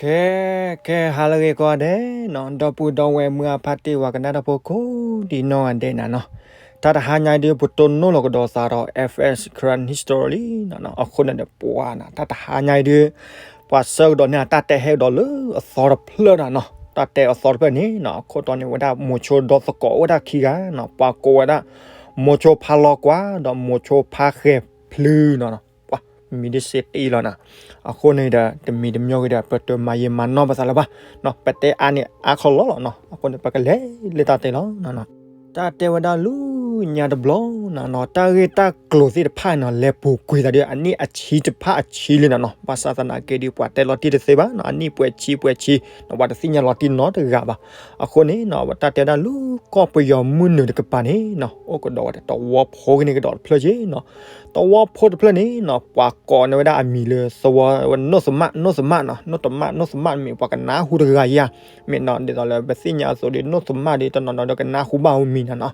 ခဲ ခဲဟါလၢအဂ့ၤကိးဂၤဒဲးနီၤ, ဒီပုၢ်ဒီဝဲၢ်မုၢ်အဖါတံၢ်ဝၤကနၣ်တၢ်ဖိကိးဒံနီၢ်ဂၤဒဲးနၤနီၤ, တၢ်တဟါညါအံၤဒုး ပတိၢ်နီၣ်လီၤကဒီးသးဒီး F S Karen History လံနီၤနီၤ, အဃိန့ၣ်ဒီးပှၤနီၤ တၢ်တဟါညါအံၤဒုး ပှၤဆၢကဒီးန့ၢ်တၢ်တဲဟဲကဒီးလၢအသီတဖျၢၣ်နၤနီၤ, တၢ်တဲအသီတဖျၢၣ်န့ၣ်နီၤ အခိၣ်တီန့ၣ်ဝဲဒၣ် မိၤဆိဒီသကိးအိၣ်ဝဲဒၣ်ခံဂၤနီၤ, ပှၤကိးဝဲဒၣ် မိၤဆိဖါလီၤကွၢ် ဒီးမိၤဆိဖါဃဲၤဖျုနီၤနီၤ, ပှၤမံၤဒ်စ့တ့လီၤနၤ, အဃိန့ၣ်ဒီး တမံၤတမံၤဂ့ၤဒီး ပတမၤယံာ်မၤနီၢ်ပသးလၢၤဘၣ်နီၤ, ပတဲအါန့ၢ်အါခီလီၤလီၤနီၤ, အဃိန့ၣ် ပကလဲၤလၢတၢ်တဲလီၤနီၤနီၤ, တၢ်တဲဝဲဒၣ်လၢညါတဘျီနၤနီၤ, တၢ်ဂ့ၢ်တၢ်ကျိၤသ့ၣ်တဖၣ်နီၤ လဲၤပူၤကွံာ်သးဒီး အနံၣ်အဆံတဖၣ်အဆံလံနၤနီၤ, ဘၣ်ဆၣ်သနာ်က့ဒီး ပှၤတဲလီၤတံၢ်တသ့ဘၣ်နီၤ, အနံၣ်ပှဲၤဆံပှဲၤဆံနီၤ, ပှၤတသ့ၣ်ညါလီၤတံၢ်နီတဂၤဘၣ်, အဃိန့ၣ်နီၤ တၢ်တဲဝဲဒၣ်လၢကီၢ်ပယီၤမုၢ်နုာ်တကပၤန့ၣ်နီၤ အိၣ်ကဒီးဝဲဒၣ်သဝီဖိကန့ၢ်ကဒီးတဖျၢၣ်က့နီၤ, သဝီဖိတဖျၢၣ်န့ၣ်နီၤ ပှၤကိးန့ၢ်ဝဲဒၣ်အမံၤလၢသဝီ နိၣ်သမၣ် နိၣ်သမၣ်နီၤ, နိၣ်သမၣ် နိၣ်သမၣ်မ့ၢ်ပှၤကနၢ်ဟူတဂၤယါ, မ့ၢ်နီၤ ဒ်သိးလၢပသ့ၣ်ညါအသိးဒီး နိၣ်သမၣ်ဒီးတနီၤနီၤဒီးကနၢ်ဟူဘၣ်အမံၤနၤနီၤ,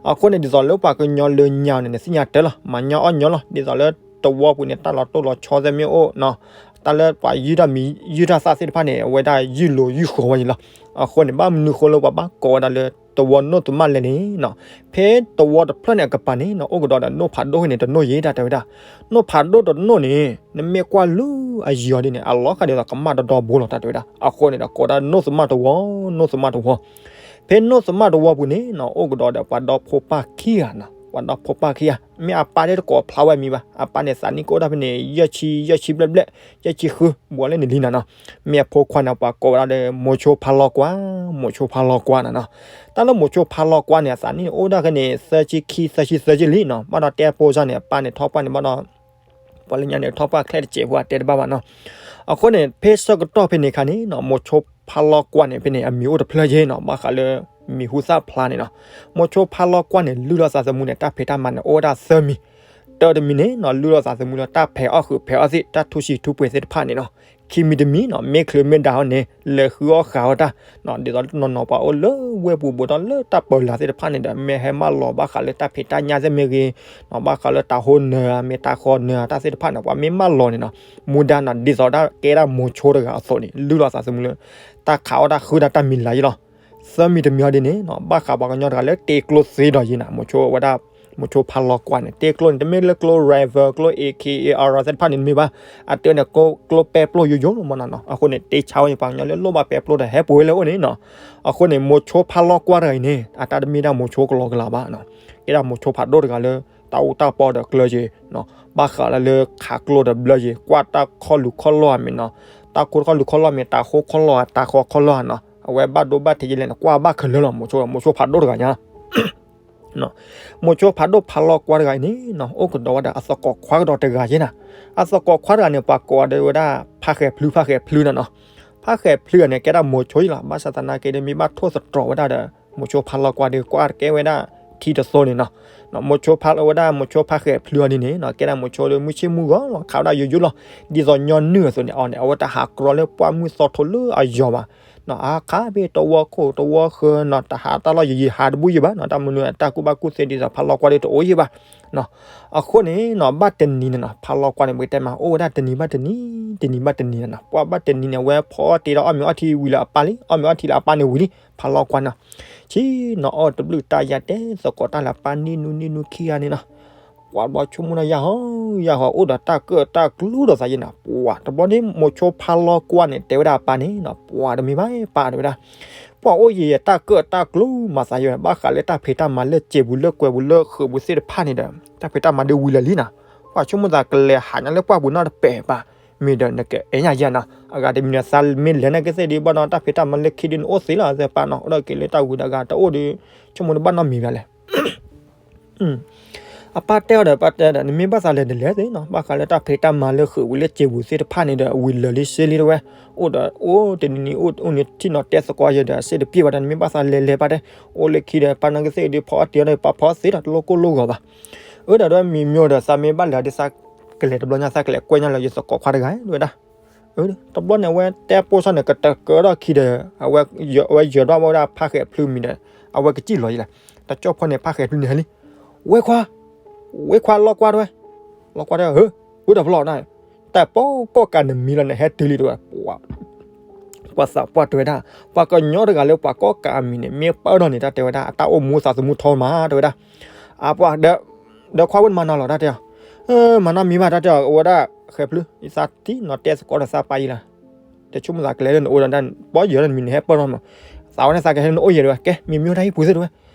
အဃိန့ၣ် ဒ်သိးလၢပှၤကညီလၢညါန့ၣ် နသ့ၣ်ညါတၢ်လီၤ, မၤညီအီၣ်ညီလီၤ, ဒ်သိးလၢသဝီပူၤန့ၣ် တၢ်လီၤတိၢ်လီၤဆီသ့ၣ်မ့ၢ်အိၣ်နီၤ, တၢ်လၢပှၤယုၢ်တၢ်မံၤယုၢ်တၢ်သၣ်သ့ၣ်တဖၣ်န့ၣ် အဝဲဒၣ်ယုၢ်လိၤယုၢ်ဃီၤဝဲန့ၣ်လီၤ, အဃိန့ၣ် ဘၣ်မနုၤဃိလၢပှၤဘၣ်ကိးဝဲဒၣ်လၢသဝီနိၣ်သမၣ်လဲၣ်န့ၣ်နီၤ, ဖဲသဝီတဖျၢၣ်န့ၣ်အကပၤန့ၣ်နီၤ အိၣ်ကဒီးဒီးနိၣ်ဖးဒိၣ်န့ၣ်တနိၣ်ယဲ တၢ်တဲဝဲဒၣ်, နိၣ်ဖးဒိၣ်တနိၣ်န့ၣ် နမ့ၢ်ကွၢ်လၢအယံၤအီၤဒ်န့ၣ် အလီၤဃာ်ဒ်သိးကမၣ်ဒီဒီဘိလီၤ တၢ်တဲဝဲဒၣ်, အဃိန့ၣ်ဒီးကိးဒၣ်နိၣ်သမၣ်သဝီ နိၣ်သမၣ်သဝီ, ဖဲနိၣ်သမၣ်သဝီပူၤန့ၣ်နီၤ အိၣ်ကဒီးဒီးပှၤဒီဖိပၢ်ခံဂၤနီၤ, ပှၤဒီဖိပၢ်ခံဂၤ မ့ၢ်အပၢ်တ့ၢ်တကိးဖျါဝဲမံၤဘၣ်, အပၢ်န့ၣ်သးနံၣ်ကအိၣ်ဒၣ်ဖဲန့ၣ် ယဲၢ်ဆံ ယဲၢ်ဆံဘျဲၣ်ဘျဲၣ် ယဲၢ်ဆံဃု ဘူးလဲၣ်န့ၣ်လံနၤနီၤ, မ့ၢ်အဖိခွါန့ၣ် ပှၤကိးဝဲဒၣ်လၢ မိၤဆိဖါလီၤကွၢ်, မိၤဆိဖါလီၤကွၢ်နၤနီၤ, တၢ်လၢမိၤဆိဖါလီၤကွၢ်န့ၣ် အသးနံၣ်န့ၣ်အိၣ်ဒၣ်ဖဲန့ၣ် သၢဆံခံ သၢဆံသၢဆံလံနီၤ, ဘၣ်ဒီးတဲဖိစၢ်န့ၣ် အပၢ်န့ၣ်ထီၣ်ပှၢ်န့ၣ်ဘၣ်ဒီး ပှၤလၢညါန့ၣ် ထီၣ်ပှၢ်ချဲတစဲးဖိအတဲတဘၣ်ဘၣ်နီၤ, အဃိန့ၣ် ဖဲဆၢကတီၢ်ဖဲန့ၣ်အခါန့ၣ်နီၤ မိၤဆိဖါလီၤကွၢ်န့ၣ် ဖဲန့ၣ် အမံၤအိၣ်တဖျၢၣ်ယဲနီၤ, ဘၣ်ဃးလၢမံၤဟူသၣ်ဖျါန့ၣ်နီၤ, မိၤဆိဖါလီၤကွၢ်န့ၣ် လုၢ်လီၤသးသမူန့ၣ် တၢ်ဖံးတၢ်မၤန့ၣ် အိၣ်ဝဲဒၣ်သၢမံၤ, တၢတမံၤန့ၣ်နီၤ လုၢ်လီၤသးသမူလၢတၢ်ဖံးအီၣ်ဃုာ်ဖံးအီၣ်သ့ၣ် တၢ်ထူဆံးထူပှဲၤသ့ၣ်တဖၣ်န့ၣ်နီၤ, ခံမံၤတမံၤနီၤ မ့ၢ်ချုးမ့ၢ်ဒါအီၤန့ၣ် လဲၤဃုအီၣ်ဃုအီတၢ် ဒ်သိးတနီၤနီၤပှၤအိၣ်လၢဝ့ၢ်ပူၤဘူးဒီးလၢတၢ်ပၢၤလၢ်သ့ၣ်တဖၣ်န့ၣ်ဒီး မ့ၢ်ဟဲမၢလီၤဘၣ်ဃးလၢတၢ်ဖံးတၢ်ညၣ်သ့ၣ်မ့ၢ်ဂ့ၤ, ဘၣ်ဃးလၢတၢ်ဟိနၢၤ မ့ၢ်တၢ်ဃီနၢၤတၢ်သ့ၣ်တဖၣ်န့ၣ် ပှၤမ့ၢ်မၢလီၤန့ၣ်နီၤ, မူဒါနီၤ ဒ်သိးဒၣ်ကဲဒၣ်မိၤဆိတဂၤအသိးန့ၣ် လုၢ်လီၤသးသမူလၢ တၢ်ခးအီၣ်တၢ်ဃုတၢ်တၢ်မံၤလၢ်ယဲလီၤ, သၢမံၤတမံၤအီၤဒ်န့ၣ်နီၤ ဘၣ်ဃးပှၤကညီတဂၤလၢတ့ကျိသ့ဒီးယဲနီၤ, မိၤဆိဝဲဒၣ် မိၤဆိဖါလီၤကွၢ်န့ၣ် တ့ကျိန့ၣ် တမ့ၢ်လၢကျိ rival ကျိ A K A R သ့ၣ်တဖၣ်န့ၣ်တမ့ၢ်ဘၣ်, အတ့န့ၣ် ကျိပဲပျိယိယိလီၤမနီၤနီၤ, အဃိန့ၣ် တ့ဆါဝဲန့ၣ် ပှၤကညီလၢလိၣ်ဘၣ်ပဲပျိဒီးဟဲပှ့ၤဝဲလၢအအိၣ်န့ၣ်နီၤ, အဃိန့ၣ် မိၤဆိဖါလီၤကွၢ်တဂၤအံၤန့ၣ် အတၢ်တမ့ၢ်ဒၣ်မိၤဆိကလီကလီဘၣ်နီၤ, ကဲဒၣ်မိၤဆိဖးဒိၣ်တဂၤလၢ တၢ်အူတၢ်ပီဒီးကျၢၤယဲနီၤ, ဘၣ်ဃးလၢလၢခးကျိဒီးဘျၢယဲ ကွၢ်တၢ်ခီၣ်လူၤခီၣ်လီၢ်အမ့ၢ်နီၤ, တၢ်ခူတၢ်ခီၣ်လူၤခီၣ်လီၢ်မ့ၢ်တၢ်ဃိခီၣ်လီၢ် တၢ်ဃီခီၣ်လီၢ်နီၤ, အဝဲဘၣ်ဒိဘၣ်ထံးယဲလဲၣ်န့ၣ် ကွၢ်ဘၣ်ခဲလၢာ်လီၤ, မိၤဆိ မိၤဆိဖးဒိၣ်တဂၤညါ မိၤဆိဖးဒိၣ်ဖါလီၤကွၢ်တဂၤအံၤန့ၣ်နီၤ အိၣ်ကဒီးဝဲဒၣ်အသကိးခွါကဒီးတဂၤယဲနီၤ, အသကိးခွါတဂၤန့ၣ် ပှၤကိးအီၤဒီးဝဲဒၣ် ဖါဃဲၤဖျု ဖါဃဲၤဖျုနီၤနီၤ, ဖါဃဲၤဖျုအံၤန့ၣ် ကဲဒၣ်မိၤဆိယဲလီၤ, ဘၣ်ဆၣ်သနာ်က့ဒီး မ့ၢ်ဘၣ်ထိၣ်သတြီၤဝဲဒၣ်ဒီး မိၤဆိဖါလီၤကွၢ်ဒီး ကွၢ်တကဲဝဲဒၣ်ထံတသိန့ၣ်နီၤ, မိၤဆိဖါလီၤဝဲဒၣ် မိၤဆိဖါဃဲၤဖျုအီၤဒ်န့ၣ်နီၤ ကဲဒၣ်မိၤဆိဒီး မုၢ်ဆ့ၣ်မုၢ်ဂီၤလီၤ ခးဝဲဒၣ်ယိယိလီၤ, ဒ်သိးညီနုၢ်အသိးန့ၣ် အီၤန့ၣ် အဝဲတဟးကြီလၢပှၢ်မုၢ်သီထိလၢအယီၤဘၣ် နီၤ အခါဖဲတဝီခိၣ်တဝီဃၢၤနီၤ တဟးတၢ်လီၢ်ယံာ်ယံာ်ဟးတဘူၣ်ယံာ်ဘၣ်နီၤ တၢ်မနုၤအတၢ်ကူၣ်ဘၣ်ကူၣ်သ့ဒ်သိးဖါလီၤကွၢ်ဒီးတအိၣ်ယံာ်ဘၣ်နီၤ အဃိန့ၣ်နီၤ ဘၣ်တနံၤန့ၣ်နီၤ ဖါလီၤကွၢ်န့ၣ် ပကတဲမး အိၣ်ဝဲဒၣ်တနံၤဘၣ်တနံၤ တနံၤဘၣ်တနံၤနီၤ ပှၢ်ဘၣ်တနံၤန့ၣ် အဝဲဖီအီၣ်တ့ဒီးအီၣ်မ့ၤအီထံဝံၤလၢအပၢ်လံ အီၣ်မ့ၤအီထံလၢအပၢ်န့ၣ်ဝံၤလံ ဖါလီၤကွၢ်နီၤ ဆ့ၣ်နီၤအီၣ်တဘျုးတၢ်ယၤတဲသကိးတၢ်လၢအပၢ်နံၣ်နူနံၣ်နူခံဂၤန့ၣ်နီၤ ပှၤတဘျီဆိကမိၣ်နီၤ ယၢ်ဟီ ယၢ်ဟီ အိၣ်ဒီးတၢ်ကၢၣ်တၢ်ကျူဒီးသးယဲနီၤ ပှၤတဘျီန့ၣ် မိၤဆိဖါလီၤကွၢ်န့ၣ် တဲဝဲဒၣ်အပၢ်န့ၣ်နီၤ ပှၤတမ့ၢ်ဘၣ်ပၢ်တဲဝဲဒၣ် ပှၤအိၣ်ယံာ်ယံာ်တၢ်ကၢၣ်တၢ်ကျူမၤသးယဲ ဘၣ်ဃးလၢတၢ်ဖံးတၢ်မၤလၢစဲးပူၤလၢကွဲၤပူၤလၢဃုာ်ပူၤသ့ၣ်တဖၣ်န့ၣ်ဒီး တၢ်ဖံးတၢ်မၤဒ်ဝံၤလၢာ်လံနီၤ ပှၤဆိကမိၣ်သးကလဲၤဟးညါလၢပှၢ်ပူၤနီတပဲာ်ဘၣ် မ့ၢ်ဒီးနကအဲၣ်ညါယဲနီၤ အဂၤတမံၤန့ၣ် သးမ့ၢ်လဲၤနာ်က့သ့ၣ်ဒ်ဘၣ်နီၤ တၢ်ဖံးတၢ်မၤလၢခံဒ်န့ၣ်အိၣ်သ့လီၤ သဲပၢ်နီၤ အိၣ်ဒီးက့ၤလၢတၢ်ဝံၤဒီးအဂၤတအိၣ်ဒီး ဆိကမိၣ်တဘၣ်နီတမံၤဘၣ်လဲၣ် အပၢ်တဲအီၤဒီး ပၢ်တဲဒီး နမ့ၢ်ဘၣ်သးလဲၤတလဲၤသ့နီၤ ဘၣ်ဃးလၢတၢ်ဖံးတၢ်မၤလၢဃုာ်ပူၤလၢစဲးပူၤသ့ၣ်တဖၣ်န့ၣ်ဒီး ဝံၤလၢာ်လံစ့လံတဝဲ အိၣ်ဒီးအိၣ်တနံၤနံၤအိၣ်အိၣ်န့ၣ်ထံၣ်နီၤတဲသကိးယဲဒီး အစ့တပျ့ၢ်ဘၣ်ဒီး နမ့ၢ်ဘၣ်သးလဲၤလဲၤပၢ်တဲ အိၣ်လၢခံဒီး ပၢ်နာ်က့သ့ၣ်ဒီး ဖီအီၣ်တ့အီၣ်ဒီး ပၢ်ဖီအီၣ်သ့ဒီး တလိၣ်ကိၢ်လိၢ်ဂီၤဘၣ် အၢဒီး မံၤမျိၤဒီး သးမ့ၢ်ဘၣ်လဲၤဒီး သးကလဲၤတဘျီညါ သးကလဲၤကွဲညါလၢယသကိးခွါတဂၤ တဲဝဲဒၣ် တဘျီန့ၣ် အဝဲတဲပိၢ်စၢ်န့ၣ် ကတၢၢ်ကၢထီၣ်ခံဒီး အဝဲယၢၤဘၣ်ဝဲဒၣ်ဖါဃဲၤဖျုးမံၤဒီး အဝဲကစံၣ်လီၤယဲလဲၣ် တကၠီၣ်ဖီန့ၣ် ဖါဃဲၤဖျုးန့ၣ်ဟဲလံ ဝဲခွါ ဝဲခွါလီၤကွၢ်တဝဲ လီၤကွၢ်တဝဲ ဧၢ ဝဲတဖျီၣ်န့ၣ် တၢ်ပိာ်ကိးကးနမံၤလီၤန့ၣ် ဟဲတုၤလံတဝဲ ပှၤ ပှၤသးပှၢ်တဲဝဲဒၣ်, ပှၤကညီတဂၤလၢပှၤကိးကးအမံၤန့ၣ် မ့ၢ်ပၢၢ်ထီၣ်န့ၣ် တၢ်တဲဝဲဒၣ် အတၢ်အိၣ်မူသးသမူထီမး တဲဝဲဒၣ်. အပှၤဒီး ဒီးခွါဝဲမၤနီၤလီၤ တၢ်တဲအီၤ, မၤနီတမံၤဘၣ် တၢ်တဲအီၤ အိၣ်ဝဲဒၣ်ဃဲၤဖျုး ယသးထံၣ်နီၤ တဲသကိးဒီးသးပာ်ယံၤလီၤ. တဆိကမိၣ်သးကလဲၤလၢနအိၣ်ဒီး ပှၤယၢၤလၢနမံၤန့ၣ် ဟဲပၢၢ်ထီၣ်မး, သးဝဲန့ၣ်သးကဟဲလၢနအိၣ်ယဲၤတဲဝဲ ကဲ မ့ၢ်မ့ၢ်အိၣ်တၢ်ဟံၣ်ပူၤသ့ၣ်တဲဝဲ.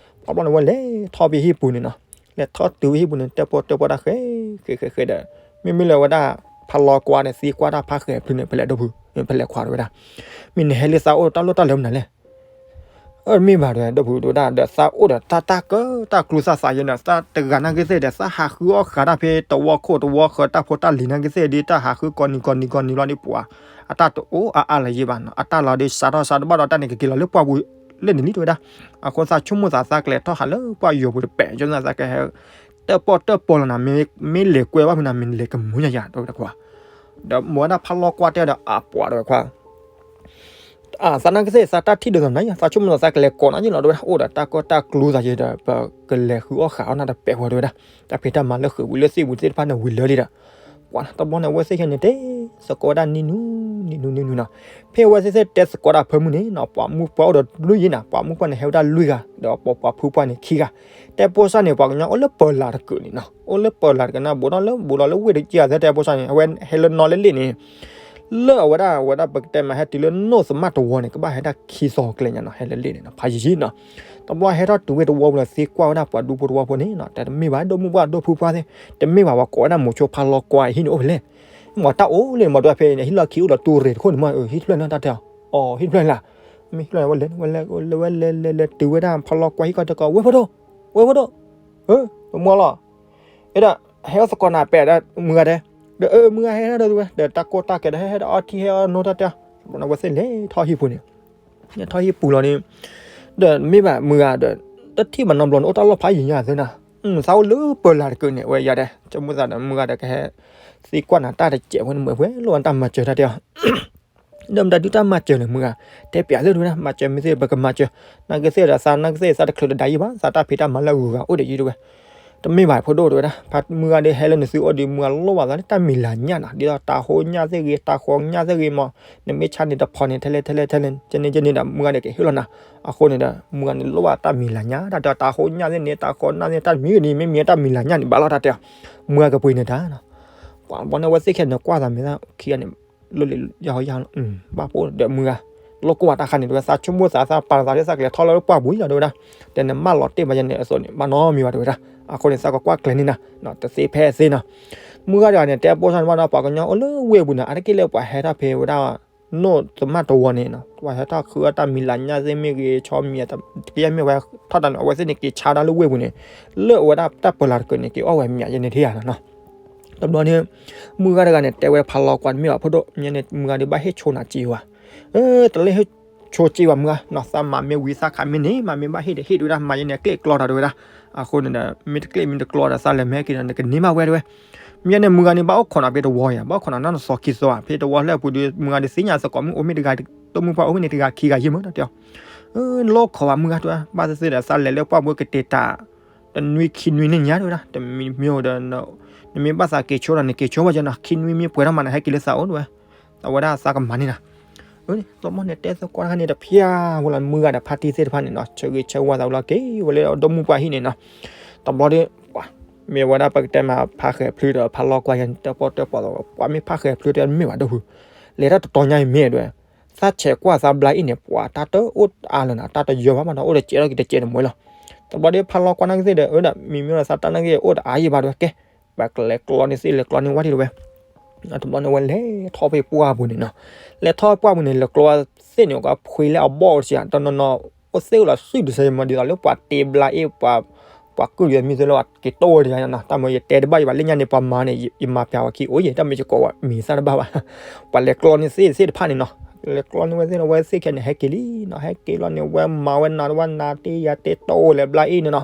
တဘျီန့ၣ်ဝဲလဲၤထီၣ်ဖဲဟံၣ်ပူၤန့ၣ်နီၤ, လဲၤထီၣ်တုၤဖဲဟံၣ်ပူၤန့ၣ် တဲပီတဲပီတၢ်ဃဲၤ ဃဲၤဃဲၤဃဲၤဒီး မ့မ့ၢ်လၢဝဲဒၣ် ဖးလီၤကွၢ်န့ၣ် သံကွၢ်တၢ်ဖးဃဲၤဖျုးန့ၣ် ဖဲလဲၣ်ဒိၣ်ဖု ဖဲလဲၣ်ခွါတဲဝဲဒၣ်, မ့ၢ်နဟဲလၢသးအိၣ်တၢ်လီၢ်တၢ်လၢမနုၤလဲၣ်. အၢ တမ့ၢ်ဘၣ်တဲဝဲ ဒိၣ်ဖုတဲဝဲဒၣ် ဒီးသးအိၣ်ဒီးတၢ်တၢ်ကၢတၢ်ကျူသးသးယဲန့ၣ် သးတဂၤနာ်က့သ့ၣ်ဒီး သးဟးဃုအီၣ်ဃာ်တၢ်ဖဲတဝီခိၣ်တဝီဃၢၤ တၢ်ဖိတၢ်လံၤနာ်က့သ့ၣ်ဒီး တၢ်ဟးဃုကိးနံၤကိးနံၤကိးနံၤလီၤဒီး ပှၤအတၢ်တအိၣ်အါအါလၢၤယဲၢ်ဘၣ်နီၤ, အတၢ်လီၤဒီးစးထီၣ်စးတဘၣ်ဒီးတၢ်န့ၣ် ကက့ၤလီၤလၢပှၢ်ပူၤလၢန့ၣ်လံတဲဝဲဒၣ်. အဃိသးဆိကမိၣ်သးသးကလဲၤထီၣ်ဟးလၢပှၢ်ယိာ်ပူၤတပဲာ် ဆိကမိၣ်သးကဟဲ တၢၣ်ပီၣ်တၢၣ်ပီလီၤနၤ, မ့ၢ်လဲၤကွဲဘၣ်ဖဲနၤ မ့ၢ်လဲၤကမူၤညါယၤ တဲဝဲဒၣ်ခွါ. ဒီးမ့ၢ်ဝဲဒၣ်ဖးလီၤကွၢ်တဲဒီးအပှၤတဲဝဲခွါ အသးနာ်က့သ့ၣ် သးတၢ်ထံၣ်ဒိၣ်သးနၤယၤ သးဆိကမိၣ်သးကလဲၤကိးနၤယ့ၣ်လီၤတဲဝဲဒၣ်, အိၣ်ဒီးတၢ်ကၢတၢ်ကျူသးယဲဒီး ပကလဲၤဃုအီၣ်ဃာ်အီၣ်နၤတပဲာ်ဝဲတဲဝဲဒၣ်. တၢ်ဖံးတၢ်မၤလၢဃုာ်ဝံၤလၢသ့ၣ်ပူၤသ့ၣ်တဖၣ်န့ၣ်ဝံၤလၢလံဒီး ပှၤတဘျီန့ၣ် အဝဲသ့ၣ်ခဲန့ၣ် တဲသကိးဝဲဒၣ်နံၤနူနံၤနူနံၤနူနီၤ. ဖဲအဝဲသ့ၣ်သ့ၣ်တဲသကိးတၢ်ဖၢမုၢ်န့ၣ်နီၤ ပှၤမုၣ်ပှၢ်အိၣ်ဒီးလွံၢ်ယဲၢ်နၤ, ပှၤမုၣ်ပှၢ်န့ၣ် ဟဲဝဲဒၣ်လွံၢ်ဂၤ ဒီးပှၤဖုပှၢ်န့ၣ်ခံဂၤ. တဲပိစၢ်န့ၣ် ပှၤကညီအိၣ်လၢပၢၤလၢ်တကုာ်န့ၣ်နီၤ, အိၣ်လၢပၢၤလၢ်တကုာ်န့ၣ် ဘူးဒီးလၢ ဘူးဒီးလၢဝ့ၢ်တကယၤသ့ တဲပိစၢ်န့ၣ် အဝဲဟဲလၢနီၢ်လၢလ့ၣ်န့ၣ် လၢအဝဲဒၣ် အဝဲဒၣ်ပကတဲမးဟဲတုၤလၢနိၣ်သမၣ်တဝီန့ၣ် ကဘၣ်ဟဲဒၣ်ခံသီကျဲညါနီၤ, ဟဲလၢလ့ၣ်န့ၣ်နီၤ ဖးယံာ်ယံာ်နီၤ. တဘျီဟဲထီၣ်တုၤဝ့ၢ်တဝီပူၤလီၤ သံကွၢ်ဝဲဒၣ်ပှၤဒူဖိတဝီဖိန့ၣ်နီၤ, တဲတမ့ၢ်ဘၣ် ဒိၣ်မုၣ်ပှၢ်ဒိၣ်ဖုပှၢ်သ့ၣ် တမ့ၢ်ဘၣ်ပှၤကိးဝဲဒၣ်မိၤဆိဖးလီၤကွၢ်အဟံၣ်န့ၣ်အိၣ်ဖဲလဲၣ်. မ့ၢ်တၢ်အိၣ်လၢန့ၣ် မ့ၢ်တဖဲန့ၣ် ဟံၣ်လီၢ်ခံအိၣ်ဒီးတူၢ်ရ့ၣ်တခိၣ်န့ၣ်မး ဟံၣ်တဖျၢၣ်န့ၣ် တၢ်တဲအီၤ, အီ ဟံၣ်တဖျၢၣ်န့ၣ်လၢ မ့ၢ်ဟံၣ်တဖျၢၣ်န့ၣ် ဝဲလဲၤ ဝဲလဲၤ ဝဲလဲၤ ဝဲလဲၤ တုၤဝဲဒၣ်ဖးလီၤကွၢ်ဟံၣ်ခီတကီး ဝဲဖိဒိၣ် ဝဲဖိဒိၣ် ပမီၤလီၤ အဲဒၣ် ဟဲအီၣ်သကိးနၤပဲာ်ဒီးမုၢ်ဂၤတဲ, ဒီးအၢ မုၢ်ဂၤဟဲဒၣ်ဒီးဝဲ ဒီးတၢ်ကိၢ်တၢ်ကဲဒီး ဟဲဟဲဒီးအီထံဟဲအီနူတၢ်တဲအီၤ, ဝဲသ့ၣ်လဲၤထီၣ်ဟံၣ်ပူၤန့ၣ်, လဲၤထီၣ်ဟံၣ်ပူၤလီၤန့ၣ်, ဒီးမ့ၢ်ဘၣ်မုၢ်ဂၤဒီး တထံၣ်ဘၣ်နီတဘျီန့ၣ် အိၣ်တၢ်လီၢ်ဖးယံၤညါသ့နၤ, သးအိၣ်လၢပၢၤလၢ်တကုာ်န့ၣ် ဝဲယၤတဲ ဆိကမိၣ်သးဒီးမုၢ်ဂၤဒီးကဟဲ သံကွၢ်နၤတၢ်တစဲးဖိန့ၣ် မ့ၢ်ဝဲလိၣ်ဝဲတၢ်မၤစၢၤတၢ်တဲအီၤ ဒီးမတၤဒုတၢ်မၤစၢၤလဲၣ်မုၢ်ဂၤ, တဲပျးသ့ၣ်တဝဲဒၣ် မၤစၢၤမ့ၢ်သ့ၣ် ပကမၤစၢၤ, နာ်က့သ့ၣ်ဒီးသး နာ်က့သ့ၣ်သးတချုးတဒါယံၤဘၣ် သးတၢ်ဖံးတၢ်မၤလၢအဂုၤအဂၤအိၣ်ဒီးယံၤတဝဲ, တမ့ၢ်ဘၣ်ဖိဒိၣ်တဝဲဒၣ် ဖးမုၢ်ဂၤဒီးဟဲလၢနသုအိၣ်ဒီး မုၢ်ဂၤလိၣ်ဘၣ်သးလၢတၢ်မံၤလၤညၣ်နီၤ, ဒ်သိးတၢ်ဟိညၣ်သ့ၣ်ဂ့ၤ တၢ်ဃီညၣ်သ့ၣ်ဂ့ၤမး, နမ့ၢ်ဆါန့ၣ်တဖီန့ၣ် ထဲလဲၣ်ထဲလဲၣ်ထဲလဲၣ် ကန့ၣ်ကန့ၣ်ဒီး မုၢ်ဂၤန့ၣ်ကဟ့ၣ်လီၤနၤ, အဃိန့ၣ်ဒီး မုၢ်ဂၤန့ၣ်လိၣ်ဘၣ်တၢ်မံၤလၤညၣ် တၢ်တဲတၢ်ဟိညၣ်သ့ၣ်န့ၣ် တၢ်ဃီညၣ်သ့ၣ် တၢ်မံၤဂ့ၤန့ၣ် မ့မ့ၢ်တၢ်မံၤလၤညၣ်န့ၣ် ဘၣ်လီၤတၢ်တဲအီၤ, မုၢ်ဂၤကပှ့ၤန့ၢ်တၢ်နီၤ ပှၤဘီန့ၣ် အဝဲသ့ၣ်ခဲန့ၣ် ကွၢ်သးမ့ၢ်သးခံဂၤန့ၣ် လၢလံယဟီယဟီလီၤ, ဘၣ်ဖိဒီးမုၢ်ဂၤ လိၣ်ကိၢ်ဘၣ်တၢ်ခါန့ၣ် တဝဲသးဆိကမိၣ်သး သးပာ်လီၤသးလၢသးကလဲၤထီၣ်လၢပှၢ်ပူၤလီၤ တဝဲဒၣ်, တဲနမၢလီၤတ့ၢ်ဘၣ်ယဲန့ၣ်အသိးန့ၣ် ဘၣ်နီတမံၤဘၣ် တဝဲဒၣ်, အဃိန့ၣ် သးကကွၢ်ကျဲၤန့ၢ်နၤ တသ့ဖဲသ့နီၤ, မုၢ်ဂၤတဂၤန့ၣ် တဲပိစၢ်န့ၣ်ဘၣ်ဒီး ပှၤကညီအိၣ်လၢဝ့ၢ်ပူၤန့ၣ် အါတက့ၢ်လၢပှၤဟဲထီၣ်ဖဲဝဲဒၣ် နိၣ်သမၣ်တဝီန့ၣ်နီၤ ပှၤဟဲထီၣ်ဃုအီၣ်တၢ်မံၤလၤညၣ်သ့ၣ်မ့ၢ်ဂ့ၤ ဆီမံၤ ကယဲၢ်မ့ၢ်ဝဲထီၣ်တၢ်န့ၣ် အဝဲသ့ၣ်န့ၣ် က့ၤဆါဒၣ်လၢဝ့ၢ်ပူၤန့ၣ် လၢအဝဲဒၣ်တၢ်ပၢၤလၢ်တကုာ်န့ၣ် က့ၤအီၣ်ဝဲမံၤယဲန့ၣ်ထံၣ်ဧါနီၤ, တဘျီန့ၣ် မုၢ်ဂၤတဂၤန့ၣ် တဲဝဲဖးလီၤကွၢ်တမ့ၢ်ဘၣ်ဖိဒိၣ် မ့ၢ်န့ၣ် မုၢ်ဂၤဒီးဘၣ်ဟ့ၣ်ဆိနၤစ့ဝဲ, တလၢဟ့ၣ်ဆိစ့ဝဲမုၢ်ဂၤနီၤ သးမၤမ့ၢ်ဝံၤသးခးမ့ၢ်န့ၣ် မၤမ့ၢ်ဘၣ်ဟ့ၣ်ဒီးဟ့ၣ်တဝဲဒၣ် မၤယဲန့ၣ်အကျ့ၣ်ကျီတၢ်တဝဲဒၣ်, အဃိန့ၣ်ဒီး မ့ၢ်တကျ့ၣ်မ့ၢ်တကျီဒီးသးလဲၤမ့ၢ်ဟဲက့ၤဒီး နကန့ၢ်ဘၣ်ဝဲတဝဲ မ့ၢ်န့ၣ် မုၢ်ဂၤန့ၣ် ဘၣ်အိၣ်ခိးနၤဖဲတဝီယၤ ဘၣ်အိၣ်ခိးနၤနီၢ်နသီခံသီဧါ ဖဲတဝီလၢအပူၤဒီး မုၢ်ဂၤဒီးသ့ၣ်ညါသကိးမုၣ်အိၣ်မ့ၢ်တဂၤ တိၢ်မုၣ်ပှၢ်အိၣ်မ့ၢ်န့ၣ်တဂၤခံဂၤယဲၢ်မး တၢ်တဲအီၤ, နလိၣ်ခိးဘၣ်မုၢ်ဂၤတဝဲ ဘၣ်သ့ၣ်သ့ၣ်ဒီး သးလဲၤလၢပှၢ်ပူၤကတဲာ်တၢ် တနွံခံနွံန့ၣ်ညါတဝဲဒၣ် တမံၤမ့ၢ်အိၣ်ဒီး နမ့ၢ်ဘၣ်သးက့ၤဆိဒီး နက့ၤဆိဝဲကနီၤ ခံနွံမ့ၢ်ပှဲၤထီၣ်မးန့ၣ် ဟဲက့ၤလၢသးအိၣ်တဝဲ အဝဲဒၣ်သးကမၤန့ၢ်နၤ တဘျီန့ၣ် တဲသကိးတခါန့ၣ် တဖျါဝဲလီၤ မုၢ်ဂၤဒီးဖါတံၢ်သ့ၣ်တဖၣ်န့ၣ်နီၤ ဆၢဂ့ၤဆၢဝါသးဝဲလီၤ က့ၤဝဲလၢဒိၣ်မုၢ်ပှၢ်ဟံၣ်န့ၣ်နီၤ, တဘျီဒီး ပှၤ မ့ၢ်ဝဲဒၣ်ပကတဲမး ဖးဃဲၤဖျုးဒီးဖးလီၤကွၢ်ယဲန့ၣ် တၢၣ်ပီၣ်တၢၣ်ပီသး ပှၤမ့ၢ်ဖးဃဲၤဖျုးတမ့ၢ်ဘၣ်ဒိၣ်ဖု လဲၤတၢ်တတီၤညါအံၤမ့ၢ်ဒဝဲ သးဆဲးကွၢ်သးဘျါအံၤန့ၣ် ပှၤတၢ်တအိၣ်အါလၢၤနၤ တၢ်တယၢၤဘၣ်မးဒီး အိၣ်တစဲးထီၣ်က့ၤတစဲးတမှဲလီၤ, တဘျီဒီးဖးလီၤကွၢ်နာ်က့သ့ၣ်ဒီး အၢဒီး မံၤမ့ၢ်ဒီးသးတၢ်နာ်က့ အိၣ်တအါယံၤဘၣ်ဒဝဲ ကဲ ပကလဲၤကျီန့ၢ်သ့ၣ်လဲၤကျီန့ၢ်ဝဲဒၣ်တဝဲ တဘျီန့ၣ်ဝဲလဲၤထီၣ်ဖဲပှၢ်ပူၤန့ၣ်နီၤ, လဲၤထီၣ်ပှၢ်ပူၤန့ၣ် လဲၤကျီသ့ၣ်န့ၣ် ကဖှ့လၢအဘီၣ်တစဲး တနီၤနီၤ အိၣ်သ့ၣ်အိၣ်လီၤစုၣ်တစဲးမး ဒ်သိးလၢပှၤတ့ဘျါအ့ၣ် ပှၤ ပှၤကုၢ်ယဲမံၤသ့ၣ်လၢပှၤက့ၤတိၢ်ဝဲတဂၤနီၤ တၢ်မ့ၢ်ယတဲတဘၣ်ယဘၣ် လၢညါန့ၣ် ပှၤမၤန့ၣ် ယမၤပျးဝဲခံအိၣ်ယဲ တၢ်မ့ၢ်ယကိးဝဲမံၤသၣ်တဘၣ်ဘၣ် ပှၤလဲၤကျီန့ၢ်သ့ၣ်သ့ၣ်တဖၣ်န့ၣ်နီၤ, လဲၤကျီန့ၢ်ဝဲသ့ၣ်လီၤ ဝဲသ့ၣ်ခဲန့ၣ် ဟဲက့ၤလံနီၤ ဟဲက့ၤလီၤန့ၣ် ဝဲမၤဝဲနၤတဝဲနၤတ့ယၤတ့တိၢ်လဲၤဘျါအ့ၣ်န့ၣ်နီၤ,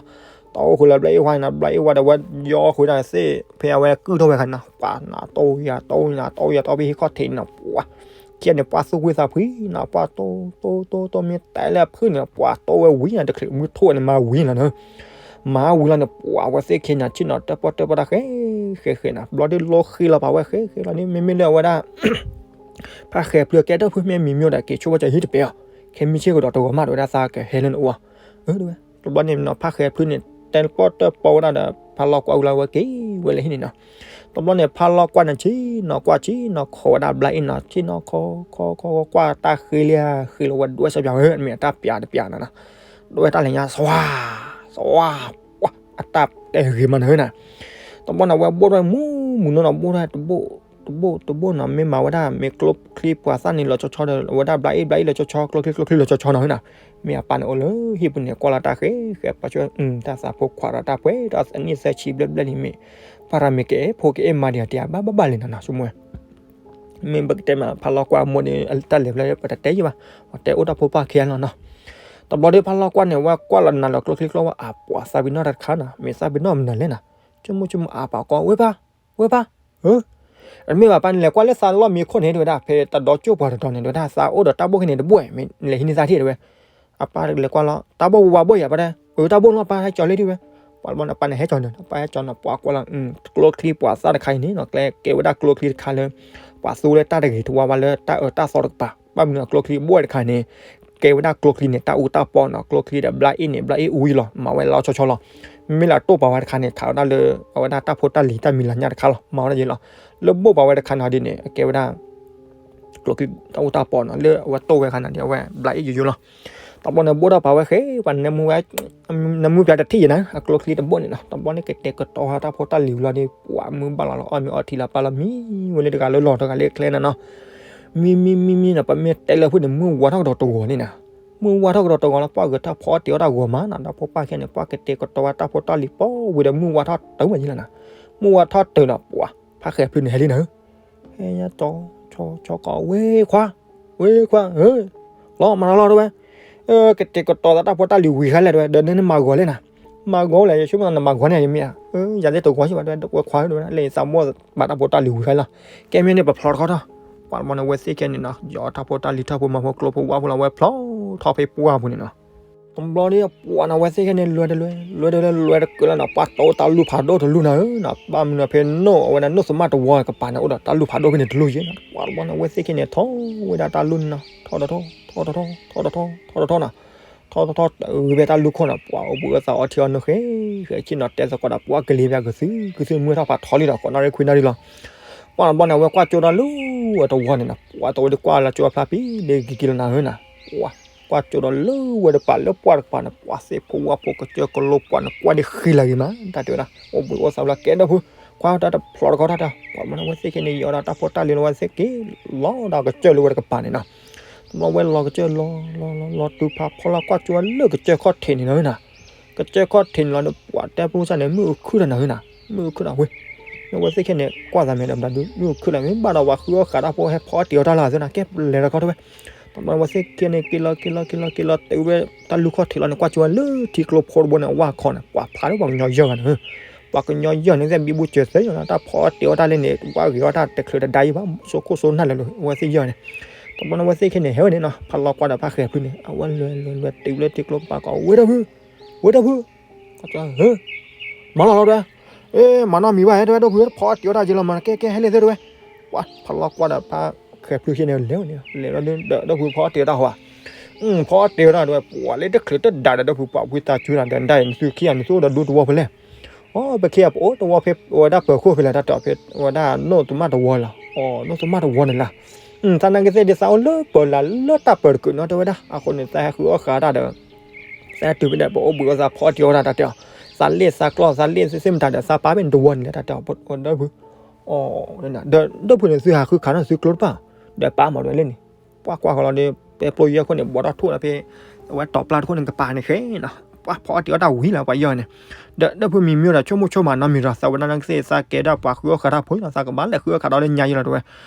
တိၢ်ဃုာ်လဲၤဘျါအ့ၣ်ဝဲန့ၣ် ဘျါအ့ၣ်ဝဲဒီး ဝဲယီဃုာ်ဒၣ်သ့ၣ် ဖဲအဝဲကုၢ်ထီၣ်ဝဲခါနီၤ ပှၤနၤတိၢ်ယၤတိၢ်နၤတိၢ်ယၤတိၢ်ဖဲဟံၣ်ခီၣ်ထံးန့ၣ်နီၤ ပှၤ ခံဂၤန့ၣ် ပှၤသူၣ်ဝံသးဖှံနီၤ ပှၤတိၢ်တိၢ်တိၢ်တိၢ် မ့ၢ်တဲလၢအဖုၣ်န့ၣ် ပှၤတိၢ်ဝဲဝံၤန့ၣ် တချုးမုၢ်ထီၣ်န့ၣ် မၤဝံၤလီၤနီၤ, မၤဝံၤလီၤန့ၣ် ပှၤဝဲသ့ၣ်ခဲန့ၣ် ဆ့ၣ်နီၤ တၢၣ်ပီၣ်တၢၣ်ပီတၢ်ဃဲ ဃဲဃဲနီၤ ဘျီဒ်လီၤဃံလီၤပာ်ဝဲ ဃဲဃဲလီၤန့ၣ် မ့မ့ၢ်လၢအဝဲဒၣ် ဖးဃဲၤဖျုးကဲဒီးဖုမ့ၢ်မံၤမံၤဒီး က့ၤဆိကမိၣ်ကၠီဟံၣ်တပဲအီၤ, ခဲမုၢ်ဆ့ၣ်ကဒီးတဂီၤမး တဲဝဲဒၣ်သးကဟဲလၢနအိၣ်, တဘျီန့ၣ်နီၤ ဖးဃဲၤဖျုးန့ၣ် တဲပီၣ်တၢၣ်ပီဝဲဒၣ်ဒီး ဖးလီၤကွၢ်ဝံၤလီၤဝဲက့ၤဝဲလၢဟံၣ်န့ၣ်နီၤ. တဘျီန့ၣ် ဖးလီၤကွၢ်န့ၣ် ဆ့ၣ်နီၤကွၢ်ဆ့ၣ်နီၤခိးဝဲဒၣ်ဘျါအ့ၣ်နီၤ, ဆ့ၣ်နီၤခိးခိးခိးကွၢ်တၢ်ဃ့လံဧါ, ဃ့လီၤဝဲဒွဲၣ်စၢ်ပၠးဝဲ မ့ၢ်အတၢ်ပၠးတပၠးနီၤနီၤ, ဒွဲၣ်တၢ်လဲၤညါ သွါ သွါ, ပှၤ အတၢ်တဲဂ့ၤမးနီၤနီၤ. တဘျီန့ၣ် အဝဲဘိၣ်ထီၣ်မူမူနီၤနီၤ ဘိၣ်ထီၣ်တဘိၣ်တဘိၣ်တဘိၣ်နီၤ, မ့ၢ်မၤဝဲဒၣ် မ့ၢ်ကျိချံပှၤသၣ်န့ၣ်လီၤဆီဆီဒီး အဝဲဒၣ်ဘျါအ့ၣ်ဘျါအ့ၣ်လီၤဆီဆီ ကျိချံကျိချံလီၤဆီဆီနီၤနီၤ. မ့ၢ်အပၢ်န့ၣ်အိၣ်လၢဟံၣ်ပူၤန့ၣ် ကွၢ်လီၤတၢ်ဃ့ဃ့ ပှၤဆိ တၢ်သးဖိခွါဒီးတၢ်ပှဲၤဒီး အနံၣ်သၢဆံဘျဲၣ်ဘျဲၣ်လံမ့ၢ် ပှၤရၤမ့ၢ်ကအဲၣ်ဖိကအဲၣ်မါဒံးဧါ တဲဘၣ်ဘၣ်ဘၣ်လံနီၤနီၤ ဆိကမိၣ်ဝဲ မ့ၢ်ပကတဲမး ဖးလီၤကွၢ်အမိၢ်န့ၣ် တၢ်လဲၤဖျါ ပတတဲယံၤဘၣ်, ပှၤတဲအိၣ်တၢ်ဖိပၢ်ခံဂၤလီၤနီၤ. တဘျီဒီးဖးလီၤကွၢ်န့ၣ် ဝဲကွၢ်လီၤနၤလီၤကျိချံကျိဝဲ အပှၤသးပ့ၤနီၣ်တၢ်တခါနီၤ, မ့ၢ်သးပ့ၤနီၣ်မနုၤလဲၣ်နီၤ, ဆိကမိၣ်ဆိကမိၣ်အပၢ်ကိး ဝ့ၢ်ဖး, ဝ့ၢ်ဖး, ဧၢ, တမ့ၢ်ဘၣ် ပၢ်နလဲၤကွၢ်လၢသးလီၢ်မံခိၣ်န့ၣ် တဲဝဲဒၣ် ဖဲတဒီကၠိၣ်ပှၤတတီၤန့ၣ် တဲဝဲဒၣ် သးအိၣ်ဒီးတၢ်ဘိၣ်ခဲန့ၣ်တဘိၣ် မ့ၢ်နလဲၤဟံးန့ၢ်သးထံၣ်တဲဝဲ, အပၢ်လဲၤကွၢ်လီၤ တၢ်ဘိၣ်ဝါဘိၣ်ယၤ ပှၤတဲ, အၢ တၢ်ဘိၣ်လီၤ ပၢ်ဟဲကၠီၤလံတဲဝဲ, ပှၤတဘျီန့ၣ် ပၢ်န့ၣ်ဟဲကၠီၤန့ၣ် ပၢ်ဟဲကၠီၤန့ၣ် ပှၤကွၢ်လီၤ ကျိချံပှၤသၣ်တခါအံၤန့ၣ်နီၤ ကဲ ကဲဝဲဒၣ်ကျိချံတခါလၢ ပှၤသူဝဲလၢတၢ်တဂ့ၤတဝါဝါလၢတၢ်အၢတၢ်သီတကပၤ, ဘၣ်မနုၤအကျိချံဘိၣ်ဝဲတခါန့ၣ် ကဲဝဲဒၣ်ကျိချံန့ၣ် တၢ်အူတၢ်ပီနီၤ, ကျိချံဒီးဘျါအ့ၣ်န့ၣ် ဘျါအ့ၣ်အူယံလီၤ မၤဝဲလီၤဆီဆီလီၤ. မ့ၢ်လၢတိၢ်ပာ်ဝဲတခါန့ၣ် ခးဝဲဒၣ်လၢ အဝဲဒၣ်တၢ်ဖိတၢ်လံၤတၢ်မံၤလၤညၣ်တခါလီၤ မၤဝဲဒၣ်ယံလီၤ. လၢဘိၣ်ပာ်ဝဲတခါန့ၣ်ဒ်န့ၣ် အကဲဝဲဒၣ် ကျိချံတၢ်အူတၢ်ပီနီၤ လၢအဝဲတိၢ်ဝဲခါန့ၣ်ဒ်အဝဲဘျါအ့ၣ်ယိယိလီၤ. တဘျီန့ၣ် ဘိၣ်ထီၣ်ပာ်ဝဲဃ့ ပှၤနမူဝဲ နမူပၠးတထံၣ်ယံၤနၤ အကျိချံတဘိၣ်န့ၣ်နီၤ, တဘျီန့ၣ်ကတဲာ်ကတီၤဟးတၢ်ဖိတၢ်လံၤဝံၤလီၤဒီး ပှၤမုၢ်ဘၣ်လီၤလီၤ အီၣ်မ့ၤအီထံလီၤ ပၢ်လီၤမံဝဲလၢတဂၤလၢလီၢ်တဂၤလၢကျဲန့ၣ်နီၤ. မံမံမံမံနီၤ ပမ့ၢ်တဲလၢဖုၣ်န့ၣ် မုၢ်ဝါထီၣ်ကဒီးတဂီၤန့ၣ်နီၤ, မုၢ်ဝါထီၣ်ကဒီးတဂီၤလီၤ ပှၤဂဲၤတၢ်ဖီအီၣ်တ့ၤအီၣ်တၢ်ဂီၤမးနီၤ, ဒီးဖိပၢ်ခဲန့ၣ် ပှၤကတဲာ်ကတီၤဝဲတၢ်ဖိတၢ်လံၤပီဝံၤဒီး မုၢ်ဝါထီၣ်တုၤမးယံလီၤနီၤ, မုၢ်ဝါထီၣ်တုၤဒီး ပှၤ ဖးဃဲၤဖျုးန့ၣ်ဟဲလံနီၤ ဟဲညါတီၤ ဆီဆီကီး ဝ့ၢ်ခွါ, ဝ့ၢ်ခွါဧၢ, လီၤမၤတၢ်လီၤတဲဝဲ, ကတဲာ်ကတီၤသးတၢ်ဖိတၢ်လံၤဝံၤဃါလဲၣ်တဲဝဲ ဒီးနမၤဂီၤလဲၣ်နီၤ, မၤဂီၤလဲၣ် ယဆိကမိၣ်နမၤဂီၤန့ၣ်ယမ့ၢ်ဧါ, ယၤသ့ၣ်တဂီၤဆံးဘၣ်တဲဝဲ ဝ့ၢ်ခွါဧၢတဲဝဲ လၢယသးဘိၣ်ဘၣ်တၢ်ဖိတၢ်လံၤဝံၤဃါလီၤ, ကဲမ့ၢ်န့ၣ် ပဖျီတခီထီၣ်, ပှၤတဘျီန့ၣ် အဝဲသ့ၣ်ခဲန့ၣ်နီၤ ယီၤတၢ်ဖိတၢ်လံၤထီၣ်ဖိမၤဖိကျိဖိဝါဖိလီၤ အဝဲဖျီထီၣ်ဖဲပှၢ်ပူၤန့ၣ်နီၤ တဘျီန့ၣ် ပှၤန့ၣ် အဝဲသ့ၣ်ခဲန့ၣ် လွဲတလွဲ လွဲတလွဲ လွဲတကၢလၢနီၤ ပှၤတိၢ်တၢ်လူၢ်ဖးဒိၣ်တလူၢ်နီၤဧၢနီၤ ဘၣ်မနုၤဖဲနိၣ် အဝဲဒၣ်နိၣ်သမၣ်တဝီကပၤန့ၣ် အိၣ်ဒီးတၢ်လူၢ်ဖးဒိၣ်ဖဲန့ၣ်တလူၢ်ယဲနီၤ ပှၤတဘျီန့ၣ် အဝဲသ့ၣ်ခဲန့ၣ် ထီၣ်ဝဲဒၣ်တၢ်လူၢ်န့ၣ်နီၤ ထီၣ်တထီၣ် ထီၣ်တထီၣ် ထီၣ်တထီၣ် ထီၣ်တထီၣ်နီၤ ထီၣ်တထီၣ်တုၤဖဲတၢ်လူၢ်ခိၣ်နီၤ ပှၤအိၣ်ဘှံးအိၣ်သးအီထံအီနိၣ်ဃဲ ဃဲဆ့ၣ်နီၤ တဲသကိးဒီး ပှၤကလ့ၤဖဲကသု ကသုမုၢ်ထီၣ်ဖးထီလံဒီး ဃိးနၣ်ရံၣ်ခွံနၣ်ရံၣ်လီၤ ပှၤတဘျီန့ၣ် အဝဲကွၢ်ကၠိဒီးလၢဝဲတဝီန့ၣ်နီၤ ပှၤတဝီဒ်ကွၢ်လၢကၠိအဖျါပံၤ ဒ်ကက့ၤလီၤနၤဧၢနီၤ ပှၤ ကွၢ်ကၠိဒီးလၢဝဲတပၤလၢပှၢ်တပၤန့ၣ် ပှၤသ့ၣ်ဖိဝၣ်ဖိကစၢၢ်ကလိပှၤန့ၣ် ကွၢ်ဒ်ဃံလၤဂ့ၤမး တၢ်တဲဝဲဒၣ် အိၣ်ဘှံးအိၣ်သးဘျီ ကဲဒီပုၢ် ကွၢ်တၢ်တဖျီတခီတၢ်တၢ် ပှၤမၤန့ၣ် အဝဲသ့ၣ်ခဲန့ၣ် ယီၤဒီးတၢ်ဖိတၢ်လံၤလီၤ အဝဲသ့ၣ်က့ၤလီၤဒီးကစၢၢ်လၢဝဲတကပၤန့ၣ်နီၤ တဘျီဝဲလီၤကစၢၢ်လီၤလီၤလီၤလီၤတုၤဖးဖီလာ် ကွၢ်ကၠိလၢကစၢၢ်ခီၣ်ထံးန့ၣ်နီၤ ကစၢၢ်ခီၣ်ထံးန့ၣ်လီၤဒီး ပှၤတဲဖိစၢ်န့ၣ် မုၢ်အုၣ်ခုၣ်တၢ်နၤဧၢနီၤ မုၢ်အုၣ်ခုၣ်တၢ်ဝဲ အဝဲသ့ၣ်ခဲန့ၣ် ကွၢ်သးမဲာ်ဒီးဘျးဒု မုၢ်အုၣ်ခုၣ်တၢ် မ့ၢ်ဘၣ်ဒီးပှၤဃုအီၣ်ဃာ်တၢ်ဖိဟဲဖီအီၣ်တ့ၤအီၣ်တၢ်လၢအသးနီၤ ကဲလဲၤတခီတဝဲ တဘျီဝဲသ့ၣ်ခဲန့ၣ် က့ၤလီၤက့ၤလီၤက့ၤလီၤက့ၤလီၤ တုၤဝဲတၢ်လူၢ်ခီၣ်ထံးလီၤန့ၣ် ကွၢ်ကၠိဝဲလၢထံကျိဖိတဘိန့ၣ် အဝၢ်ခီန့ၣ် ပှၤဖးလၢပှၤကညီယဲၢ်ဂၤန့ၣ် ပှၤကညီယဲၢ်န့ၣ် သဲဘံဘူစၢၤသဲယီၤလီၤ တၢ်ဖီအီၣ်တ့ၤအီၣ်တၢ်လၢန့ၣ် ဝဲဂ့ၤအီၣ်တၢ်တချုးတဒါယံၤဘၣ် စိခိၣ်စိနၢ်လၢၤလၢၤ အဝဲသ့ၣ်ယဲၢ်န့ၣ် တဘျီန့ၣ် အဝဲသ့ၣ်ခဲန့ၣ် ဟဲဝဲန့ၣ်နီၤ ဖးလီၤကွၢ်ဒီးဖးဃဲၤဖုန့ၣ် အဝဲလဲၤလဲၤလဲၤတုၤလၢထံကျိကပၤကီး ဝ့ၢ်ဒီပုၢ် ဝ့ၢ်ဒီပုၢ် မၤလီၤလီၤတဲ မၤနီတမံၤဘၣ်ဟဲတဲဝဲ ဒီပုၢ် ဖီအီၣ်တ့ၤအီၣ်တၢ်က့ၤလီၤမး ကဲကဲဟဲလံသ့တဲဝဲ ပှၤဖးလီၤကွၢ်ဒီးဖးဃဲၤဖုဆ့န့ၣ် လဲၤဝဲန့ၣ် လဲၤလီၤဒီး ဒီပုၢ်ဖီအီၣ်တ့ၤအီၣ်တၢ်ဟီဧါ ဖီအီၣ်တ့ၤအီၣ်တၢ်တဲဝဲ ပှၤလၢတချုးတဒါဒီး ဒီပုၢ် ပှၤဖှံသးစူၤတၢ်ဒီး ဒ်အံၤနသုခံဂၤနသုအိၣ်ဒီးဒူတဝီဖဲလဲၣ် အိ ပခံဂၤပအိၣ်တဝီဖဲ ဝဲဒၣ်ပၢၤခိၣ်ဖဲလဲၣ် တၢ်တဲအီၤဖဲ ဝဲဒၣ်နိၣ်သမၣ်တဝီလီၤ အိ နိၣ်သမၣ်တဝီန့ၣ်လီၤ သးနာ်က့သ့ၣ်ဒ်သးအိၣ်လၢပၢၤလၢ်လၢတၢ်ပၢၤတကုာ်နီၤ တဲဝဲဒၣ် အဃိန့ၣ် သးဟဲဃုအီၣ်ဃာ်တၢ်ဒီး သးဟဲတုၤဖဲဒီး ပအိၣ်ဘှံးအိၣ်သးဖီအီၣ်တ့ၤအီၣ်တၢ် တၢ်တဲအီၤ သးလ့ၣ်သးကျီၢ် သးလ့ၣ်သ့ၣ်မတၤဒီး သးပာ်ဖဲန့ၣ်တဝီန့ၣ်လီၤ တၢ်တဲအီၤ ဒီပုၢ် အိ ဒီး ဒီပုၢ်န့ၣ် သုဟးဃုခးနီၤ သုကျိတဖၣ် ဒီးပာ်မၤဒ်လဲၣ်န့ၣ် ပှၤကွၢ်ဃီလီၤဒီး ပဲပျိယဲၢ်ခိၣ်န့ၣ် ဘီးထီၣ်ထိၣ်ဒီးဖဲ အဝဲတီၤပျၢ်တခိၣ်န့ၣ် ကပၤန့ၣ်ဃဲနီၤ ပှၤဖီအီၣ်တ့ၤအီၣ်တၢ်ဝံၤလီၤ ပှၤယဲၢ်န့ၣ် ဒီး ဒီပုၢ်မံၤမံၤဒီး ဆိကမိၣ်ဆိကမးနီတမံၤဒီး သးဝဲဒၣ်နာ်က့သ့ၣ် သးကဲဒၣ်ပှၤဃုအီၣ်ဃာ်တၢ်ဖိလီၤ သးကဘၣ်လဲၤဃုအီၣ်ဃာ်ဒီးလၢညါယံၤလီၤတဲဝဲ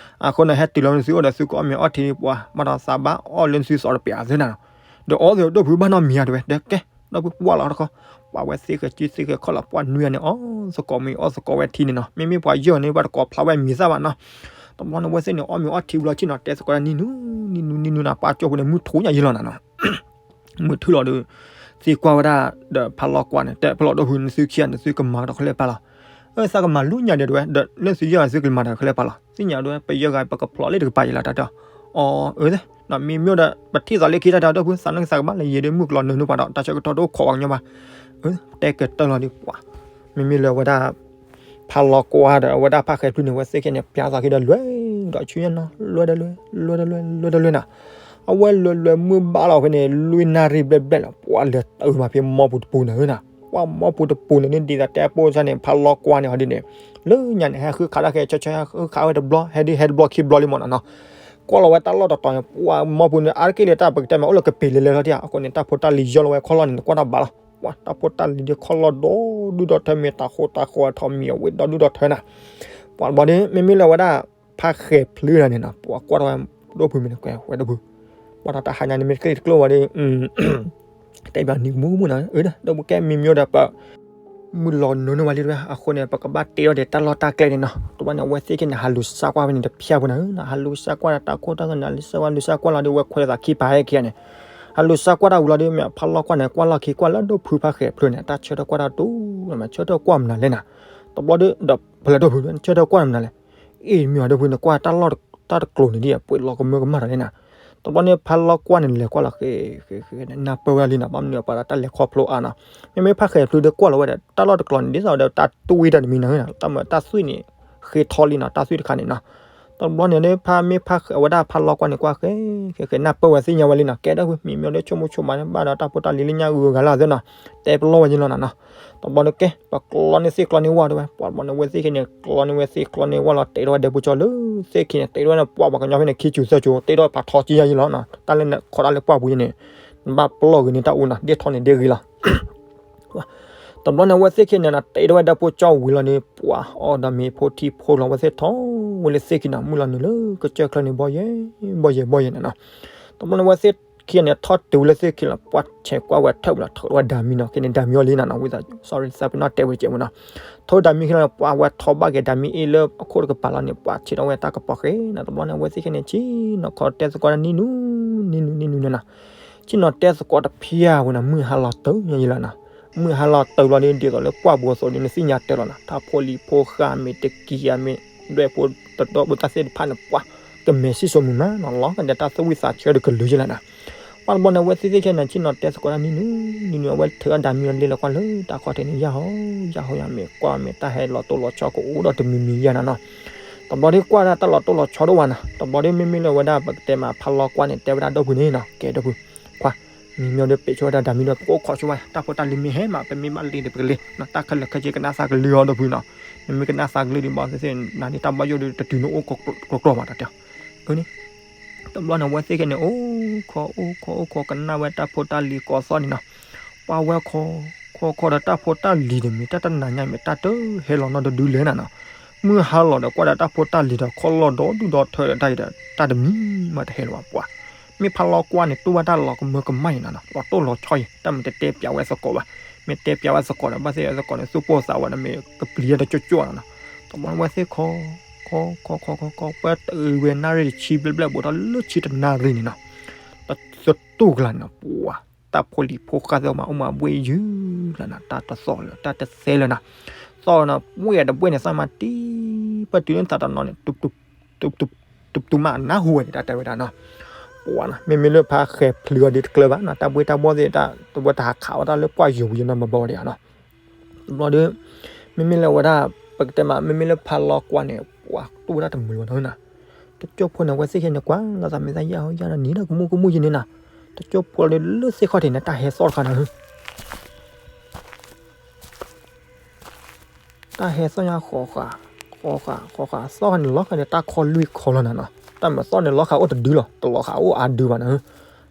အဃိန့ၣ် ဟဲတုၤလီၤနသုအိၣ်ဒီးသုကအီၣ်မ့ၤအီထံပှၤ ဘၣ်ဒီးသးဘၣ်အီၣ်လၢနသုစီၤတပျးသ့နီၤ ဒီးအီၣ်သ့ဒီပုၢ်ဘၣ်နီတမံၤဧါတဲဝဲ ဒီးကဲ ဒီပုၢ်ကွၢ်လီၤတခီ ပှၤဝဲသ့ၣ်ဃဲၤစုသ့ၣ်ဃဲၤခီၣ်လီၤ ပှၤနွံဂၤန့ၣ် အီၣ်သကိးမ့ၤအီၣ်သကိးဝဲထံန့ၣ်နီၤ မ့မ့ၢ်ပှၤယဲၢ်န့ၣ် ပှၤတကိးဖျါဝဲမံၤသၣ်ဘၣ်နီၤ တဘျီန့ၣ် အဝဲသ့ၣ်န့ၣ် အီၣ်မ့ၤအီထံဘျီဆ့ၣ်နီၤ တဲသကိးတၢ်နံၤနူၤ နံၤနူၤ နံၤနူၤနီၤ ပှၤကၠိဖိန့ၣ် မုၢ်ထူညါယံၤလီၤနၤနီၤ မုၢ်ထူလီၤဒီး သံကွၢ်ဝဲဒၣ် ဒီးဖးလီၤကွၢ်န့ၣ် တဲဖးလီၤဒီပုၢ် နသုခံဂၤန့ၣ် သုကမၤကဒီးခီလၢပၢ်လီၤ အၢ သးကမၤလူညါဒီးတဝဲ ဒီးလၢသုယဲၢ်ဂၤသုကလဲၤမၤတၢ်ခဲလၢာ်ပာ်လီၤ သ့ၣ်ညါဒဝဲ ပယဲၢ်ဂၤပကဖျိးလၢတကပၤယံၤလီၤတၢ်တဲအီၤ, အၢ မ့မ့ၢ်ဒီး ပထံၣ်သးလၢခံတၢ်တဲအီၤဒီပုၢ် သးနၢ်ကစၢ်ကဘၣ်လဲၤယံၤဒီးမုၢ်ကျိၤနၢၤနုာ်ပှၤဒီး တၢ်ဆၢကတီၢ်တအိၣ်ခိးဘၣ်ကညီဘၣ်, အၢ တဲကတၢၢ်လီၤဒီးပှၤ, မ့မ့ၢ်လၢအဝဲဒၣ် ဖါလီကွၢ်ဒီးအဝဲဒၣ်ဖါဃဲၤဖျုးန့ၣ် အဝဲသ့ၣ်ခံန့ၣ် ပျးသးခံဒီးလွဲၢ်ဒီးဆူညါနီၤ လွဲၢ်ဒီးလွဲၢ် လွဲၢ်ဒီးလွဲၢ် လွဲၢ်ဒီးလွဲၢ်နီၤ, အဝဲလွဲၢ်လွဲၢ်မုၢ်ဘၣ်လီၤဖဲန့ၣ် လွံၢ်နၣ်ရံၣ်ဘျဲၣ်ဘျဲၣ်လီၤ ပှၤလဲၤတုၤမးဖဲမီပူၤတပူၤန့ၣ်ဧၢနီၤ, ပှၤမီပူၤတပူၤန့ၣ် ဒ်သိးတဲပိၢ်စၢ်န့ၣ် ဖါလီကွၢ်န့ၣ်ဟီဒ်န့ၣ်, လၢညါန့ၣ် ဟဲဃုခးတၢ်ခဲ ဆၢဆၢဟဲဃုခးဝဲတဘျီ ဟဲဒ်ဟဲတဘျီခံဘျီလံမ့ၢ်နီၤနီၤ, ကွၢ်လီၤဝဲတၢ်လီၢ်တတီၤန့ၣ် ပှၤမီပူၤန့ၣ် အါတက့ၢ်လၢတၢ်ပကတဲမး အိၣ်လၢကပ့ၤလဲၤလဲၤလီၤဒံး အဃိန့ၣ် တၢ်ဖိတၢ်လံၤယီလီၤဝဲခီၣ်လီၢ်န့ၣ် နကွၢ်တၢ်ဘၣ်လီၤ, ပှၤတၢ်ဖိတၢ်လံၤဒ်ခီၣ်လီၢ်ဒီဒူၣ်ဒီထၢ မ့ၢ်တၤဃိတၤဃီအထီၣ်မံၤအဝ့ၢ်ဒီဒူၣ်ဒီထၢနီၤ, ပှၤတဘျီဒီး မ့မ့ၢ်လၢအဝဲဒၣ် ဖါဃဲၤဖျုးတဂၤန့ၣ်နီၤ ပှၤကွၢ်ထီၣ်ဝဲ ဒီပုၢ်မ့ၢ်နကွဲးဝဲဒီပုၢ်, ပှၤတၢ်တဟါညါန့ၣ်မ့ၢ်တကျ့ၣ်တကျိၣ်ဝဲဒီး တဲဘၣ်နံၤကမူကမူနီၤ အၢ ဒီပုၢ်ကဲမ့မ့ၢ်ဒီးပ မုၢ်လီၤနုာ်န့ၢ်ဝဲလံတဝဲ အဃိန့ၣ် ပကဘၣ်တ့ထီၣ်ဒီးတၢ်လီၢ်တၢ်ကျဲန့ၣ်နီၤ, တဘျီန့ၣ် အဝဲသ့ၣ်ခံန့ၣ် ဟးလူၤစါကွၢ်ဖဲန့ၣ်တဖျၢၣ်ဖိန့ၣ် ဟးလူၤစါကွၢ်ဒီးတၢ်ခိၣ်တၢ်သနၤ လူၤစါကွၢ် လူၤစါကွၢ်လီၤဒီး အဝဲခွဲးသးခံပာ်ဟဲခံဂၤန့ၣ်, ဟးလူၤစါကွၢ်တၢ်ဝံၤလီၤဒီး မ့ၢ်ဖါလီကွၢ်န့ၣ် ကွၢ်လီၢ်ခံကွၢ်လၢဒီပုၢ်ဖါဃဲၤဖျုးန့ၣ် တၢ်ဆၢထၢၣ်ကွၢ်တၢ်တူၢ်လီၤမး ဆၢထၢၣ်ကွၢ်မနုၤလဲၣ်နီၤ, တဘျီဒီး ဒီးဖဲလဲၣ်ဒီပုၢ် ဆၢထၢၣ်ကွၢ်မနုၤလဲၣ် အ့ၣ် မ့ၢ်အီၤဒီပုၢ်န့ၣ် ကွၢ်တၢ်လီၢ် တၢ်တကျိၤန့ၣ်ဒ်အပှဲၤလီၤကမၢကမၣ်တၢ်လံနီၤ, တဘျီန့ၣ် ဖါလီကွၢ်န့ၣ် လဲၤကွၢ်လီၤဃဲၤဃဲၤဃဲၤ နၢ်ပၢၢ်ဝဲဒၣ်လံနီၤ, ဘၣ်မနုၤအပှၤဒီးတၢ်လဲၤခီဖျိအါနီၤ, မ့မ့ၢ်ဖါဃဲၤဖျုးဒီးကွၢ်လီၤဝဲဒီး တၢ်လီၢ်တကျိၤန့ၣ် ဒ်သိးဒီးတၢ်တူၢ်ဝံတၢ်တမံၤနီၤ, တၢ်မ့ၢ်တၢ်သွံၣ်န့ၣ် ဃ့ထီလံနီၤ, တၢ်သွံၣ်တခါန့ၣ်နီၤ, တဘျီန့ၣ်ဒီး ဖါမ့ၢ်ဖါဃဲၤ အဝဲဒၣ်ဖါလီကွၢ်န့ၣ် ကွၢ်ဃဲၤဃဲၤဃဲၤ နၢ်ပၢၢ်ဝဲသ့ၣ်ညါဝဲလံနီၤ, ကဲဒီပုၢ် မ့မ့ၢ်အီၤဒီး ဆိကမိၣ်ဆိကမးန့ၣ် ဘၣ်ဒီးတၢ်ဖိတၢ်လံၤလၢညါဂုၤဂၤလၢအသ့နီၤ, တဲပလီၢ်ဝဲယံၤလီၤနီၤနီၤ, တဘျီန့ၣ်ကဲ ပကျီန့ၢ်သ့ၣ်ကျီန့ၢ်ဝၣ်တဝဲ ပှၤတဘျီန့ၣ် အဝဲသ့ၣ်ခံန့ၣ် ကျီန့ၢ်ဝဲသ့ၣ်ကျီန့ၢ်ဝၣ်လီၤ တဲထီၣ်ဝဲဒဲပူၤကၠီလၢသ့ၣ်ခံန့ၣ် တဲထီၣ်ဝဲန့ၣ် ပှၤပှၤကညီဖဲန့ၣ် ခံကၠူၤသၢကၠူၤ တဲထီၣ်ဖးထီကံယါယံၤလီၤနီၤ, တၢ်လၢနခိးတၢ်လၢပှၢ်ပူၤယံၤန့ၣ် နဘၣ်ပလီၢ်ဂ့ၤန့ၢ်တၢ်အူနီၤ ဒ့ၣ်ထီန့ၣ်ဒ့ၣ်ဂ့ၤလီၤ တဘျီန့ၣ် အဝဲသ့ၣ်ခံန့ၣ်နီၤ တဲထီၣ်ဝဲဒၣ်ပိကၠီဝံၤလီၤန့ၣ် ပှၤအီၣ်ဒီးမ့ၤဖိထံဖိလီၤ အဝဲသ့ၣ်ထီၣ်ဝဲလၢသ့ၣ်ခံနီၤ မုၢ်လီၤနုာ်လၢကစၢၢ်ချၢန့ၣ် ဘီယဲၢ် ဘီယဲၢ် ဘီယဲၢ်န့ၣ်နီၤ, တဘျီန့ၣ် အဝဲသ့ၣ်ခံန့ၣ် ထီၣ်တုၤဝဲလၢသ့ၣ်ခံလီၤ ပှၤဆဲးကွၢ်ဝဲထၢၣ်ဝံၤလီၤ ထီၣ်ဝဲဒၣ်မံနီၤ ကဲန့ၣ် ဒၣ်မံအီၤလံနီၤနီၤ ဝံသး sorry သးပ့ၤနီၣ်တဲဝဲကဲးမနီၤ, ထီၣ်ဝဲဒၣ်မံခံလီၤ ပှၤဝဲထီၣ်ဘၣ်က့ၤဒၣ်မံအ့ၣ်လၢအခိၣ်တကပၤလီၤန့ၣ် ပှၤဆဲးထီၣ်ဝဲတၢ်ကပီၤဃဲနီၤ တဘျီန့ၣ် အဝဲသ့ၣ်ခံန့ၣ် ဆ့ၣ်နီၤခီတဲသကိးတၢ်နံၣ်နုၤ နံၣ်နုၤ နံၣ်နုၤန့ၣ်နီၤ ဆ့ၣ်နီၤတဲသကိးတဖျၢၣ်ဝဲနီၤ မုၢ်ဟါလီၤတုၤညါယံၤလီၤနီၤ, မုၢ်ဟါလီၤတုၤလီၤဒီး ဒ်သိးလၢပှၢ်ပူၤအသိးဒီး နသ့ၣ်ညါတဲလီၤနီၤ တၢ်ဖိလံၤဖိဃာ်မ့ၢ်တကံၢ်ဧါမ့ၢ် ဒွဲၣ်ဖိတဒီဘိတၢ်သ့ၣ်တဖၣ်န့ၣ် ပှၤကမဲာ်ဆံၣ်စိမုၢ်မးနီၤ လီၤကဒီးတၢ်သူၣ်ဝံၣ်သးဆၢတကလုာ်ယံၤလီၤနီၤ, ပှၤတဘျီန့ၣ် အဝဲသ့ၣ်သ့ၣ်ခဲန့ၣ် ဆ့ၣ်နီၤတဲသကိးတၢ်နံၣ်နုၤ နံၣ်နုၤ အဝဲထုးအီၣ်ဒၣ်မံအီၤလ့လီၤကွၢ်လၢတၢ်ခီၣ်ထံးန့ၣ် ယၢ်ဟီ ယၢ်ဟီယၤမ့ၢ်ကွၢ်မ့ၢ်တၢ်ဟဲလီၤတိၢ်လီၤဆီကအိၣ်ဒီးတမံၤမံၤယၤနီၤနီၤ တဘျီဒီးကွၢ်ဒၣ်တၢ်လီၤတိၢ်လီၤဆီဒိၣ်ဝဲနီၤ တဘျီဒီးမ့မ့ၢ်လၢအဝဲဒၣ်ပကတဲမးဖါလီကွၢ်န့ၣ် တဲဝဲဒၣ်ဒီပုၢ်န့ၣ်နီၤ ကဲဒီပုၢ် ခွါ မံမံအီၤဒီးပ့းဆိဝဲဒၣ်ဒၣ်မံဒီး ပကအိၣ်ခိးဆိဝဲ တၢ်ဖိတၢ်လံၤမ့ၢ်ဟဲမး ပမ့ၢ်ဘၣ်လ့ဒီးပကလ့ တၢ်ခဲလၢာ်ခဲဆ့ကနၣ်သးကလုၢ်အီၤဒီပုၢ်နီၤ နမ့ၢ်ကနၣ်သးကလုၢ်ဒံးဘၣ်သ့ၣ်သ့ၣ် နၤန့ၣ်တၢ်ဘၣ်ယိၣ်ဒီးတတုၤနအိၣ်ကျိၤကျိၤမးတၢ်တဲအီၤ အၢန့ၣ် တဘျီန့ၣ် အဝဲသ့ၣ်ခဲန့ၣ် အိၣ်ခိး အိၣ်ခိး အိၣ်ခိး ကနၣ်ဝဲတၢ်ဖိတၢ်လံၤကိးသီၣ်န့ၣ်နီၤ ပှၤဝဲခိး ခိး ခိးဒီးတၢ်ဖိတၢ်လံၤန့ၣ် မ့ၢ်တၢ်တနၤညါ မ့ၢ်တၢ်တဟဲလီၤနီတဒုလဲၣ်နၤနီၤ မုၢ်ဟါလီၤဒီးကွၢ်ဒီးတၢ်ဖိတၢ်လံၤဒီး ခီၣ်လီၢ်ဒီဒူၣ်ဒီထၢဒီးတၢ်အံၤဒီး တၢ်တမံၤမးတဟဲလီၤဘၣ်ပှၤ မ့ၢ်ဖါလီကွၢ်န့ၣ် တူၢ်ဘၣ်တၢ်လီၤကမၢကမၣ်အံၤနၤနီၤ လီၤတိၢ်လီၤဆီအံၤ တၢ်မ့ၢ်တတဲပျးဝဲသကိးဘၣ် မ့ၢ်တဲပျးဝဲသကိးဒီး ဘၣ်သ့ၣ်သကိးန့ၣ် သူၣ်ပိၢ်သးဝဲဒီး မ့ၢ်ကပျံၤတကၠိၣ်ကၠိၣ်နၤနီၤ တဘျီန့ၣ် အဝဲသ့ၣ်ခိး ခိး ခိး ခိး ခိး ခိး ပှဲၤတုၤဝဲနၣ်ရံၣ်တဆံဘျဲၣ်ဘျဲၣ်ဘူးထီၣ်လၢဆံတနၣ်ရံၣ်န့ၣ်နီၤ တသတူၢ်ကလာ်န့ၣ်နီၤ ပှၤ တၢ်ဖိလံၤဖိဃာ်သ့ၣ်မး အိၣ်မးဘှ့ၣ်ယုၢ်လၢနၤ တၢ်တသီၣ်လၢ တၢ်တသဲလၢနၤ သီၣ်နၤ ဘှ့ၣ်အတဘှ့ၣ်န့ၣ် သးမၤတံၢ် ပတုၤလၢသးတနီၤန့ၣ် တုၤတုၤတုၤတုၤမးနၢ်ဟူဝဲန့ၣ် တၢ်တဲဝဲဒၣ်နီၤ ပှၤနီၤ မ့မ့ၢ်လၢဖါဃဲၤဖျုးအီၤဒ်တကျၢၤဘၣ်နီၤ တၢ်ဘှ့ၣ်တၢ်ဘှီၣ်သ့ၣ်တၢ် တဝဲတဟးခးဝဲတၢ်လၢပှၢ်ယိၤပူၤယနီၤ မဘၣ်ဝဲဒၣ်နီၤ တဘျီဒီး မ့မ့ၢ်လၢဝဲဒၣ် ပကတဲမး မ့မ့ၢ်လၢဖါလီကွၢ်န့ၣ် ပှၤတူၢ်ဝဲဒၣ်တမုာ်လီၤနီၤ တကၠိၢ်ဖိန့ၣ် အဝဲသ့ၣ်ခဲန့ၣ် ကွၢ်လီၤသးမ့ၢ်သးယၢ်ဟီယၢ်နီၤ နံၤဒီးကမူၣ်ကမူၣ်ယံၤန့ၣ်နီၤ တကၠိၢ်ဖိလီၤဒီးလၢသ့ၣ်ခီၣ်ထံးန့ၣ် တၢ်ဟဲသီၣ်တခါနီၤ တၢ်ဟဲသီၣ်ညါဃီဃာ် ဃီဃာ် ဃီဃာ် သီၣ်ခါန့ၣ်လီၤခါဒီးတၢ်ခီလွံၢ်ခီလီၤနၤနီၤ တၢ်မၤသီၣ်န့ၣ်လီၤခါအိၣ်တဒုလီၤ တလီၤခါအိၣ်အါဒုဘၣ်နၤ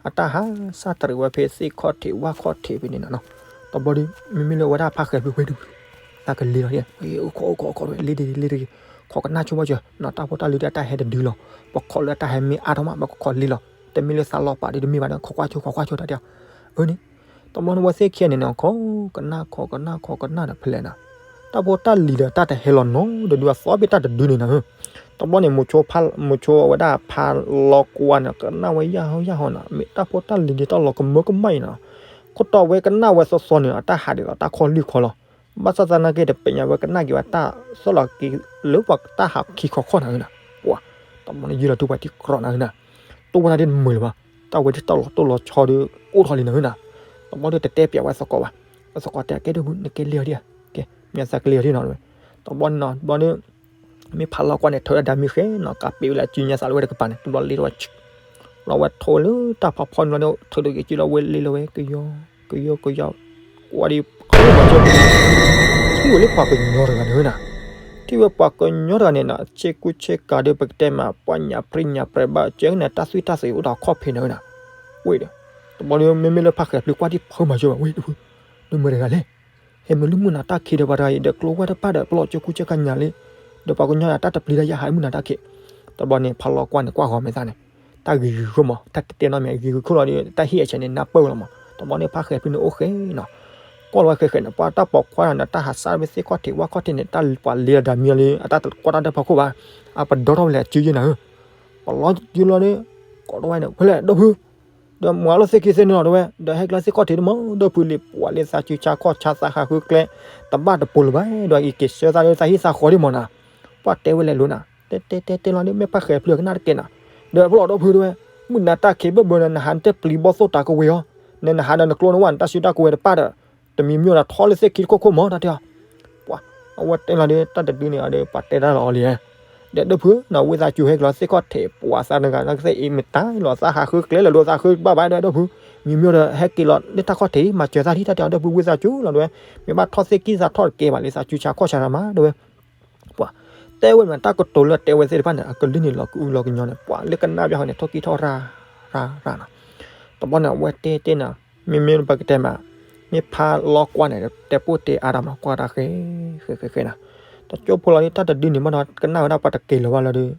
အတၢ်ဟးစၢ်တရံးဝဲဖဲသ့ၣ်ခီၣ်ထံးဝၣ်ခီၣ်ထံးဖဲန့ၣ်နၤနီၤ တဘျီဒီး မ့မ့ၢ်လၢဝဲဒၣ်ဖါဃဲၤဖျုးဝဲဒၣ် သးကလ့ၤလီၤ အိၣ်ခိးအိၣ်ခိးအိၣ်ခိးဝဲ လ့တဂ့ၤလ့တဂ့ၤ ခိးကနၣ်ဆိဘၣ်စၢၤ နီၤ တၢ်ဖိတၢ်လံၤဒီးတၢ်ဟဲတဒုလီၤ ပခိးလၢတၢ်ဟဲမ့ၢ်အါထီၣ်မး ပကခိးလ့လီၤ တမ့ၢ်လၢသးလီၤပာ်ဒီးတမ့ၢ်ဘၣ်ဒီး ခိးကွၢ်ဆိ ခိးကွၢ်ဆိတၢ်တဲအီၤ အၢန့ၣ် တဘျီန့ၣ် ဝဲသ့ၣ်ခံဂၤန့ၣ်န့ၣ် ခိးကနၣ် ခိးကနၣ် ခိးကနၣ်ဒီးဖဲလဲၣ်နၤ တၢ်ဖိတၢ်လံၤဒီးတၢ်တဟဲလီၤနီတဒု အသီဘ့ၣ်တၢ်တဒုန့ၣ်နၤဧၢ တဘျီန့ၣ် မိၤဆိအဝဲဒၣ်ဖါလီကွၢ်န့ၣ် ကနၣ်ဝဲယၢ်ဟီယၢ်ဟီနၤ မ့ၢ်တၢ်ဖိတၢ်လံၤဒ်တၢ်လီၤကမၢကမၣ်အံၤနၤ ခိးတီၢ်ဝဲကနၣ်ဝဲသီသီန့ၣ် အတၢ်ဟးဒ်သိးတၢ်ခီၣ်လွံၢ်ခီလီၤ ဘၣ်ဆၣ်သနာ်က့ တပညါဝဲကနၣ်က့ၤဝဲတၢ်သီၣ်လီၤက့ၤလၢပှၤတၢ်ဟးခံခီခီနၤဧၢနၤ, ပှၤ, တဘျီန့ၣ်ယုၢ်လီၤထူပှၤထံကြီနၤဧၢနၤ, တိၢ်ဝဲဒၣ်ဒ်နမုာ်လၢၤဘၣ်, တၢ်ဝဲဒၣ်တၢ်လီၤတိၢ်လီၤဆီဒီး အိၣ်ထီၣ်လံနၤဧၢနၤ, တဘျီဒီးတတဲပျးဝဲသကိးဘၣ်, သကိးတဲကဲဒိၣ်ဖု နကဲလံအီၤဒံးဧါ, ကဲ, မ့ၢ်သးကလံအီၤဒံးနီၤဝဲ, တဘျီန့ၣ်နီၤ တဘျီန့ၣ် မ့ၢ်ဖးလီၤကွၢ်န့ၣ် ထုးဒၣ်ဒါမံဃဲနီၤ ကးပ့းဝဲလၢအစုညါသးလၢဝဲတကပၤန့ၣ် တဘျီလ့ထီၣ်ဝဲ, လီၤဝဲထိးလၢတၢ်ဖးဖီန့ၣ်လီၤဒီး ထုးဒိးက့ၤစုလီၤဝဲလ့လီၤဝဲ ကယီ, ကယီကယီ, ကွၢ်ဒ် ထံၣ်ဝဲလၢပှၤကညီတဂၤန့ၣ်နၤ, ထံၣ်ဝဲပှၤကညီတဂၤန့ၣ်နီၤ ဆ့ကူဆ့ကၤဒီး ပကတဲမး ပှၤညၣ်ပြံညၣ်ပြဲးဘၣ် ကဲန့ၣ် တၢ်သွံၣ်တၢ်သးအိၣ်ဒီးအခီၣ်ဖံးန့ၣ်နၤ, ဝဲဒီး, တဘျီဒီး မ့မ့ၢ်လၢဖးဃဲၤဖျုးကွၢ်ဒ်ဖုမၤယိဘၣ် ဝဲဒီးဖု, ဒ်မုာ်တဂၤလဲၣ် ဟဲမုာ်လၢမုၢ်နၤတၢ်ခံးဒီးပှၤတဂၤအံၤ ဒီးကျိဝဲတဖၣ်ဒီး ပလီၤကၠိကူကၠဲခါညါလံ, ဒီးပှၤကညီတၢ်တပျံၤတၢ် ယဟးမုၢ်နၤတၢ်ခံး, တဘျီန့ၣ် ဖးလီၤကွၢ်န့ၣ် ကွၢ်ဂီၤမဲာ်သၣ်န့ၣ်, တၢ်ဂ့ၤဂ့ၤခိၣ်မး တၢ်တဲတဲနီတမံၤ ဂ့ၤဂ့ၤခိၣ်လီၤဒီး တၢ်ဟ့ၣ်အဆဲးန့ၣ် နၢ်ပၢၢ်ဝဲလီၤမး, တဘျီန့ၣ် ဖးဃဲၤဖျုးန့ၣ်အိၣ်ဃဲနီၤ, ကွၢ်လီၤဝဲဃဲၤဃဲၤန့ၣ် ပှၤတၢ်ပိာ်ခွါန့ၣ် တၢ်ဟးစၢ်ဝဲသ့ၣ်ခီၣ်ထံးဝၣ်ခီၣ်ထံးန့ၣ် တၢ်ပှၤလ့လီၤဒါမံလံ အတၢ်တကွၢ်တၢ်ဒၢဖီခိၣ်ဘၣ်, အပဒီထီၣ်ဝဲလၢအစုယဲၢ်နၤဧၢ, ပလီၤယုၢ်လီၤဒီး, ကိးထီၣ်ဝဲန့ၣ် ဖဲလဲၣ်ဒီဖု ဒီးမၤလိသ့ၣ်ခံသ့ၣ်န့ၣ်လီၤတဲဝဲ, ဒီးဟဲက့ၤလီၤသ့ၣ်ခီၣ်ထံးတမီၤ ဒီဖုလံၤပှၤလၢသးစုဆါခီၣ်ဆါသးဟးဃုကျဲ, တဘၣ်တပိၤလၢၤဘၣ်, ဒီးအံၤက့ၤဆၢသးလၢသးဟံၣ်သးဃီဒ်မးနၤ, ပှၤတဲဝဲလဲၤလိၤနၤ, တဲတဲတဲတဲလီၤဒီး မ့ၢ်ဖးဃဲၤဖျုးကနၣ်တကဲနၤ, ဒီးဖဲလီၤဒီဖုတဲဝဲ, မုၢ်နၤတၢ်ခံးဘၢၣ်ဘၢၣ်ဒီး နဟးနတဲပျံၤဘီၣ်သိၣ်တၢ်ကဝဲၤအီၤ, နနဟးဒီးနကျိနဝၣ်နတၢ်စုတၢ်ကဝဲၤတပၣ်ဒီး, တမံၤမံၤဒီးထီၣ်လၢသ့ၣ်ခံတခိၣ်ခိၣ်မီၤတၢ်တဲအီၤ ပှၤ, အဝဲတဲလီၤဒီး တၢ်တဒုန့ၣ်ဒီး ပှၤတဲတၢ်လီၤအီၤလံ, ဒီးဒီဖုနီၤ ဝ့ၢ်သးစူၤဟဲက့ၤလီၤသ့ၣ်ခီၣ်ထံး ပှၤသးတဂၤ နကသ့ၣ်အံၤမတၤလီၤ သးဟးဃုကျဲလၢာ်လိၤ သးဃုဘၣ်ဘၣ်ဒီးဒီဖု, မံၤမံၤဒီးဟဲက့ၤလီၤလၢတၢ်ခီၣ်ထံး မၤစၢၤသးထံၣ်တၢ်တဲအီၤ ဒီဖုဝ့ၢ်သးစူၤလီၤတဲဝဲ, မ့ၢ်ဘၣ်ထီၣ်သ့ၣ်ခံသးထီၣ်တကဲဘၣ်လံ သးစူၤဆါခီၣ်ဆါတၢ်မးတဲဝဲ ပှၤ, တဲဝဲမ့ၢ်တၢ်ကတိၤလၢတဲဝဲသ့ၣ်တဖၣ်န့ၣ် အကလုၢ်န့ၣ်လီၤကအုလီၤကညီန့ၣ် ပှၤလၢကနၣ်ဘၣ်ဟီန့ၣ် ထိၣ်ကံၣ်ထီၣ်ရၣ်, ရၣ်, ရၣ်နီၤ, တဘျီန့ၣ် အဝဲတဲတဲနၤ, မ့မ့ၢ်ပကတဲမး, မ့ၢ်ဖးလီၤကွၢ်န့ၣ် တဲပိၢ်တဲအါတၢ်မး ကွၢ်တၢ်ဃဲ, ဃဲဃဲဃဲနၤ, တကၠိဖိလီၤဒီး တၢ်တဒုန့ၣ်မ့ၢ်ဒီး ကနၣ်ဝဲဒၣ်ပှၤတက့ၤလၢၤဘၣ်လၢဒီး,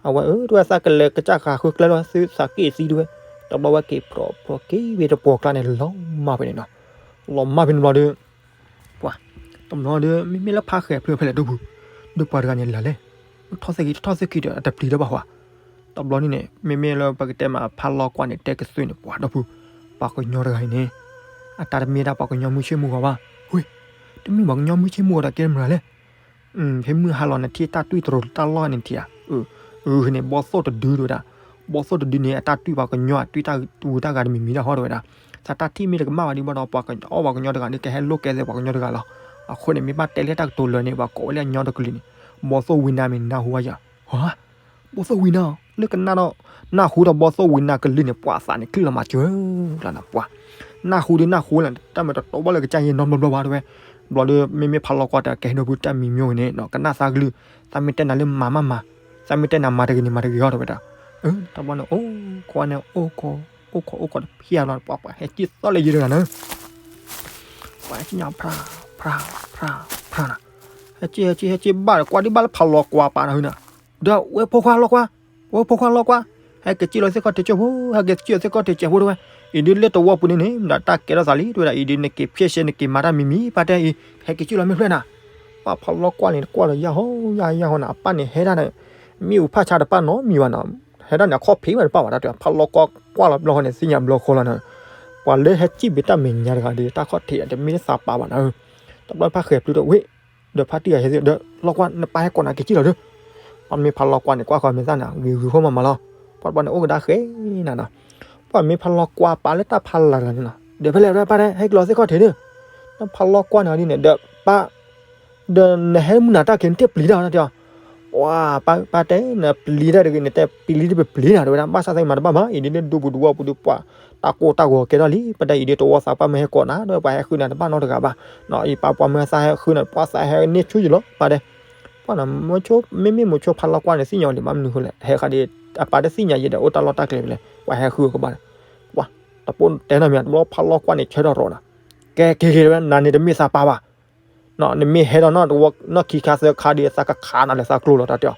အဝဲအၢ တဲဝဲသးကလဲၤကစၢ်ဃးဃုကျဲလီၤ သုသးက့ၣ်သံတဲဝဲ, တဘျီဝဲက့ၤဖြီၣ်ဖြီၣ်က့ၤဝဲတပှီၤကျါန့ၣ် လီၤမၢ်ဖဲန့ၣ်နီၤ, လီၤမၢ်ဖဲန့ၣ်ဘျီဒီး ပှၤ, တဘျီဒီး မ့မ့ၢ်လၢဖးဃဲၤဖျုးဖဲလဲၣ်ဒိၣ်ဖု, ဒီးပှၤတဂၤန့ၣ်လၢ်လဲၣ်, ထီၣ်သ့ၣ်ခံ ထီၣ်သ့ၣ်ခံဒီး အတပျံၤတၢ်ဘၣ်ဃီ, တဘျီန့ၣ်န့ၣ် မ့မ့ၢ်လၢပကတဲမး ဖးလီၤကွၢ်န့ၣ် တဲကသုၣ်န့ၣ် ပှၤဒီဖု, ပှၤကညီတဂၤအံၤန့ၣ်, အတၢ်တမ့ၢ်ဒၣ်ပှၤကညီမုၢ်ဆ့ၣ်မုၢ်ဂီၤဘၣ်, ဝ့ၢ်, တမ့ၢ်ပှၤကညီမုၢ်ဆ့ၣ်မုၢ်ဂီၤဒီးကဲမနုၤလဲၣ် ဖဲမုၢ်ဟါလီၤနထံၣ်တၢ်တွံၢ်တရူးတၢ်လီၢ်န့ၣ်ထံၣ်ဧါ, အၢ, အၢ န့ၣ် ဘီသိၣ်တဒုဒိၣ်ဒၣ်, ဘီသိၣ်တဒုန့ၣ် အတၢ်တွံၢ်ပှၤကညီ အတွံၢ်တၢ်ဂုၤတၢ်ဂၤတမံၤမံၤဒၣ်ဟီတဲဝဲဒၣ်, သးတၢ်ထံၣ်မ့ၢ်တကမၣ်ဘၣ်ဒံးဘၣ်ဒီး ပှၤကအီၣ်ပှၤကညီတဂၤန့ၣ် ကဟဲလိာ်ကဲသ့ပှၤကညီတဂၤလီၤ, အဃိန့ၣ် မ့ၢ်ဘၣ်တဲလၢတၢ်ကတိၤလၢာ်န့ၣ် ပှၤကိးဝဲလၢအညီတကလုာ်န့ၣ်, ဘီသိၣ်ဝံၤနၤမ့ၢ်နၢ်ဟူဝဲယၤ, ဟါ ဘီသိၣ်ဝံၤနၤ, လၢကနၣ်ဒီး, နၢ်ဟူဒီးဘီသိၣ်ဝံၤနၤကလုၢ်န့ၣ် ပှၤအသးန့ၣ် ချံၣ်လီၤမၤစၢၤလီၤနၤပှၤ, နၢ်ဟူဒီးနၢ်ဟူလီၤ တၢ်မ့ၢ်တတီဘၣ်လၢကစၢ်ယဲၢ်နီတဘျီဘျီဘၣ်တဲဝဲ, ဘျီဒီး မ့မ့ၢ်ဖးလီၤကွၢ်တၢ်ကဟဲဒိဖုတၢ်မံၤမံၤဂ့ၤန့ၣ် ကနၣ်သးကလုၢ်, သးမ့ၢ်တဲနၤလၢမၤမးမၤ, သးမ့ၢ်တဲနၤမၤတဂ့ၤန့ၣ် မၤတဂ့ၤဟီတဲဝဲဒၣ်, တဘျီန့ၣ် အိၣ်ခိးန့ၣ် အိၣ်ခိး, အိၣ်ခိးအိၣ်ခိးတဖျၢၣ်လီၤ ပှၤပှၤဟဲက့ၤသီၣ်လၢယံၤတဂၤန့ၣ် ပှၤဟဲက့ၤညါ ဖြါ, ဖြါ, ဖြါ, ဖြါနၤ, ဟဲက့ၤ ဟဲက့ၤ ဟဲက့ၤဘၣ်ဒီး ကွၢ်ဒံးဘၣ်လၢဖးလီၤကွၢ်ပာ်နၤဟုနၤ, ဒီးဝဲဖိခွါလီၤကွၢ်, ဝဲဖိခွါလီၤကွၢ်, ဟဲက့ၤက့ၤလီၤသ့ၣ်ခီၣ်ထံးကၠိဖိ, ဟဲက့ၤက့ၤလီၤသ့ၣ်ခီၣ်ထံးကၠိဖိတဲဝဲ, အံၤဒ်လၢတဝီပူၤန့ၣ်န့ၣ် မတၤတၢ်ကဲထီၣ်သးလံ တဲဝဲဒၣ် အံၤဒ်နက့ၤဖျဲၣ်ရှဲ နက့ၤမၤတၢ်မံၤမံၤ ပၢ်တဲအံၤ, ဟဲက့ၤက့ၤလီၤမ့ၢ်ဖျဲၣ်နၤ, ပှၤဖးလီၤကွၢ်န့ၣ် ကွၢ်လီၤယၢ်ဟီယၢ်ဟီယၢ်ဟီနၤ အပၢ်န့ၣ်ဟဲဒၣ်န့ၣ်, မ့ၣ်အူဖၣ်ဆါတပၣ်နီတမံၤဘၣ်နီၤ, ဟဲဒၣ်န့ၣ် အခီၣ်ဖံးဘၣ်တပၣ်ဘၣ် တၢ်တဲ ဖးလီၤကွၢ်ကွၢ်လီၤဘျီဃီန့ၣ် သ့ၣ်ညါဘျီဃီလီၤနၤ, ပှၤလၢဟဲက့ၤဘၣ်တၢ်မဲာ်ညါတဂၤဒီး တၢ်ခီၣ်ထံးတမ့ၢ်သးပာ်ဘၣ်နၤ, တဘျီဖးဃဲၤဖျုးဒီးဝ့ၢ် ဒီးဖါတံၢ်ဂၤဟဲသ့ၣ်ဒီး လီၤကွၢ် နပၢ်ဟဲကိးနၤက့ၤက့ၤလီၤဒီး, ပှၤမ့ၢ်ဖးလီၤကွၢ်န့ၣ် ကွၢ်ဃီၤမဲာ်သၣ်န့ၣ် ဂ့ၤဂ့ၤဃီမးမးလီၤ, ပှၤတဘျီန့ၣ် အိၣ်ကဒါဃဲၤနၤနီၤ, ပှၤမ့ၢ်ဖးလီၤကွၢ်ပာ်လၢတၢ်ဖးလၢ်တဂၤန့ၣ်နီၤ ဒီးဖဲလဲၣ်ပၢ်တဲ ဟဲက့ၤလီၤသ့ၣ်ခီၣ်ထံးဒီး, နဖးလီၤကွၢ်န့ၣ်ဒ်န့ၣ်ဒီးပၢ် ဒီးနဟဲမုၢ်နၤတၢ်က့ၤ နတပျံၤတၢ်တဲအီၤ, ပှၤ ပၢ်တဲ နပျံၤတၢ်တဂ့ၤ နတဲပျံၤတပျံၤနၤ တဲဝဲဒၣ် ဘၣ်ဆၣ်သ့ၣ်မၤတဘၣ်ဘၣ် အံၤဒ်န့ၣ် ဒူပူၤတဝီပူၤဒီးပှၤ တၢ်ကိၢ်တၢ်ဂီၤကဲထီၣ်လံ ပတဲအံၤဒ်တဝီသးပှၢ်မ့ၢ်ဟဲကိးနၤ ဒီးပှၤဟဲဃုနၤတဘၣ်နီတဂၤဘၣ်, အံၤပၢ်ပှၤမ့ၢ်သးဟဲဃုနၤ ပှၤသးဟဲန့ၢ်ဆူၣ်ယံၤလီၤ ပၢ်တဲ, ပှၤ မ့မ့ၢ်မိၤဆိဖးလီၤကွၢ်န့ၣ် သ့ၣ်ညါအီၤလံ ဘၣ်မနုၤဃိလဲၣ် ဟဲဃးဒီး အပၢ်တသ့ၣ်ညါယဲဒီး အိၣ်တၢ်လီၢ်တၢ်ကျဲဖဲလဲၣ် ပှၤဟဲဃုအီၤကဘၣ်န့ၣ်, ပှၤ တပိၢ်တဲနီတမံၤ တဘျီဖးလီၤကွၢ်န့ၣ် ဆၢထီၣ်ရီၤနၤ, ကဲက့ၤက့ၤ နၤန့ၣ်တမ့ၢ်သးပၢ်ဘၣ် နမ့ၢ်ဟဲဒီးနီၢ်တဝီ နီၢ်ခံခါသၢခါဒီး သးကခးနၤလၢသးကျိလီၤ တၢ်တဲအီၤ,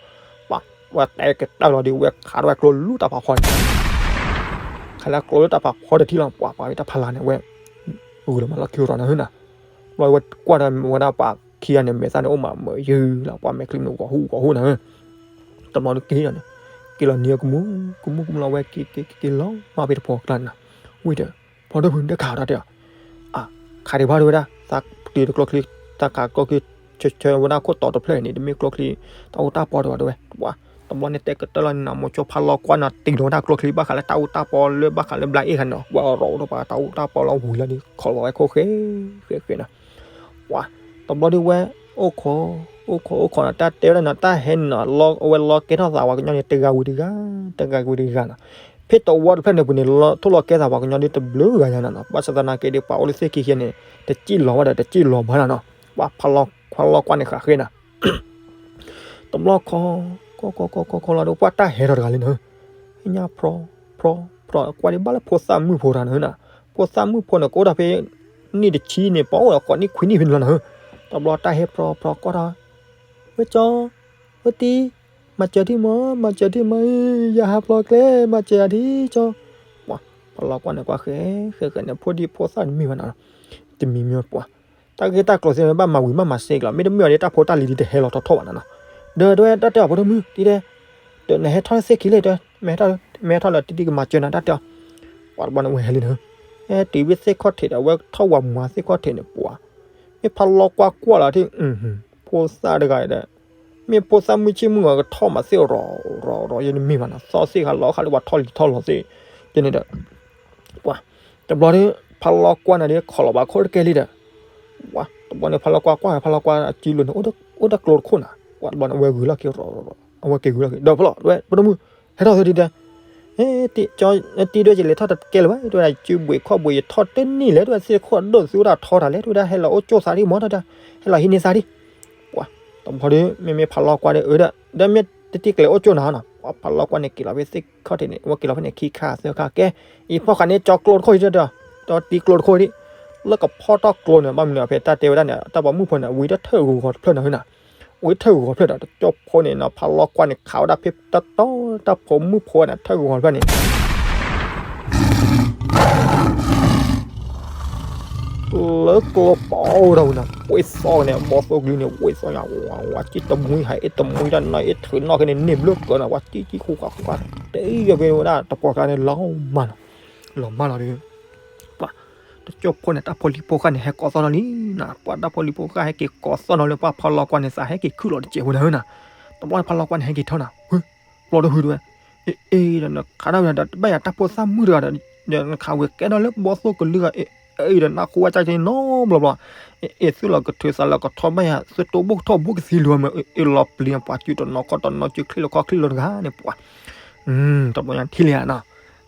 ပှၤ ဝဲတဲကတၢၢ်လီၤဒီး ဝဲခးထီၣ်ဝဲကျိလၢတၢ်ဖးဖီန့ၣ်, ခးလၢကျိလၢတၢ်ဖးဖီတထံၣ်လီၤ ပှၤ ပှၤတၢ်ဖးလၢ်န့ၣ် ဝဲ ဂုာ်လီၤမးလီၢ်ခံရီၤနၤဟၢနၤ, ပှၤဝဲကွၢ်ဒီးဝဲဒၣ်ပှၤခံဂၤန့ၣ် မဲာ်သၣ်န့ၣ်အိၣ်မးမုာ်ယုၢ်လီၤ ပှၤမဲာ်ချံမ့ၣ်ဂီၤဟူးဂီၤဟူးနၤဧၢ, တဘျီဒီးက့ၤလီၤန့ၣ်, က့ၤလီၤနံၤကမူၣ် ကမူၣ်ကမူၣ်လီၤ ဝဲက့ၤက့ၤက့ၤက့ၤလီၤမးဖဲတဖီကျါန့ၣ်, ဝံၤဒီး ဖီဒီဖုတဲခးအီၤတၢ်တဲအီၤ, အါ ခးဒံးဘၣ်တဲဝဲဒၣ် သးတ့တကျိချံ တၢ်ခးကျိချံ ဆၢဆၢဝဲဒၣ်ခိၣ်တီတဖျၢၣ်န့ၣ် တမ့ၢ်ကျိချံ တၢ်အူတၢ်ပီတဂၤတဲဝဲ, ပှၤ တဘျီန့ၣ်တဲကတၢၢ်လီၤန့ၣ်နီၤ မိၤစိဖးလီၤကွၢ်နီၤ တံၤလီၤဝဲဒၣ်ကျိချံ ဘၣ်ဃးလၢတၢ်အူတၢ်ပီလၢဘၣ်ဃးလၢဘျါအ့ၣ်ခါန့ၣ်နီၤ ဝဲအီၤရီၤအိၣ်ဒီးပှၤတၢ်အူတၢ်ပီလီၤဝံၤလီၤဒီး ခိးလီၤဝဲခိၣ်ဃဲ ဃဲဃဲနီၤ ပှၤ တဘျီဒီးဝဲ အိၣ်ခိး အိၣ်ခိးအိၣ်ခိးနီၤ တၢ်တဲဝဲဒၣ်နီၤ တၢ်ဟဲန့ၣ်နီၤ အဝဲလီၤကဲထီၣ်သးပှၤကညီန့ၣ် တဂၤဝံၤတဂၤ တဂၤဝံၤတဂၤနီၤ ဖဲတဝီတဖျၢၣ်န့ၣ်ပူၤန့ၣ် ထိၣ်လီၤကဲသးပှၤကညီဒီးတဘျုးဂၤညါနီၤနီၤ ဘၣ်ဆၣ်သနာ်က့ဒီး ပှၤအိၣ်လၢသ့ၣ်ခံခံန့ၣ် တစံၣ်လီၤဝဲဒီးတစံၣ်လီၤဘၣ်နီၤနီၤ ပှၤဖးလီၤကွၢ်န့ၣ်ဃးဃဲနီၤ တဘျီခီ ခီခီခီခီခီလီၤဒီး ပှၤတၢ်ဟဲထီၣ်တဂၤလံနီၤ ညါဖျီ ဖျီ ဖျီ ကွၢ်ဒံးဘၣ်လၢဖိသၣ်မုၣ်ဖိတဂၤနီၤနီၤ ဖိသၣ်မုၣ်ဖိန့ၣ် ကအိၣ်ဒၣ်ဖဲ နံၣ်တဆံန့ၣ် ပှၤအိၣ်ဒီးဃိးနံၣ်ခွံနံၣ်ဖဲန့ၣ်လီၤနီၤ တဘျီတၢ်ဟဲဖျီဖျီကွၢ်ထီၣ် ဝဲကၠီ ဝဲတံၤ မၤစၢၤဒံးမး မၤစၢၤဒံးမး ယဟးဖျီကျဲ မၤစၢၤယၤဒံးကၠီ ပှၤ ဖးလီၤကွၢ်န့ၣ်ကွၢ်ဃဲ ဃဲဃဲန့ၣ် ဖိဒံဖိသၣ်တမ့ၢ်ဘၣ်နီၤ တမံၤမံၤပှၤ တၢ်ဂ့ၢ်တၢ်ကျိၤသ့ၣ်မ့ၢ်ဘၣ်မၤဝံၤမးမၤစ့ကလီၤ မ့တမ့ၢ်အီၤဒီးတၢ်ဖိတၢ်လံၤဒ်တဟဲလီၤထီၣ်ထီၣ်ဘၣ်နီၤနီၤ ဒီးတဝဲတၢ်တဲအီၤဖိဒိၣ်မုၣ် တံၤတဲ ဒီးနဟဲထီၣ်လၢသ့ၣ်ခံလံ တဲ မ့ၢ်ဟဲထီၣ်လၢတံၤတံၤကမၤစၢၤနၤ တၢ်တဲအီၤ ပှၤတဘျီန့ၣ်ဝဲဟဲလံနီၤ ဟဲတုၤဖဲသ့ၣ်ခီၣ်ထံးဒီး အဝဲထီၣ်ဝၤမူၤသ့ၣ်ခီၣ်ထံးန့ၣ်ပှၤ မ့ၢ်ဖးလီၤကွၢ်ကွၢ်လီၤထံၣ် ဖိသၣ်တဂၤဒီး မ့ၢ်ဖိသၣ်မုၣ်ဆ့ၣ်မုၣ်ဂီၤကထီၣ်မးသ့ၣ်ရီၤရီၤရီၤ ယဲန့ၣ်မ့ၢ်ဘၣ်နီၤ သီသ့ၣ်ဃးလီၤဃာ်လၢပှၤထီၣ်လံၤထီၣ်လီၤသ့ၣ် ယဲန့ၣ်ဒီး ပှၤ တဘျီဒီး ဖးလီၤကွၢ်န့ၣ်ဒီး ခိးလီၤဘၣ်ခိၣ်တကဲလံဒီး ပှၤတဘျီန့ၣ် ဖးလီၤကွၢ်ကွၢ် ဖးလီၤကွၢ်အစုလိၤန့ၣ် အိၣ်တၢ်ကျိတခိၣ်နီၤ ပှၤတဘျီန့ၣ် အဝဲဂုာ်လီၢ်က့ၤ အဝဲက့ၤဂုာ်လီၢ်က့ၤ ဒီးဖးလီၤ ဝဲဖိဒိၣ်မုၣ် ဟဲထီၣ်သ့ဒ်တဲ တံၤ တံၤဒွဲၣ်ကလဲၤထီၣ်တကဲလၢၤဘၣ် တဲဝဲဒၣ် စုဘှံးခီၣ်ဘှံး ယထီၣ်တန့ၢ်လဲၣ် တဲဝဲသ့ၣ်ခိၣ်ဒိၣ်သ့ဝဲဒၣ်ထီတၢ်လဲၣ် တဲဝဲဒၣ် ဟဲလီၤအိၣ်ကၠိသးဒံးမး တဲဝဲဒၣ် ဟဲလီၤဟံးန့ၢ်သးဒံး ပှၤ တဘျီဒီး မ့မ့ၢ်ဖးလီၤကွၢ်ဒီး အၢဒီး ဒီးမ့ၢ်တတံၤကျဲၤအိၣ်ကၠိနီၤနီၤ ပှၤဖးလီၤကွၢ်န့ၣ် က့ၤလီၤဖဲသ့ၣ်ခီၣ်ထံးန့ၣ် အဝဲက့ၤလီၤဖဲန့ၣ် ခံခါသၢခါကဲ အံၤဖီၣ်ဃာ်န့ၣ် ကၠီကျိတခိၣ်အံၤ တဲ ဒီးတံၤကျိတခိၣ်အံၤ လၢကဖီၣ်ထီၣ်ကျိန့ၣ် ဘၣ်မနုၤအဖဲတၢ်တဲဝဲဒၣ်န့ၣ် တၢ်ပိာ်မုၣ်ဖိန့ၣ် ဝံၤတၢ်ထၢၣ်ဂီၤတဖျၢၣ်နီၤနီၤ ဝံၤထၢၣ်ဂီၤတဖျၢၣ်ဒီး တကၠိဖိန့ၣ်နီၤ ဖးလီၤကွၢ်န့ၣ် ခးဝဲဒၣ်ဖဲတတီၤ တၢ်ပိာ်မုၣ်ဖိန့ၣ် ထၢၣ်ဂီၤတဖျၢၣ်န့ၣ် လၢကျိပီၤဒီးဝံၤနီၤ ဝ့ၢ်သီန့ၣ် ဘီသိၣ်ကလုၢ်န့ၣ် ဝ့ၢ်သီညါ ဝါဝါကံၣ်တမှံဟးအ့ၣ်တမှံတၢ်နီၢ်အ့ၣ်ထုးနီၢ်ခဲန့ၣ် န့ၢ်ဘျုးကၢနီၤ ဝါကံၣ်ကံၣ်ဃူဃူဃူ တ့ၢ်ယီၤဖဲဝဲဒၣ်တပှီၤကျါန့ၣ် လီၤမၢ်နီၤ လီၤမၢ်လီၤဒီး ပှၤ တကၠိဖိန့ၣ် တၢ်ဖိလံၤဖိဃၢ်န့ၣ် ဟဲကိးသီၣ်နီၤလံနီၤ ပှၤတၢ်ဖိလံၤဖိဃၢ်ဟဲက့ၤကိးသီၣ်နီၤလၢပှၤဖးလီၤကွၢ်န့ၣ် သးဟဲက့ၤခုၣ်လီၤတစဲးဖိဒီးနီၤ တဘျီန့ၣ်ဖးလီၤကွၢ်န့ၣ် ဟဲက့ၤထီၣ်နီၤ ပျီတဖုတဲဝဲ အ့ အ့ ဒီးနခးဒၣ်ဝဲဒီး တဘၣ်ယၤတၢ်ဖိသၣ်မုၣ်တဂၤဒီး ဒီးနခးဝဲကဲထီၣ်လၢဘီသိၣ်ကလုၢ်ဂၤ အ့ အ့ ဒီးနၢ်ဟူဝဲကၢ်က့ၤနီတဘျီဘျီ အ့ အ့ သုလီၤကထုးသးလီၤကထီဘၣ်ယၤ သုတိၢ်ဘိၣ်ကထီၣ်ဘိၣ်ကသံလီၤမး အ့ လီၤပျံၤပှၤစုတနီၤခီၣ်တနီၤ စုချံၣ်လီၤခီၣ်ချံၣ်လီၤတဂၤန့ၣ်ပှၤ တဘျီညါထံၣ်လံဧါနီၤ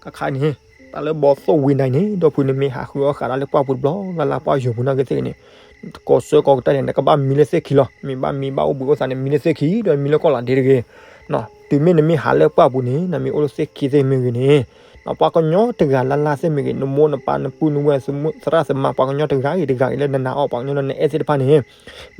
ကခါန့ၣ် တၢ်လၢဘီသိၣ်ဝံၤနၤန့ၣ် ဒီပုၢ်န့ၣ်မ့ၢ်ဟးဃုအီၣ်ဃာ်တၢ်လၢပှၢ်ပူၤတဘျီလၢ်လၢ် ပှၢ်ယိာ်ပူၤနာ်က့သ့ၣ်န့ၣ် ကိးဆၢကိးကတီၢ်န့ၣ် နကဘၣ်မံလၢသ့ၣ်ခံလီၤ မ့ၢ်ဘၣ်မံဘၣ်အိၣ်ဘှံးအိၣ်သါန့ၣ် မံလၢသ့ၣ်ခံ ဒီးမံလၢကီၢ်လၤဒ့တဂ့ၤ တုၤမ့ၢ်နမ့ၢ်ဟးလၢပှၢ်ပူၤန့ၣ် နမ့ၢ်အိၣ်လၢသ့ၣ်ခံသ့ၣ်မ့ၢ်ဂ့ၤန့ၣ် ပှၤကညီတဂၤလၢ်လၢ်သ့ၣ်မ့ၢ်ဂ့ၤ နမိၢ်နပၢ်နပုၢ်နဝဲၢ် သရၣ်သမါ ပှၤကညီတဂၤဂ့ၤတဂၤဂ့ၤလၢနနာ်အီၤ ပှၤကညီလၢနအဲၣ်သ့ၣ်တဖၣ်န့ၣ်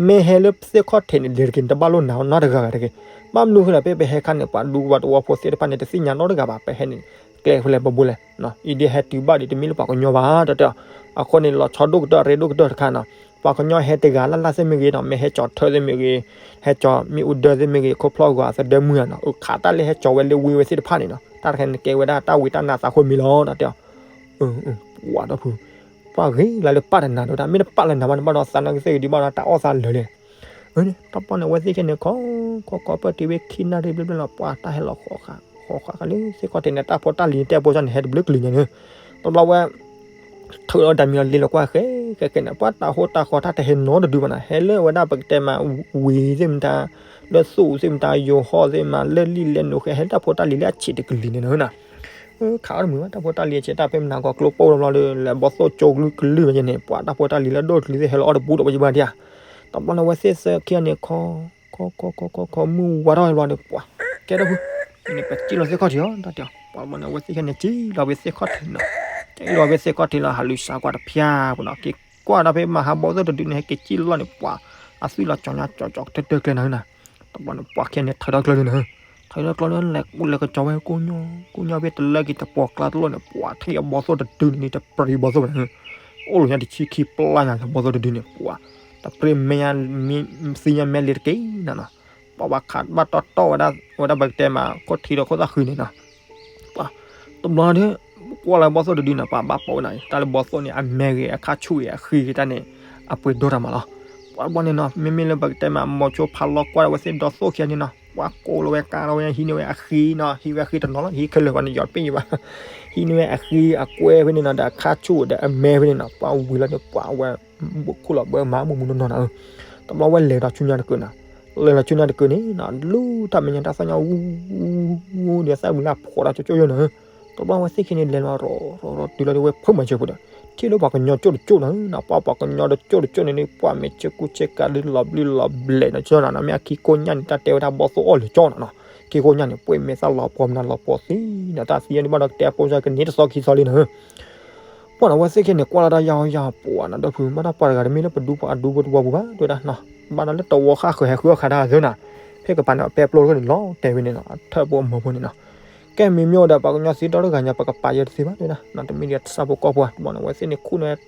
မ့ၢ်ဟဲလၢသ့ၣ်ခီၣ်ထံးန့ၣ် လဲၤတက့ၤ နတဘၣ်လိၣ်နာ်အီၤနီတဂၤဂၤတဂ့ၤ ဘၣ်မနုၤဃိလဲၣ် ဖဲပဟဲခါန့ၣ် ပှၤဒူပှၤသဝီဖိသ့ၣ်တဖၣ်န့ၣ် တသ့ၣ်ညါနီတဂၤဘၣ် ပဟဲန့ၣ် ကျဲဖဲလဲၣ်ပဘိလဲၣ် အံၤဒ်ဟဲတုၤဘၣ်ဒီး တမ့ၢ်လၢပှၤကညီဘၣ် တၢ်တဲအီၤ အဃိန့ၣ် လီၤဆီဒိၣ်ကတၢၢ်ရ့ဒိၣ်ကတၢၢ်တခါနီၤ ပှၤကညီဟဲတဂၤလၢ်လၢ်သ့ၣ်မ့ၢ်ဂ့ၤနီၤ မ့ၢ်ဟဲကၠီၤထၢသ့ၣ်မ့ၢ်ဂ့ၤ ဟဲကၠီၤမ့ၣ်အူဒၢသ့ၣ်မ့ၢ်ဂ့ၤ ခိၣ်ဖျီၣ်ဂီၤအသဒၢမုၢ်ဧါနီၤ အခးတၢ်လၢဟဲကၠီၤဝဲလၢဝ့ၢ်ဝဲသ့ၣ်တဖၣ်န့ၣ်နီၤ တၢ်တခါန့ၣ် ကဲဝဲဒၣ်တၢ်ဝံတၢ်နါသးခိၣ်မံၤလီၤ တၢ်တဲအီၤ ပှၤဒီဖု ပှၤဂ့ၤလၢ်လၢပၢ်တနာ်ဒီးတၢ် မ့ၢ်တပာ်လၢနၤဘၣ် နဘၣ်ဒီးသးနာ်က့သ့ၣ်ဂ့ၤဒံးဘၣ်ဒီး တၢ်အီၣ်သးလၢာ်လဲၣ် တၢ်ပီၢ်န့ၣ် အဝဲသ့ၣ်ခဲန့ၣ် ခီ ခီ ခီ ပၢၢ်တုၤဝဲခံနၣ်ရံၣ်ဘျဲၣ်ဘျဲၣ်လီၤ ပှၤတၢ်ဟဲလီၤဃီဃာ် ဃီဃာ်ကလၢသ့ၣ်ခီၣ်ထံးန့ၣ် တၢ်ဖိတၢ်လံၤတဲာ်ဖိကၠီန့ၣ် ဟဲတဘျုးကလုာ်ညါန့ၣ် တဘျီဝဲ ထုးလီၤတၢ်မံၤလီၤလ့လီၤကွၢ်ဃဲ ဃဲဃဲန့ၣ် ပှၤတၢ်ဟိတၢ်ဃီတၢ်တဟဲနီတဒုဘၣ်နီၤ ဟဲလၢဝဲဒၣ်ပကတဲမး ဝံၤသ့ၣ်မတၤ လၢသူၣ်သ့ၣ်မတၤ ယိၤဟီၣ်သ့ၣ်မတၤ လၢလံာ်လဲၢ်နိးဃဲ ဟဲလၢတၢ်ဖိတၢ်လံၤလၢအဆံးတကလုာ်န့ၣ်နီၤ ခးအီၣ်တမုာ်ဘၣ် တၢ်ဖိတၢ်လံၤအဆံး တၢ်ဖဲမနၤကီၢ်ကျိပိၢ်လီၤလီၤဒီး လဲၤဘီသိၣ်ကၠိကလုာ်ကလုာ်ဝဲန့ၣ် ပှၤတၢ်ဖိတၢ်လံၤလၢဒိၣ်တကလုာ်သ့ၣ် ဟဲလီၤအီၣ်တဘူးဒီးပယဘၣ်ဒံးဧါ တဘျီန့ၣ် အဝဲသ့ၣ်သၢခံဂၤန့ၣ် ခီ ခီ ခီ ခီ ခီ ခီ မုၢ်ဝါထီၣ်ဘျီန့ၣ် ပှၤ ကဲဒီဖု န့ၣ် ပစံၣ်လီၤသ့ၣ်ခီၣ်ထံးအီၤ တၢ်တဲအီၤ ပှၤတဘျီန့ၣ် အဝဲသ့ၣ်ခံဂၤန့ၣ် စံၣ်လီၤဖဲသ့ၣ်ခီၣ်ထံးနီၤ စံၣ်လီၤဖဲသ့ၣ်ခီၣ်ထံးလီၤ ဟးလူၤစးကွၢ်တဖၠါပူၤနီၤ က့ၤကွၢ်ဒီးဖဲမဟါဘီသိၣ်တဒုန့ၣ် ဟဲက့ၤစံၣ်လီၤန့ၣ် ပှၤ အသွံၣ်လီၤကၠီညါကၠီကၠီကတၢၢ်တၢၢ်ကျဲနီၤ တဘျီန့ၣ် ပှၤခံဂၤန့ၣ် ထုးထီၣ်ကျၢၤလံနီၤ ထုးထီၣ်ကျၢၤလံ လဲၤကၠီဝဲကိးညီ ကိးညီဖဲတလၢက့ၤတပှီၤကျါတလီၢ်န့ၣ် ပှၤ ထံၣ်အဘီသိၣ်တဒုန့ၣ် တပြံဘီသိၣ်ဘၣ်န့ၣ် အိၣ်လီၤညါတဆံခံပျၢ်ညါ ဘီသိၣ်တဒုန့ၣ် ပှၤ တပြံမ့ၢ်ညါ သံညါမဲလ့တက့ၢ်နီၤနီၤ ပှၤဘၣ်ခးဘၣ်တီၢ်တီၢ်ဝဲဒၣ် ဝဲဒၣ်ပကတဲမး ခိၣ်ထံးဒီးခိၣ်သၣ်ဃံန့ၣ်နီၤ ပှၤ တဘျီဒီး ကွၢ်လၢဘီသိၣ်တဒုန့ၣ် ပှၤဘၣ်ပိာ်ဝဲနီၤ တၢ်လၢဘီသိၣ်န့ၣ် အမဲဂ့ၤ အခါဆူၣ်ဂ့ၤ အဃံဂ့ၤတၢ်န့ၣ် အပှ့ၤဒိၣ်တၢ်မးလီၤ ပှၤဘီန့ၣ်နီၤ မ့မ့ၢ်လၢပကတဲမး မိၤဆိဖးလီၤကွၢ်ဒီး အဝဲသ့ၣ်ဒီသိၣ်ခံဂၤန့ၣ်နီၤ ပှၤကိးလီၤဝဲကါလီၤဝဲ ဟံးန့ၢ်ဝဲအဃံနီၤ ဟံးဝဲအဃံတနီၤလီၤ ဟံးခဲလၢာ်ပှၤန့ၣ် ယီၤတပ့ၢ်ယံၤဘၣ် ဟံးန့ၢ်ဝဲအဃံအကွဲဖဲန့ၣ်နီၤ ဒီးအခါဆူၣ်ဒီးအမဲဖဲန့ၣ်နီၤ ပှၤဝံၤလီၤန့ၣ် ပှၤဝဲ ခိၣ်လီၤဘၢမၤမူးမူးနီၢ်နီၢ်နီၤ တဘျီဝဲလဲၤဒီးဆူညါတကုာ်နီၤ လဲၤလီၤဆူညါတကုာ်န့ၣ်နီၤ လူၤတၢ်မဲာ်ညါတၢ်သီၣ်ညါ အူ ဒီးသၣ်ဝံၤလၢဖှီးဒီးကၠိကၠိယိာ်နီၤ တဘျီဝဲသ့ၣ်ခံန့ၣ် လဲၤလီၤရီၤရီၤတုၤလီၤဒီးဝဲဖုမၤစၢၤဖိဒီး ထံၣ်လၢပှၤကညီကၠိတကၠိနီၤ ပှၤပှၤကညီတကၠိတကၠိန့ၣ်န့ၣ် ပှၤမဲာ်ဆ့ကူဆ့ကၤလၢလီၤဘျုးလီၤဘျဲးနီၤ ကၠိနီၤ မ့ၢ်အခံကိးညၣ်န့ၣ် တၢ်တဲဝဲဒၣ်ဘီသိၣ်အီၣ်လၢကၠိနီၤနီၤ ခံကိးညၣ်န့ၣ် ပှ့ၤမဲာ်သၣ်လီၤပှီၢ်မနုၤလီၤပှီၢ်သံနီၤ တၢ်သံအန့ၣ်ဘၣ်ဒီးကတဲအပိစၢ်ကန့ၢ်တသီခံသီလံနီၤ ပှၤနီၤ အဝဲသ့ၣ်ခံန့ၣ် ကွၢ်လီၤတၢ်ယၢ်အီၣ်ယၢ်အီၣ်ပှၤနီၤ ဒီပုၢ် ဘၣ်တၢ်ပှၤတဂၤတမ့ၢ်လၢပဒူပှၤအဒူပတဝီပူၤဘၣ် တဲဝဲဒၣ်နီၤ ဘၣ်ဒီးလၢတဝီဃၣ်ဃၢၤဟဲဃုအီၣ်ခးတၢ်အသၢနီၤ ဖဲကပၤန့ၣ် ပဲပျိတခီန့ၣ် လီၤတဲာ်ဝဲန့ၣ်နီၤ အထၢၣ်ဖိအမၢဖိန့ၣ်နီၤ ကဲမ့မ့ၢ်အိၣ်ဒီးပှၤကညီသံဒီတဂၤညါ ပကပာ်ယဲတသ့ဘၣ် တဲဝဲဒၣ်နီၤ တမ့ၢ်ဒီးဆၣ်ဖိကီၢ်ဖိ တဘျီန့ၣ် အဝဲသ့ၣ်န့ၣ်ခူၣ်န့ၣ်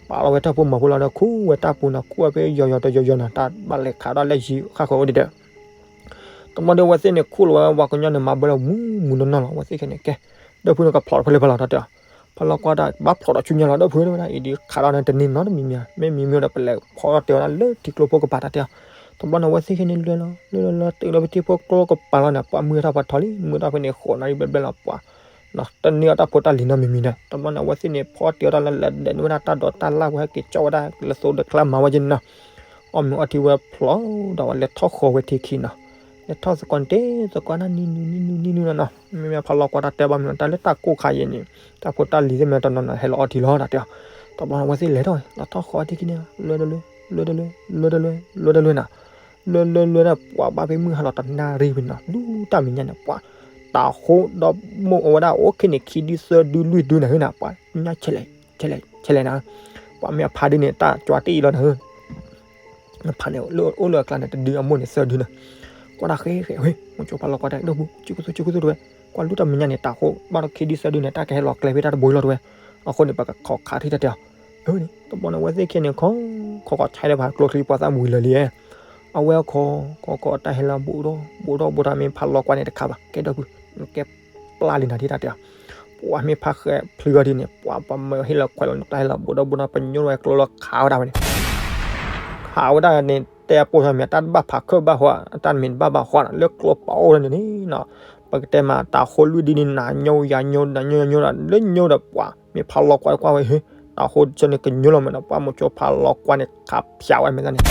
ပာ်လီၤဝဲထၢၣ်ဖိမၤဖိလီၤဒီး ခူၣ်ဝဲတၢ်ပူၤနီၤ ခူၣ်ဝဲဖဲယီၤယီၤတယီၤယီၤနီၤ တၢ်ဘၣ်လဲၤခးဒီးလၢယံၤဃၣ်ဃၢၤအိၣ်ဒံးဒီး တဘျီဒီး အဝဲသ့ၣ်န့ၣ် ခူၣ်လီၤဝဲ ပှၤကညီန့ၣ် မၤဘၢလီၤမူးမူးနီၢ်နီၢ်လီၤ အဝဲသ့ၣ်ခဲန့ၣ် ကဲ ဒီပုၢ်န့ၣ် ကဖျိးတဖဲလဲၣ်ဖဲလဲၣ် တၢ်တဲအီၤ ဖးလီၤကွၢ်တၢ် ဘၣ်ဖျိးဒီးဆူညါလီၤ ဒီပုၢ် တဲဝဲဒၣ် အံၤဒ်ခးဒီးန့ၣ် တန့ၢ်နီတမံၤမံၤ မ့ၢ်မံၤမံၤဒီး ပလဲၤဖီအီၣ်တဲဝဲဒၣ်လၢထံကျိဖိကပၤ တၢ်တဲအီၤ တဘျီန့ၣ် အဝဲသ့ၣ်ခဲန့ၣ် လဲၤလီၤ လဲၤလီၤလီၤ တုၤလီၤဖဲထံဖိကျိကပၤလီၤန့ၣ် ပှၤမုၢ်ဟဲထီၣ်ပှၤထီလံ မုၢ်ထီၣ်ဖဲန့ၣ် ဃိးနၣ်ရံၣ်ဘျဲၣ်ဘျဲၣ်လီၤ ပှၤ တန့ၢ်အီၣ်တၢ်ဖိတၢ်လံၤနီတမံၤမံၤဒီး တဘျီန့ၣ် အဝဲသ့ၣ်န့ၣ် ဖီအီၣ်တဲဝဲဒၣ်လၢ လဲၤဒဲးန့ၢ်ဝဲဒၣ်တၢ်ဒိးတၢ်လၣ် ပှၤဟဲက့ၤကၠီၣ်ဝဲဒၣ်လၢသိဒီးချါမၤဝဲက့န့ၣ်နီၤ အီၣ်မ့ၤအီထံဝဲဖျိးဒီး ဝဲလဲၤထီၣ်ဃီၤဝဲထံခံနီၤ လဲၤထီၣ်သကိးန့ၣ် သကိးနၢ်နံၤနံၤနံၤနံၤနံၤနံၤနီၤ မ့မ့ၢ်ဖးလီၤကွၢ်တၢ်တဲဘၣ်မနုၤ တၢ်လၢတၢ်ကိၢ်ခါအံၤန့ၣ် တၢ်ဖိတၢ်လံၤသ့ၣ်မနုၤတနီၤနီၤ ဟဲလီၤအီထံလီၤ တၢ်တဲအီၤ တဘျီန့ၣ် အဝဲသ့ၣ်လဲၤထီၣ် လဲၤထီၣ်ဃီၤထံခံန့ၣ် လဲၤတလဲၤ လဲၤတလဲၤ လဲၤတလဲၤ လဲၤတလဲၤနီၤ လဲၤလဲၤလဲၤဒီး ပှၤဘၣ်ဖဲမုၢ်ဟါလီၤတနၣ်ရံၣ်ဖဲန့ၣ်နီၤ လူၤတၢ်မဲာ်ညါန့ၣ် ပှၤ တၤဟိဒီးမိၢ်အဝဲဒၣ်အိၣ်ခဲန့ၣ် ခံဒုသၢဒုလွံၢ်ဒုနၤဧၢနီၤ ပှၤညါဆဲးလဲၣ် ဆဲးလဲၣ် ဆဲးလဲၣ်နၤ ပှၤမ့ၢ်အဖါဒုန့ၣ် တၢ်ကွၢ်တ့ၢ်အံၤလီၤနၤဧၢ နဖါန့ၣ် အိၣ်လၢအကျါန့ၣ် တဒုအမိၢ်န့ၣ်သၢဒုနၤ ကွၢ်တၢ်ဃဲဃဲ ဝဲ မိၤဆိဖးလီၤကွၢ်တၢ် ဒီပုၢ် ကၠူကသိကၠူကသိတဝဲ ကွၢ်လူၤတၢ်မဲာ်ညါန့ၣ် တၤဟိဘၣ်ဒီးခံဒုသၢဒုန့ၣ် တၢ်ကဟဲလီၤကျဲဖဲတၢ်တဘိလီၤတဝဲ အဃိန့ၣ် ပကခိးခးထံၣ်တၢ်တဲအီၤ အၢန့ၣ် တဘျီန့ၣ် အဝဲသ့ၣ်ခဲန့ၣ် ခီ ခီခီဆါဒီးဖးကျိချံ ပှၤသၣ်မုာ်လၢာ်လံ အဝဲခိး ခိးခိးတၢ်ဟဲလီၤဘူးဒီး ဘူးဒီးဘူးတၢ်မ့ၢ်ဖးလီၤကွၢ်န့ၣ် တခါဘၣ် ကဲဒီပုၢ် နကဲပျၢ်လံနၤထံၣ်တၢ်တဲအီၤ ပှၤမ့ၢ်ဖးဃဲဖျုးအီၤဒ်န့ၣ် ပှၤပှၤမၢဟ့ၣ်လီၤခွဲးလီၤန့ၣ် တၢ်ဟဲလီၤဘူးဒီးဘူးဒီး ပညိၣ်ဝဲကျိလီၤခးဝဲဒၣ်ဝဲန့ၣ် ခးဝဲဒၣ်န့ၣ် တဲအပိၢ်ထီၣ်မ့ၢ် တၢ်တဘၣ်ဖးခၢၣ်ဘၣ်ဟီ တၢ်တမ့ၢ်တဘၣ်ဘၣ်ဃီနီၤ လၢကျိပာ်အိၣ်ဒၣ်န့ၣ်နီၤ ပကတဲမး တၤဟိလွံၢ်ဒုန့ၣ် နညိယၤညိ နညိယၤညိဒီး လၢညိဒီးပှၤ မ့ၢ်ဖးလီၤကွၢ်တကွၢ်ဝဲ ဟ့ တၤဟိတဆၢန့ၣ် ကညိလီၤမ့ၢ်နီၤ ပှၤမိၤဆိဖးလီၤကွၢ်န့ၣ် ခးဖျါဝဲမဲာ်သၣ်န့ၣ်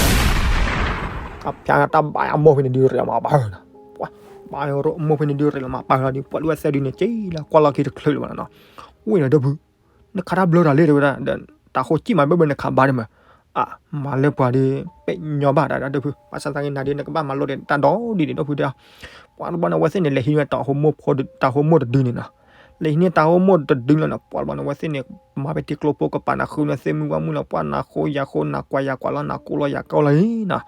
ခးဖျါတၢ်ဘၣ်အမိၢ်ဖဲန့ၣ်ဒုး ရဲၣ်လီၤမးပာ်နီၤ ပှၤ ဘၣ်အမိၢ်ဖဲန့ၣ်ဒုး ရဲၣ်လီၤမးပာ်လီၤဒီး ပှၤလၢဝဲသၢဒုန့ၣ် က့လၢကွၢ်လီၤခံတချုးလၢၤဘၣ်နီၤ ဝံၤဒီး ဒီပုၢ် နခးတၢ်ဘျၢတၢ်လံ တဲဝဲဒၣ် ဒီးတၤဟိကံၣ်မးဘၢဘၢနခးဘၣ်ဒ်မး အ မၤလၢပှၤဒီး ပဲာ်ညီဘၣ်တၢ်ဒီး ဒီပုၢ် ဘၣ်ဆၣ်သနာ်က့နၤဒီး နကဘၣ်မၤလိဒီးတၢ်ဒီဒံးဒံး ဒီပုၢ်တဲအီၤ ပှၤတဘျီန့ၣ် အဝဲသ့ၣ်န့ၣ် လဲၤဟံးန့ၢ်တၤဟိမိၢ်ဖိ တၤဟိမိၢ်တဒုန့ၣ်နီၤ လဲၤဟံးန့ၢ်တၤဟိမိၢ်တဒုလီၤနီၤ ပှၤတဘျီန့ၣ် အဝဲသ့ၣ်န့ၣ် မၤဖဲထံကျိဖိကပၤန့ၣ် ဃုန့ၢ်သ့ၣ်မုၢ်ဝါမုၢ်လီၤ ပှၤနၤဃိယၤဃိ နၤကွၢ်ယၤကွၢ်လီၤ နၤကိၢ်လီၤယၤကိၢ်လီၤအံၤနီၤ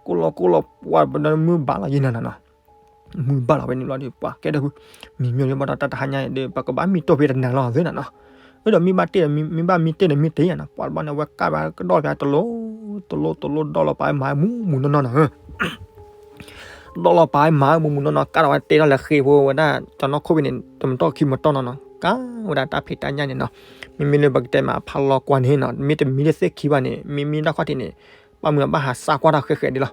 ကိၢ်လီၤကိၢ်လီၤ ပှၤတဘျီန့ၣ် မုၢ်ဘၣ်လီၤယံၤနၤနီၤ မုၢ်ဘၣ်လီၤဝဲန့ၣ်ဘျီဒီး ပှၤကဲဒီပုၢ် မံၤမံၤလၢဘၣ်ဒီးတၢ်တဟါညါဒီး ပကဘၣ်မံတီၢ်ဖဲတနၤလီၤသ့နီၤနီၤ အၢဒီးမ့ၢ်ဘၣ်တ့ၢ်ဒီး မ့ၢ်ဘၣ်မံတ့ၢ်ဒီးမံတ့ၢ်ယၤနီၤ ပှၤတဘျီန့ၣ် အဝဲကၣ်ဘၣ်ကဒီၣ်ဖဲတလိၣ် တလိၣ် တလိၣ် ဒီၣ်လီၤပာ်မၤမူးမူးနီၢ်နီၢ်နီၤ ဒီၣ်လီၤပာ်မၤမူးမူးနီၢ်နီၢ် ကၣ်ဒီးဝဲတ့ထီၣ်လဲၤဃ့ဖိဝဲဒၣ် ကၠီနီၢ်ခိၣ်ဖဲန့ၣ် တမတီၢ်ခံမတီၢ်နီၤနီၤ ကၣ်ဝဲဒၣ်တၢ်ဖံးတၢ်ညၣ်န့ၣ်နီၤ မ့မ့ၢ်လၢပကတဲမး ဖးလီၤကွၢ်န့ၣ်နီၤ မ့ၢ်တမံလၢသ့ၣ်ခံဘၣ်န့ၣ် မ့မ့ၢ်တၢ်ခီၣ်ထံးန့ၣ် ဘၣ်မုာ်ဘၣ်ဟးစၢ်ကွၢ်တၢ်ဃဲဃဲဒ်လီၤ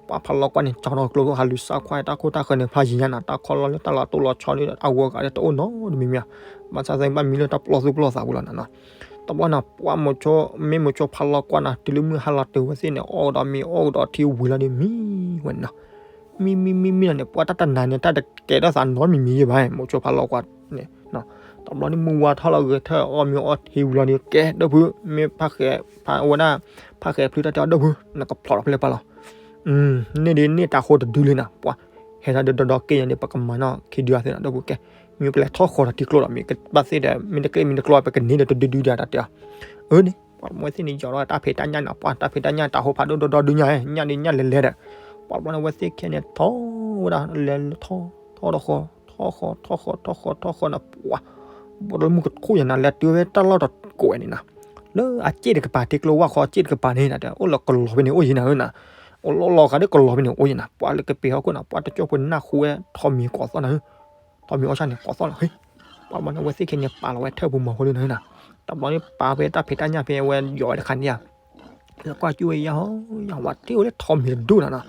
ပှၤဖးလီၤကွၢ်န့ၣ် ကၠီထီၣ်ကျိဟးလူၤစၢ်ခွါတၢ်ခိၣ်တၢ်ဃၢၤန့ၣ် ဖးယံၤညါနီၤ တၢ်ခီလီၤလၢတၢ်လီၤတိၢ်လီၤဆီဒီး အဂီၤဂၤဒီးတအိၣ်နီတမံၤမံၤ ဘၣ်ဆၣ်သနာ်က့ ဘၣ်မံလၢတၢ်ပျီသူၣ်ပျီသးပူၤလီၤနီၤနီၤ တဘျီနီၤ ပှၤမိၤဆိ မ့ၢ်မိၤဆိဖးလီၤကွၢ်နီၤ တုၤလၢမုၢ်ဟါလီၤတုၤဝဲသ့ၣ်န့ၣ် အီၣ်ကဒီးမ့ၤအီၣ်ကဒီးထံဝံၤလီၤဒီးမံဝဲန့ၣ်နီၤ မံမံမံမံနီၤန့ၣ် ပှၤတၢ်တနၤန့ၣ် တၢ်တကဲထီၣ်သးနီတမံၤမံၤယဲၢ်ဘၣ် မိၤဆိဖးလီၤကွၢ်န့ၣ် တဘျီန့ၣ် မုၢ်ဝါထီၣ်လီၤဂဲၤထၢၣ်အီၣ်မ့ၤအီထံဝံၤလီၤဒီး ကဲ ဒီပုၢ် မ့ၢ်ဖးဃဲ ဖးဝဲဒၣ် ဖးဃဲဖျုးတၢ်တဲအီၤ ဒီပုၢ် နကဖျိးဒီးဖဲလဲၣ်ပၢ်လီၤ န့ၢ်ဒ်န့ၢ်တၤဟိတဒုလံနီၤ ပှၤ ဟဲထီၣ်ဒီးဒီဒီက့ၢ်ညါန့ၣ် ပကမၤနီၣ်ခံဒုအသ့နီၤ ဒီပုၢ်ကဲ မ့ၢ်ပလဲၤထီၣ်ဃီၤဒီးထံကျိဒီး မ့ၢ်ကဘၣ်သ့ၣ်ဒီး မ့ၢ်တကျ့မ့ၢ်တကျိ ပကန့ၢ်ဒီးတဒုဒုဒီးတၢ်တဲအီၤ အၢန့ၣ် ပှၤမ့ၢ်သ့ၣ်န့ၣ် ယီၤဒီးတၢ်ဖံးတၢ်ညၣ်နီၤ ပှၤတၢ်ဖံးတၢ်ညၣ် တၤဟိဖးဒိၣ်ဒီဒီဒုညါ ညၣ်ဒုညၣ်လဲၤလဲၤဒီး ပှၤဘျီန့ၣ် အဝဲသ့ၣ်ခဲန့ၣ် ထီၣ်ဝဲဒၣ် လဲၤထီၣ် ထီၣ်ဒီးဃီ ထီၣ်ဃီ ထီၣ်ဃီ ထီၣ်ဃီ ထီၣ်ဃီနီၤ ပှၤ ဘၣ်ဒီးမုၢ်ကထူၣ်ယၤနၤ လဲၤတုၤဝဲတၢ်လီၢ်တကိးဝဲန့ၣ်နီၤ လၢအစ့ၣ်တကပၤ ထံကျိဝၢ်ခီစ့ၣ်တကပၤန့ၣ် အိၣ်လၢကလီၤဖဲန့ၣ်အိၣ်ယံၤနၤဧၢနီၤ အိၣ်လီၤလီၤဂာ်ဒီးကလီၤဖဲန့ၣ်အိၣ်ယံၤနၤ ပှၤလၢကပ့ၤဟီၣ်ခိၣ်နီၤ ပှၤတကၠိဖိနၢ်ဟူဝဲထီၣ်မံၤကိးသီၣ်နၤဧၢ ထီၣ်မံၤအီၣ်ဆၣ်န့ၣ်ကိးသီၣ်လီၤ ပှၤဘျီန့ၣ် အဝဲသ့ၣ်ခဲန့ၣ် ပာ်လီၤဝဲထၢၣ်ပူၤမီၤဖိလံနီၤဧၢနီၤ တဘျီန့ၣ် ပာ်ဖဲတၢ်ဖံးတၢ်ညၣ်ဖဲအဝဲယီၤဝဲတခါန့ၣ်ဧါ ကွၢ်ကၠူဝဲယၤဟီ ယၤဝဲထံၣ်ဝဲလၢထိးမံၤတဒူၣ်နၤနီၤ,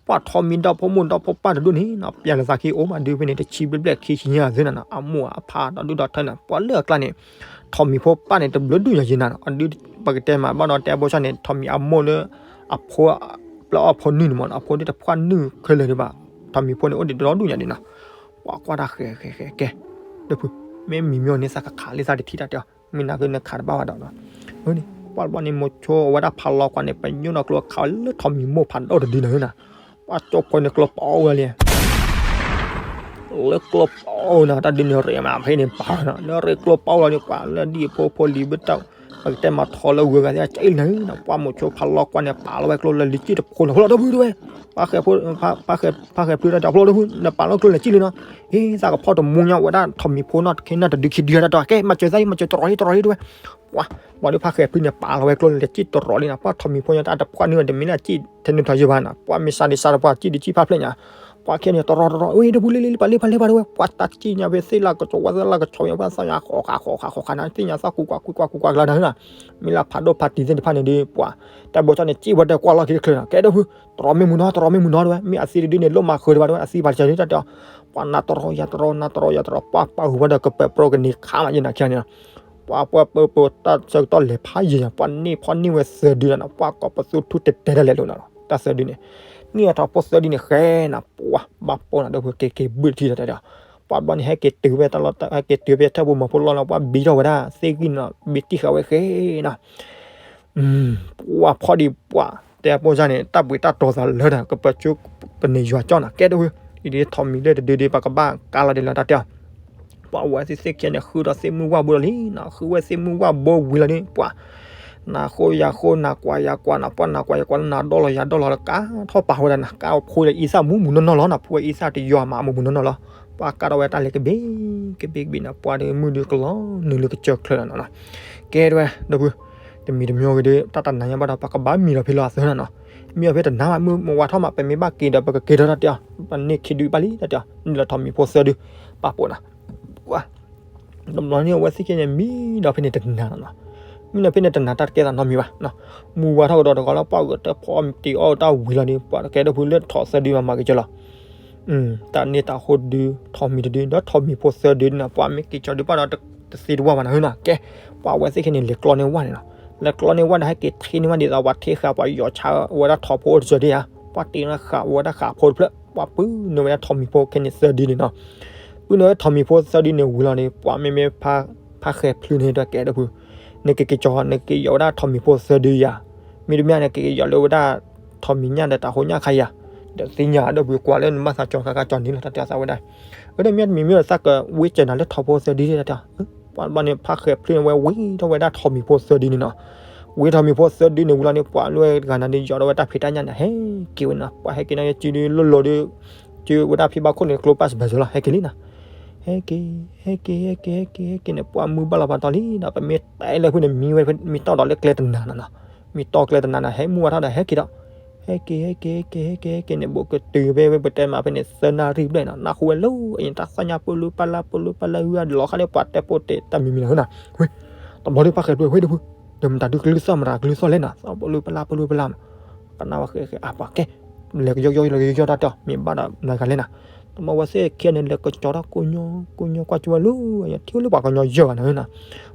ပှၤထိးမံၤဒီဖိမိၢ်ဒီဖိပၢ်တဒူၣ်န့ၣ်နီၤ ပျဲလၢသးခံအိၣ်မးဒုးဖဲန့ၣ် တဆံဘျဲၣ်ဘျဲၣ်ခံဆံညါသုနၤနီၤ အမိၢ်အဖးဒီဒူၣ်ဒီထၢနၤ ပှၤလၢအကျါန့ၣ် ထိးမံၤဖိပၢ်န့ၣ် တဘျုးဒူၣ်ညါယံၤနၤနီၤ အဒုး ပကတဲမးဘၣ်ဒီးတဲဘိဆၣ်န့ၣ် ထိးမံၤအမိၢ်လၢ အဖိ ပျဲအီၣ်ဖိနုၢ်န့ၣ်မးနီၤ အဖိဒုးတဖှၣ်နုၢ်ခဲလၢာ်ဒံးဘၣ်, ထိးမံၤဖိန့ၣ် အိၣ်ဒံးတဒီဒူၣ်ညါဒံးနီၤ, ပှၤကွၢ်တၢ်ဃဲဃဲဃဲကဲ, ဒီပုၢ်, မ့ၢ်မံၤမ့ၢ်န့ၣ် သးကခးလံသးတထံၣ်တၢ်တဲအီၤ မ့ၢ်နၤကနခးတဘၣ်ဘၣ်ဒီးနီၤ, န့ၣ် ပှၤဘျီန့ၣ် မိၤဆိအဝဲဒၣ်ဖးလီၤကွၢ်န့ၣ် ပညိၣ်နီၢ်ကျိခးလၢထိးမံၤမိၢ်ဖးဒိၣ်တဒုနီၤနီၤ, ပှၤကၠိဖိန့ၣ်ကျိပအိၣ်ဝဲလံ လၢကျိပအိၣ်နီၤ တၢ်ဒုးန့ၣ်ရ့မးဖဲန့ၣ်ပာ်နီၤ လၢရ့ကျိပအိၣ်လီၤန့ၣ် ပှၤလၢဒ်အဖိဖိလံၤဘၣ်တၢ် ပကတဲမၤထီလၢဝဲဂၤသ့ၣ်အကၠံၣ်လၢနီၤ ပှၤမိၤဆိဖးလီၤကွၢ်န့ၣ် ပာ်လီၤဝဲကျိလၢလံၤကၠံၣ်တဖိနီၤ ဖိလီၤဒီပုၢ်တဝဲ, ပှၤဃဲၤဖိ ဖးဃဲၤဖျုးတၢ်တဲ ဖိလီၤဒီပုၢ် နပာ်လီၤကျိလၢကၠံၣ်လံနီၤ, ဟ့ၣ် သးကဖီၣ်တမူညါဝဲဒၣ်ထိးမံၤဖိနီၤ တခ့နီၤ တဒုခံဒုတၢ်တဲ ကဲ မၤစၢၤသးအံၤ မၤစၢၤတရီၤလံ တရီၤလံတဝဲ, ပှၤ ပှၤဒုးဖးဃဲၤဖျုးန့ၣ် ပာ်လီၤဝဲကျိလၢကၠံၣ်တရီၤလံနီၤ ပှၤထိးမံၤဖိညါတၢ်တဖှၣ်နုၢ်တမံၤလၢကၠံၣ်ထဲန့ၣ်ထီၣ်ယဲၢ်ဘၣ်နီၤ ပှၤမ့ၢ်စးဒံးစးဒီးပှၤကၠံၣ်ဒံးကၠံၣ်ဖးဖျဲၣ်ညါ ပှၤခဲန့ၣ် တရီၤတရီၤ ဝဲဒီပုၢ်လံလံလံ ပာ်လံပာ်လံပာ်တဝဲ ပှၤတၢ်ကၠံၣ်ညါဖဲသ့ၣ်လၢကစီၤဝဲသ့ၣ်လၢကစီၤ ပှၤသးယါဃီၤဃာ်ဃီၤဃာ်ဃီၤဃာ်နၤ သ့ၣ်ညါသီၣ်ကူကွၢ်ကူကွၢ်ကူကွၢ်ကလါနၤနီၤ, မ့ၢ်လၢဖးဒိၣ်ဖးတံၤသ့ၣ်တဖၣ်န့ၣ်ဒီး ပှၤ တၢ်ဘိဆၣ်န့ၣ် ကၠံၣ်ဝဲတကွၢ်လီၢ်ခံတချုးနီၤ ကဲဒီပုၢ် တရီၤမ့ၢ်မုၢ်နီၤ တရီၤမ့ၢ်မုၢ်နီၤတဝဲ မ့ၢ်အသံတဒုန့ၣ် လိၣ်မၤဃုာ်တဘၣ်တဝဲ အသံပာ်တစၢၤဒ်တၢ်တဲအီၤ, ပှၤနၤတရီၤယၤတရီၤ နၤတရီၤယၤတရီၤ ပှၤပာ်ဃုာ်ဝဲဒီးကပၢၤပြိကန့ၢ်ခးမးယဲၢ်နၤခံဂၤန့ၣ်နီၤ ပှၤပှၤပၢပၢတၢ်ဆၢကတီၢ်လဲၤဖးယံၤညါ ပှၤန့ၢ်ဖီၣ်န့ၢ်ဝဲသၢဒုနီၤ ပှၤကိးပသူထူတဲတဲဒၣ်လဲာ်လီၤနီၤ တၢ်သၢဒုန့ၣ်, န့ၢ်အထီၣ်ဖိသၢဒုန့ၣ် ဃဲနၤ ပှၤဘၣ်ပိာ်နၤဒီပုၢ် က့ၤက့ၤဘုၣ်တထံၣ်ဒီးတဲဒီး, ပှၤဘျီန့ၣ် ဟဲက့ၤတုၤဝဲတၢ်လီၢ် ဟဲက့ၤတုၤဖဲထၢၣ်ပူၤမၤဖိလီၢ်လီၤ ပှၤဘံထီၣ်ဝဲဒၣ် သ့ၣ်ဂံၢ်နီၤ ဘံတံၢ်ဃာ်ဝဲဃဲနၤ ပှၤဖီၣ်ဒံးပှၤ တဲအပိၢ်စၢ်န့ၣ် တၢ်ပှ့ၤတၢ်တီၤသးလၢတၢ် ကပၢၤကၠိကန့ၢ်ယွၤကၠီၣ်နၤ ကဲဒီပုၢ်, အံၤဒ်ထိးမံၤလၢတဒုဒ် ပှၤကဘၣ်ကါလီၤဒ်လီၤတၢ်တဲအီၤ, ပှၤဝဲသ့ၣ်သ့ၣ်ခံဂၤန့ၣ် ဃုဒီးသ့ၣ်မုၢ်ဝၣ်ဘိလီၤလံနီၤ ဃုဝဲသ့ၣ်မုၢ်ဝၣ်ဘိဝံၤလီၤန့ၣ် ပှၤ နၤဃိယၤဃိ နၤကွၢ်ယၤကွၢ်နီၤ ပှၤနၤကွၢ်ယၤကွၢ်လၢနၤဒီလီၤယၤဒီလီၤလၢကါထီၣ်ပာ်ဝဲဒၣ်နၤ ကါဖိလၢအံသၣ်မူမူနီၢ်နီၢ်လီၤနီၤ ဖိအံသၣ်တယီၤမးမူမူနီၢ်နီၢ်လီၤ, ပှၤကါထီၣ်ဝဲတၢ်လဲၤကဘ့ၣ် ကဘ့ၣ်ကဘ့ၣ်နီၤ ပှၤဒီးမုၢ်ဒုးကလီၤနုာ်လၢကစၢၢ်ချၢလီၤနီၤ, ကဲတဝဲ ဒီပုၢ်, တမံၤတမံၤဂ့ၤဒီး တၢ်တနၤညါဘၣ်ဒီး ပှၤကဘၣ်မံလီၤဖဲလီၤအသၢနီၤနီၤ, မံလီၤဖဲတနၤဘၣ် မုၢ်မဝါထီၣ်မး ပမ့ၢ်ဘၣ်က့ၤဒီး ပကက့ၤထီၣ်တၢ်တဲအီၤ ပန့ၢ်ခံဒုဘၣ်လံတၢ်တဲအီၤ န့ၢ်လီၤထိးမံၤဖိသၢဒု ပာ်ပိာ်နၤ တဘျီန့ၣ် အဝဲသ့ၣ်ခံဂၤန့ၣ် မံဒီးဖဲန့ၣ်တနၤလီၤနီၤ, မံဒီးဖဲန့ၣ်တနၤ တၢ်တကဲသးနီတမံၤဘၣ်နီၤ, မုၢ်ဝါထီၣ်ကဒီးတဂီၤလၢ ပှၤဂဲၤတၢ်ဖီအီၣ်တ့ၤအီၣ်တၢ်ဝံၤလီၤန့ၣ် ပှၤတကဲဒီပုၢ်လၢထိးသၢဒုမၤမၤက့ၤကၠီလီၤ, တၢ်န့ၢ်တၢ်ဃိဒု ထိးမံၤတဒု ဒီးထိးမံၤဖိသၢဒုန့ၣ်နီၤ ပှၤမ့ၢ်က့ၤကၠီဒုဘၣ်ဒီး တသ့တဝၢ်ဘၣ်နီၤနီၤ, ကဲ ပှၤဝဲသ့ၣ်ခံဂၤန့ၣ် လဲၤကျီန့ၢ်ဝၣ်န့ၣ်နီၤ, လဲၤကျီန့ၢ်ဝၣ်ဒီး ဟဲက့ၤထံၣ်န့ၢ်ဝၣ်ဒ်သိး ပှၤထံၣ်ဃာ်ပှၤယီၤဆါဝဲဒၣ်ထိးဖိတစၢၤဒၣ်ဧါ, ပှၤတ့န့ၢ်ဃာ်ဝဲဒၣ်ဃာ်ဖိတဖျၢၣ် ပှၤပုၢ်န့ၢ်ဝဲဒၣ်ထိးမံၤဖိခဲန့ၣ်သၢဒုန့ၣ်နီၤ, ပုၢ်န့ၢ်ဝဲထိးမံၤဖိသၢဒုန့ၣ်ဝံၤလီၤန့ၣ် ပှၤမ့မ့ၢ် ဖါဃဲၤဖျုးန့ၣ် တကဲဒီပုၢ်, နက့ၤက့ၤကၠီ နက့ၤယီၤဝဲဒၣ်ထိးမံၤဖိသၢဒုယၤ, မ့တမ့ၢ်နက့ၤက့ၤယီၤလၢဝဲဒၣ် ထိးမံၤညၣ်ဒီးတၢ်ဟိညၣ်ခါယၤ, ဒီးသ့ၣ်ညါဒီပုၢ်ကွၢ်လၢနဘၣ်သးကၠီဃါကၠီနံၤလီၤ တၢ်တဲသးဝဲဒၣ်, အဒီးမ့ၢ်တမံၤမ့ၢ်ဒီးသးကဝ့ၢ်စၢၤနၤလၢထိးဖိသၢဒုတၢ်တဲ, ပှၤဘျီန့ၣ် ဖါဃဲၤဖျုးန့ၣ်ဝဲဝံၤထီၣ်ဝဲဒၣ်ထိးမံၤဖိသၢဒုန့ၣ်နီၤ, ဝံၤထိးမံၤဖိသၢဒုန့ၣ်ဝံၤလီၤန့ၣ် ပှၤလၢတဂၤနၤဒီးယီၤဒီးဝဲတၢ်ဖံးတၢ်ညၣ်န့ၣ် ဟဲက့ၤဝဲနီၤ, ပှၤဟဲက့ၤနီၤ ယစုဒုလိၢ်လိၤဒု စုဝဲဒၣ်ဖံဘၣ်ခိၣ်န့ၣ် ကျိပၢ်စဘၢၣ်စၢၤလီၤ ဟဲက့ၤလံနီၤ, ဟဲက့ၤ ဟဲက့ၤ ဟဲက့ၤ ဟဲက့ၤ ဟဲက့ၤန့ၣ် ပှၤမုၢ်ဘၣ်လီၤပှၤတီၤလံနီၤ, ပမ့ၢ်တဲလၢဖုန့ၣ် မံဝဲမံတီၢ်ဒီးလၢကျဲတနၤနီၤနီၤ, မံတီၢ်ကျဲတနၤနီၤ ဟဲမုၢ်ဝါထီၣ်ဒီးဟဲက့ၤဒီး ဟဲက့ၤ ဟဲက့ၤ ဟဲက့ၤ ဟဲက့ၤ ဟဲက့ၤန့ၣ် ဘူးကတုၤဖဲ ပတဲမးဖဲန့ၣ် သၢနၣ်ရံၣ်ဘျဲၣ်နီၤ, နၢ်ဟူဝဲလၢအံၤ တၢ်သၣ်ညါပလူပလၢ် ပလူပလၢ် ဟုအလီၤခါန့ၣ်ပှၤတဲပိာ်တဲတၢ်မံၤမံၤလီၤနီၤ, ဝဲ တဘျီဒုးဖါဃဲၤဖျုးဝဲဒၣ်ဖု, ဒီးမတၤဒုးကလုၢ်သီၣ်မတၤကလုၢ်သီၣ်လဲၣ်နီၤ, သီၣ်ပလူပလၢ် ပလူပလၢ်မး, ကနၣ်ဝဲဃဲၤဃဲၤအါပှၤကဲ, လဲၤကယီကယီလဲၤကယီတၢ်တီၤ မ့ၢ်ဘၣ်ဒီးမတၤဂၤလဲၣ်နီၤ, တဘျီဝဲသ့ၣ်ခံဂၤန့ၣ် လဲၤကကၠီထီၣ်ကိညိ ကိညိကွၢ်ကၠိဝဲလၢ ထံၣ်ဝဲလၢပှၤကညီယဲၢ်ဂၤန့ၣ်နီၤ,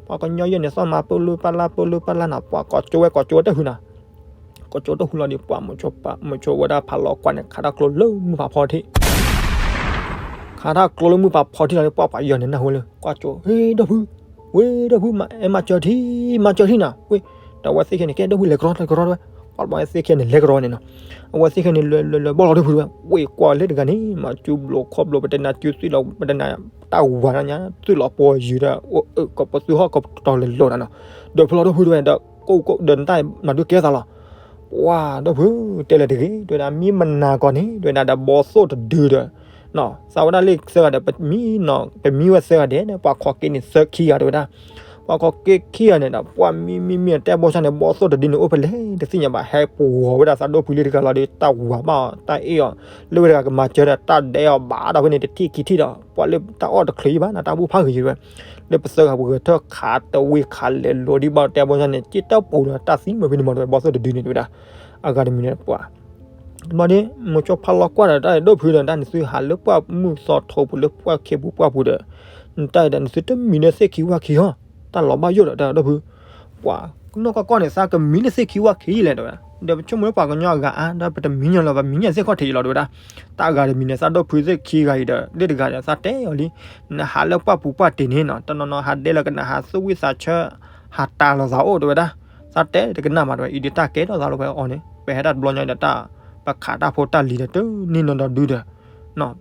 ပှၤကညီယဲၢ်န့ၣ် သီၣ်မၤပလူပလၢ် ပလူပလၢ်နီၤ, ပှၤကိးကၠိဝဲကိးကၠိဝဲတၢ်ဟုနီၤ ကိးကၠိတၢ်ဟုလီၤဒီး ပှၤမိၤဆိဝဲဒၣ်ဖးလီၤကွၢ်န့ၣ် ခးထီၣ်ကျိလၢမုၢ်ဖးဖီထံး, ခးထီၣ်ကျိလၢမုၢ်ဖးဖီထံးလီၤဒီး ပှၤပှၤယီၤန့ၣ်နၢ်ဟူလၢ ကွၢ်ကၠိ ဟ့ၣ်ဒီပုၢ်, ဝဲဒီပုၢ် မၤစၢၤထံ မၤစၢၤထံနီၤ, ဝဲ ဒီးအဝဲသ့ၣ်ခံဂၤန့ၣ် ကဲဒီပုၢ်လဲၤကရီလဲၤကရီဝဲ, ပှၤဘျီသ့ၣ်ခံဂၤန့ၣ် လဲၤကရီန့ၣ်နီၤ, အဝဲသ့ၣ်ခံဂၤန့ၣ် လဲၤလဲၤလဲၤဘီၣ်လီၤဒီပုၢ်ဝဲ, ဝဲကွၢ်လၢတဂၤန့ၣ် မၤစုဘျိးခီၣ်ဘျိး ပတဲနၤစုသွံၣ်လီၤ ပတဲနၤ တၢ်ဝၤနၤညါ သွံၣ်လီၤပှီၤယုာ်ဒီး အိၣ်အၢၣ်ကပသူဟီၣ်ကပတီၤလဲၤလိာ်နၤနီၤ, ဒီးဖျီဒီပုၢ်ဝဲ ဒီးကိၣ်ကိၣ်ဒီးနတၢ် မၤဒုးကဲသးလီၤ, ပှၤဒီပုၢ် တဲလၢတဂ့ၤ တဲဝဲဒၣ် မ့ၢ်မနၤကီးန့ၣ် တဲဝဲဒၣ် ဒီးဘီသိၣ်တဒုဒီး သးဝဲဒၣ်လၢသၢဂၤဒီး ပမံနီၤ ပမံဝဲသၢဂၤဒဲးန့ၣ် ပှၤခိးက့ၤန့ၣ်သၢခံဂၤတဲဝဲဒၣ်, ပှၤကီၢ်က့ခံဂၤန့ၣ်ဒီး ပှၤမံမံမံတဲဘီဆၣ်န့ၣ် ဘီၣ်သိၣ်တဒုန့ၣ် အိၣ်ဖဲလဲၣ်တသ့ၣ်ညါဘၣ် ဟဲပှီၤဝဲဒၣ်သးဒိၣ်ဖုလံတဂၤလီၤဒီး တၢ်ဝၤဘၣ်အီၤ တၢ်အ့ၣ်အီၤ လၢဝဲတဂၤကမၤစၢၤဒီး တၢ်ဒဲးအီၤဘၣ်ဒီးဖဲန့ၣ် တထံၣ်ခံထံၣ်ဒီး ပှၤလၢတၢ်အီၣ်တချုးယံၤဘၣ်နၤ တၢ်ဘူၣ်ဖးဂ့ၤယံၤဝဲ လၢပသၢဂၤပဂဲၤထၢၣ်ခးတဝ့ၢ်ခးလဲၤလိၤဒံးဘၣ်တဲဘီဆၣ်န့ၣ် က့တၢၢ်ပူၤဒီးတၢ်သံမုာ်ဖဲန့ၣ်မးတဲဝဲ ဘီၣ်သိၣ်တဒုန့ၣ်တဲဝဲဒၣ် အဂၤတမံၤန့ၣ်ပှၤ ဘၣ်ဒီး မိၤဆိဖးလီၤကွၢ်ဒီး တၢ်ဒိၣ်ဖုဒီး တၢ်နသုဟးလၢပှၢ်မုၢ်သီထိပူၤလၢပှၢ်ခ့ပူၤပှၢ်ပူၤဒီး နတၢ်ဒီးနသုတမံၤန့ၣ်သ့ၣ်ခံဝၣ်ခံဟီ တၢ်လီၤဘၣ်ယိၣ်ဒီးတၢ်ဒိၣ်ဖု ပှၤ နီၢ်ကီၢ်ကီၢ်န့ၣ် သးကမံန့ၣ်သ့ၣ်ခံဝၣ်ခံလဲၣ်တဲဝဲဒၣ် ဒီးပဆိကမိၣ်လၢပှၤကညီအဂၤအါ ဒီးပတမံညီလီၤ ပမံညီသ့ၣ်ခီၣ်ထံးယံၤလီၤတဲဝဲဒၣ် တၢ်အဂၤတမံၤန့ၣ် သးဒိၣ်ဖုသ့ၣ်ခံဂၤအံၤဒီး လၢတဂၤဒီး သးတဲအီၤလံ နဟးလၢပှၢ်ပူၤပှၢ်တ့ၢ်န့ၣ်နီၤ တနီၤနီၤဟးဒဲလၢကနၣ်ဟးသူၣ်ဝံသးဆၢ ဟးတၢ်လီၤသးအိၣ်တဲဝဲဒၣ် သးတဲတကနၣ်မးတဲဝဲ အံၤဒုးတၢ်ကဲထီၣ်သးလီၤဖဲအီၤန့ၣ် ပဟဲတၢ်တဘျီညါဒီးတၢ် ပခးတၢ်ဖိတၢ်လံၤဒီးတန့ၢ်နီၢ်ဒီးဒုဒီး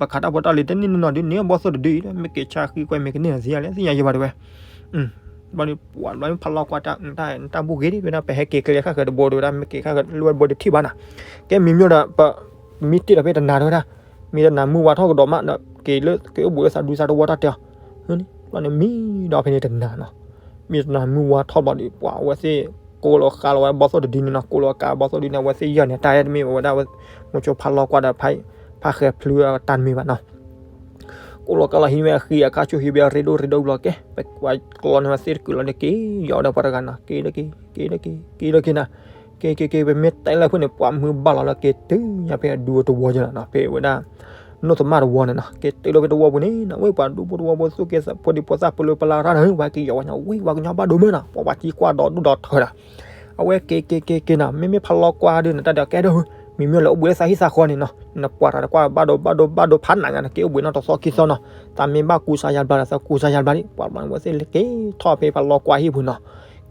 ပခးတၢ်ဖိတၢ်လံၤတန့ၢ်နီၢ်နီၢ်ဒုန့ၣ် ဘီၣ်သိၣ်တဒုအံၤ မ့ၢ်က့ၤဆါဃံကွဲမ့ၢ်ကန့ၢ်သံယါလဲၣ် သ့ၣ်ညါယံၤဘၣ်တဲဝဲ ဘၣ်ဒီးပှၤလီၤဖးလီၤကွၢ်တၢ် တၢ်ဘူၣ်ဂ့ၤဒ်တဲဝဲဒၣ် ပဟဲက့ၤကျဲခါဃၢၤတဘိတဲဝဲဒၣ် မ့ၢ်က့ၤခါဃၢၤလၢဝဲတဘိတထံၣ်ဘၣ်နၤ ကဲမံၤမ့ၢ်ဒီး ပမံတ့ၢ်ဒီးဖဲတနၤတဲဝဲဒၣ် မံတနၤမုၢ်ဝါထီၣ်ကဒီးမးဒီး က့ၤလၢက့ၤအိၣ်ဘှံးလၢသးဒူသးတဝီတၢ်တဲအီၤ ဘၣ်ဒီးမံဒီးဖဲန့ၣ်တနၤနီၤ မံတနၤမုၢ်ဝါထီၣ်ဘျီဒီး ပှၤအဝဲသ့ၣ် ကိးလီၤဃာ်လီၤဝဲဘီၣ်သိၣ်တဒုန့ၣ်နီၤ ကိးလီၤဃာ်ဘီၣ်သိၣ်တဒုန့ၣ် အဝဲသ့ၣ်ယီၢ်န့ၣ် တၢ်အဲၣ်တမ့ၢ်ဝဲဒၣ် မိၤဆိဖးလီၤကွၢ်ဒီး ဖးဃဲၤဖျုးတၢ်တမ့ၢ်ဘၣ်နီၤ ကိးလီၤဃာ်လီၤဟံးန့ၢ်ဝဲအဃံအခါဆိဟံးဝဲအရ့ဒိၣ်ရ့ဒိၣ်ဘျီကဲ ပဝဲကျီန့ၢ်ဝဲသ့ၣ်တကုာ်လီၤန့ၣ် က့ၤယီၤဒီးပှၤတဂၤနီၤ က့ၤလၢက့ၤ က့ၤလၢက့ၤ က့ၤလၢက့ၤနၤ က့ၤက့ၤက့ၤ ပမ့ၢ်တဲလၢဖုၣ်န့ၣ် ပှၤမုၢ်ဘၣ်လီၤလၢက့ၤတုၤညါဖဲအဒူအတဝီကနီၤ ဖဲဝဲဒၣ် နိၣ်သမၣ်တဝီန့ၣ်နီၤ က့ၤတုၤလီၤဖဲတဝီပူၤန့ၣ်နီၤ ဝဲပှၤဒူဖိတဝီဖိသူၣ်က့သးဖိဒံဖိသၣ်ပလၢပလၢတၢ်န့ၣ် ပှၤက့ၤယီၤဝဲညါ ဝံၤပှၤကညီဘၣ်ဒိမ့ၢ်နီၤ ပှၤပှၤကံကွၢ်ဒီးဒူၣ်ဒီးထၢဒီး အဝဲက့ၤက့ၤက့ၤက့ၤနီၤ မ့မ့ၢ်ဖးလီၤကွၢ်ဒုးနတၢ်ဒီးကဲဒၣ် မံၤမ့ၢ်လၢအိၣ်ဘှံးလၢသးဟံၣ်သးဃီန့ၣ်နီၤ နပှၤတၢ်တကွၢ်ဘၣ်ဒိဘၣ်ဒိဘၣ်ဒိဖးနးညါ နက့ၤအိၣ်ဘှံးနီၢ်တသီခံသီနီၤ သးမ့ၢ်ဘၣ်ကူစါယါဘျါဒီး သးကူစါယါဘျါဒံး ပှၤဘၣ်န့ၣ်ဝဲသ့ၣ်က့ၤထီၣ်ဖဲဖးလီၤကွၢ်ဟံၣ်ပူၤနီၤ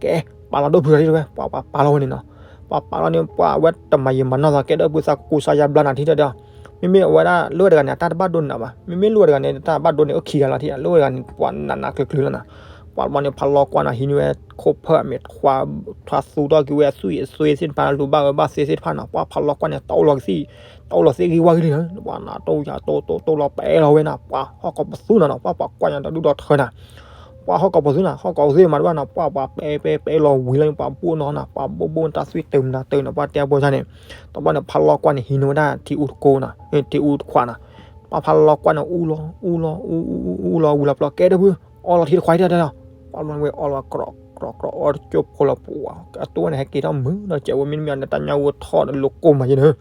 ကဲ ပာ်လီၤဒိၣ်ဖုလီၤဒံးဝဲ ပှၤပှၤပာ်လီၤဝဲန့ၣ်နီၤ ပှၤပာ်လီၤန့ၣ် ပှၤအဝဲတမၤယံာ်မၤနီၢ်သး ကဲဒၣ်ဖုသးကူစါယါဘျါနၤထံၣ်တၢ်ဒီး မ့မ့ၢ်အဝဲဒၣ်လၢဝဲတဂၤန့ၣ် အတၢ်တဘၣ်ဒိနးဘၣ် မ့မ့ၢ်လၢဝဲတဂၤန့ၣ် တၢ်ဘၣ်ဒိန့ၣ် အိၣ်ခံဂၤလီၤထံၣ် လၢဝဲတဂၤန့ၣ် ပှၤနးနးကျုၤကျုၤလီၤနီၤ ပှၤဘၣ်န့ၣ် ဖးလီၤကွၢ်နီၤ ဟံးန့ၢ်ဝဲခိၣ်ဖၢၣ်အမဲာ် ထွါသူထီၣ်က့ၤဝဲအသွံၣ်အသွ့သ့ၣ်တဖၣ် လူၤဘၣ်ဝဲဘၣ်သ့သ့ၣ်တဖၣ်နီၤ ပှၤဖးလီၤကွၢ်န့ၣ် တအိၣ်လီၤကသံၣ် တအိၣ်လီၤသ့ဂံၢ်ဝါဂံၢ်လံနီၤ ပှၤနးတိၢ်ယၤတိၢ်တိၢ်တိၢ်လီၤပဲလီၤဝဲနီၤ ပှၤဟီၣ်ကိးပသူနီၤနီၤ ပှၤပှၤကွၢ်ညါဒီးဒူၣ်ဒီးထၢနီၤ ပှၤဟီၣ်ကိးပသူနီၤ ဟီၣ်ကိးပသူမးတဘၣ်နီၤ ပှၤပှၤပဲပဲပဲလီၤဝံၤလီၤ ပှၤဘိၣ်နီၤနီၤ ပှၤဘိၣ်ဘိၣ်တၢ်သွံၣ်တၢ်မနုၤတၢ်နီၤ ပှၤတဲဘိၣ်န့ၣ် တဘျီန့ၣ် ဖးလီၤကွၢ်န့ၣ် ဟံးန့ၢ်ဝဲဒၣ်ထံအူတကိးနီၤ ထံအူတခွးနီၤ ပှၤဖးလီၤကွၢ်န့ၣ် အူလီၤ အူလီၤ အူအူအူအူလီၤ ဝံၤလီၤပျီ ကဲဒၣ်ဖု အီလီၤထံတခွးအံၤတၢ်တၢ်လီၤ ပှၤဘၣ်န့ၣ်ဝဲအီလီၤ ကြီကြီကြီ အီတကၠိဖိလီၤ ပှၤ အတိၢ်ဝဲန့ၣ် ဟဲက့ၤထီၣ်မုာ်ဒီး ကဲဝဲမ့တမ့ၢ်န့ၣ် တၢ်ညၣ်ဝဲထီၣ်ဒီးလိာ်ကိၢ်မးယဲန့ၣ်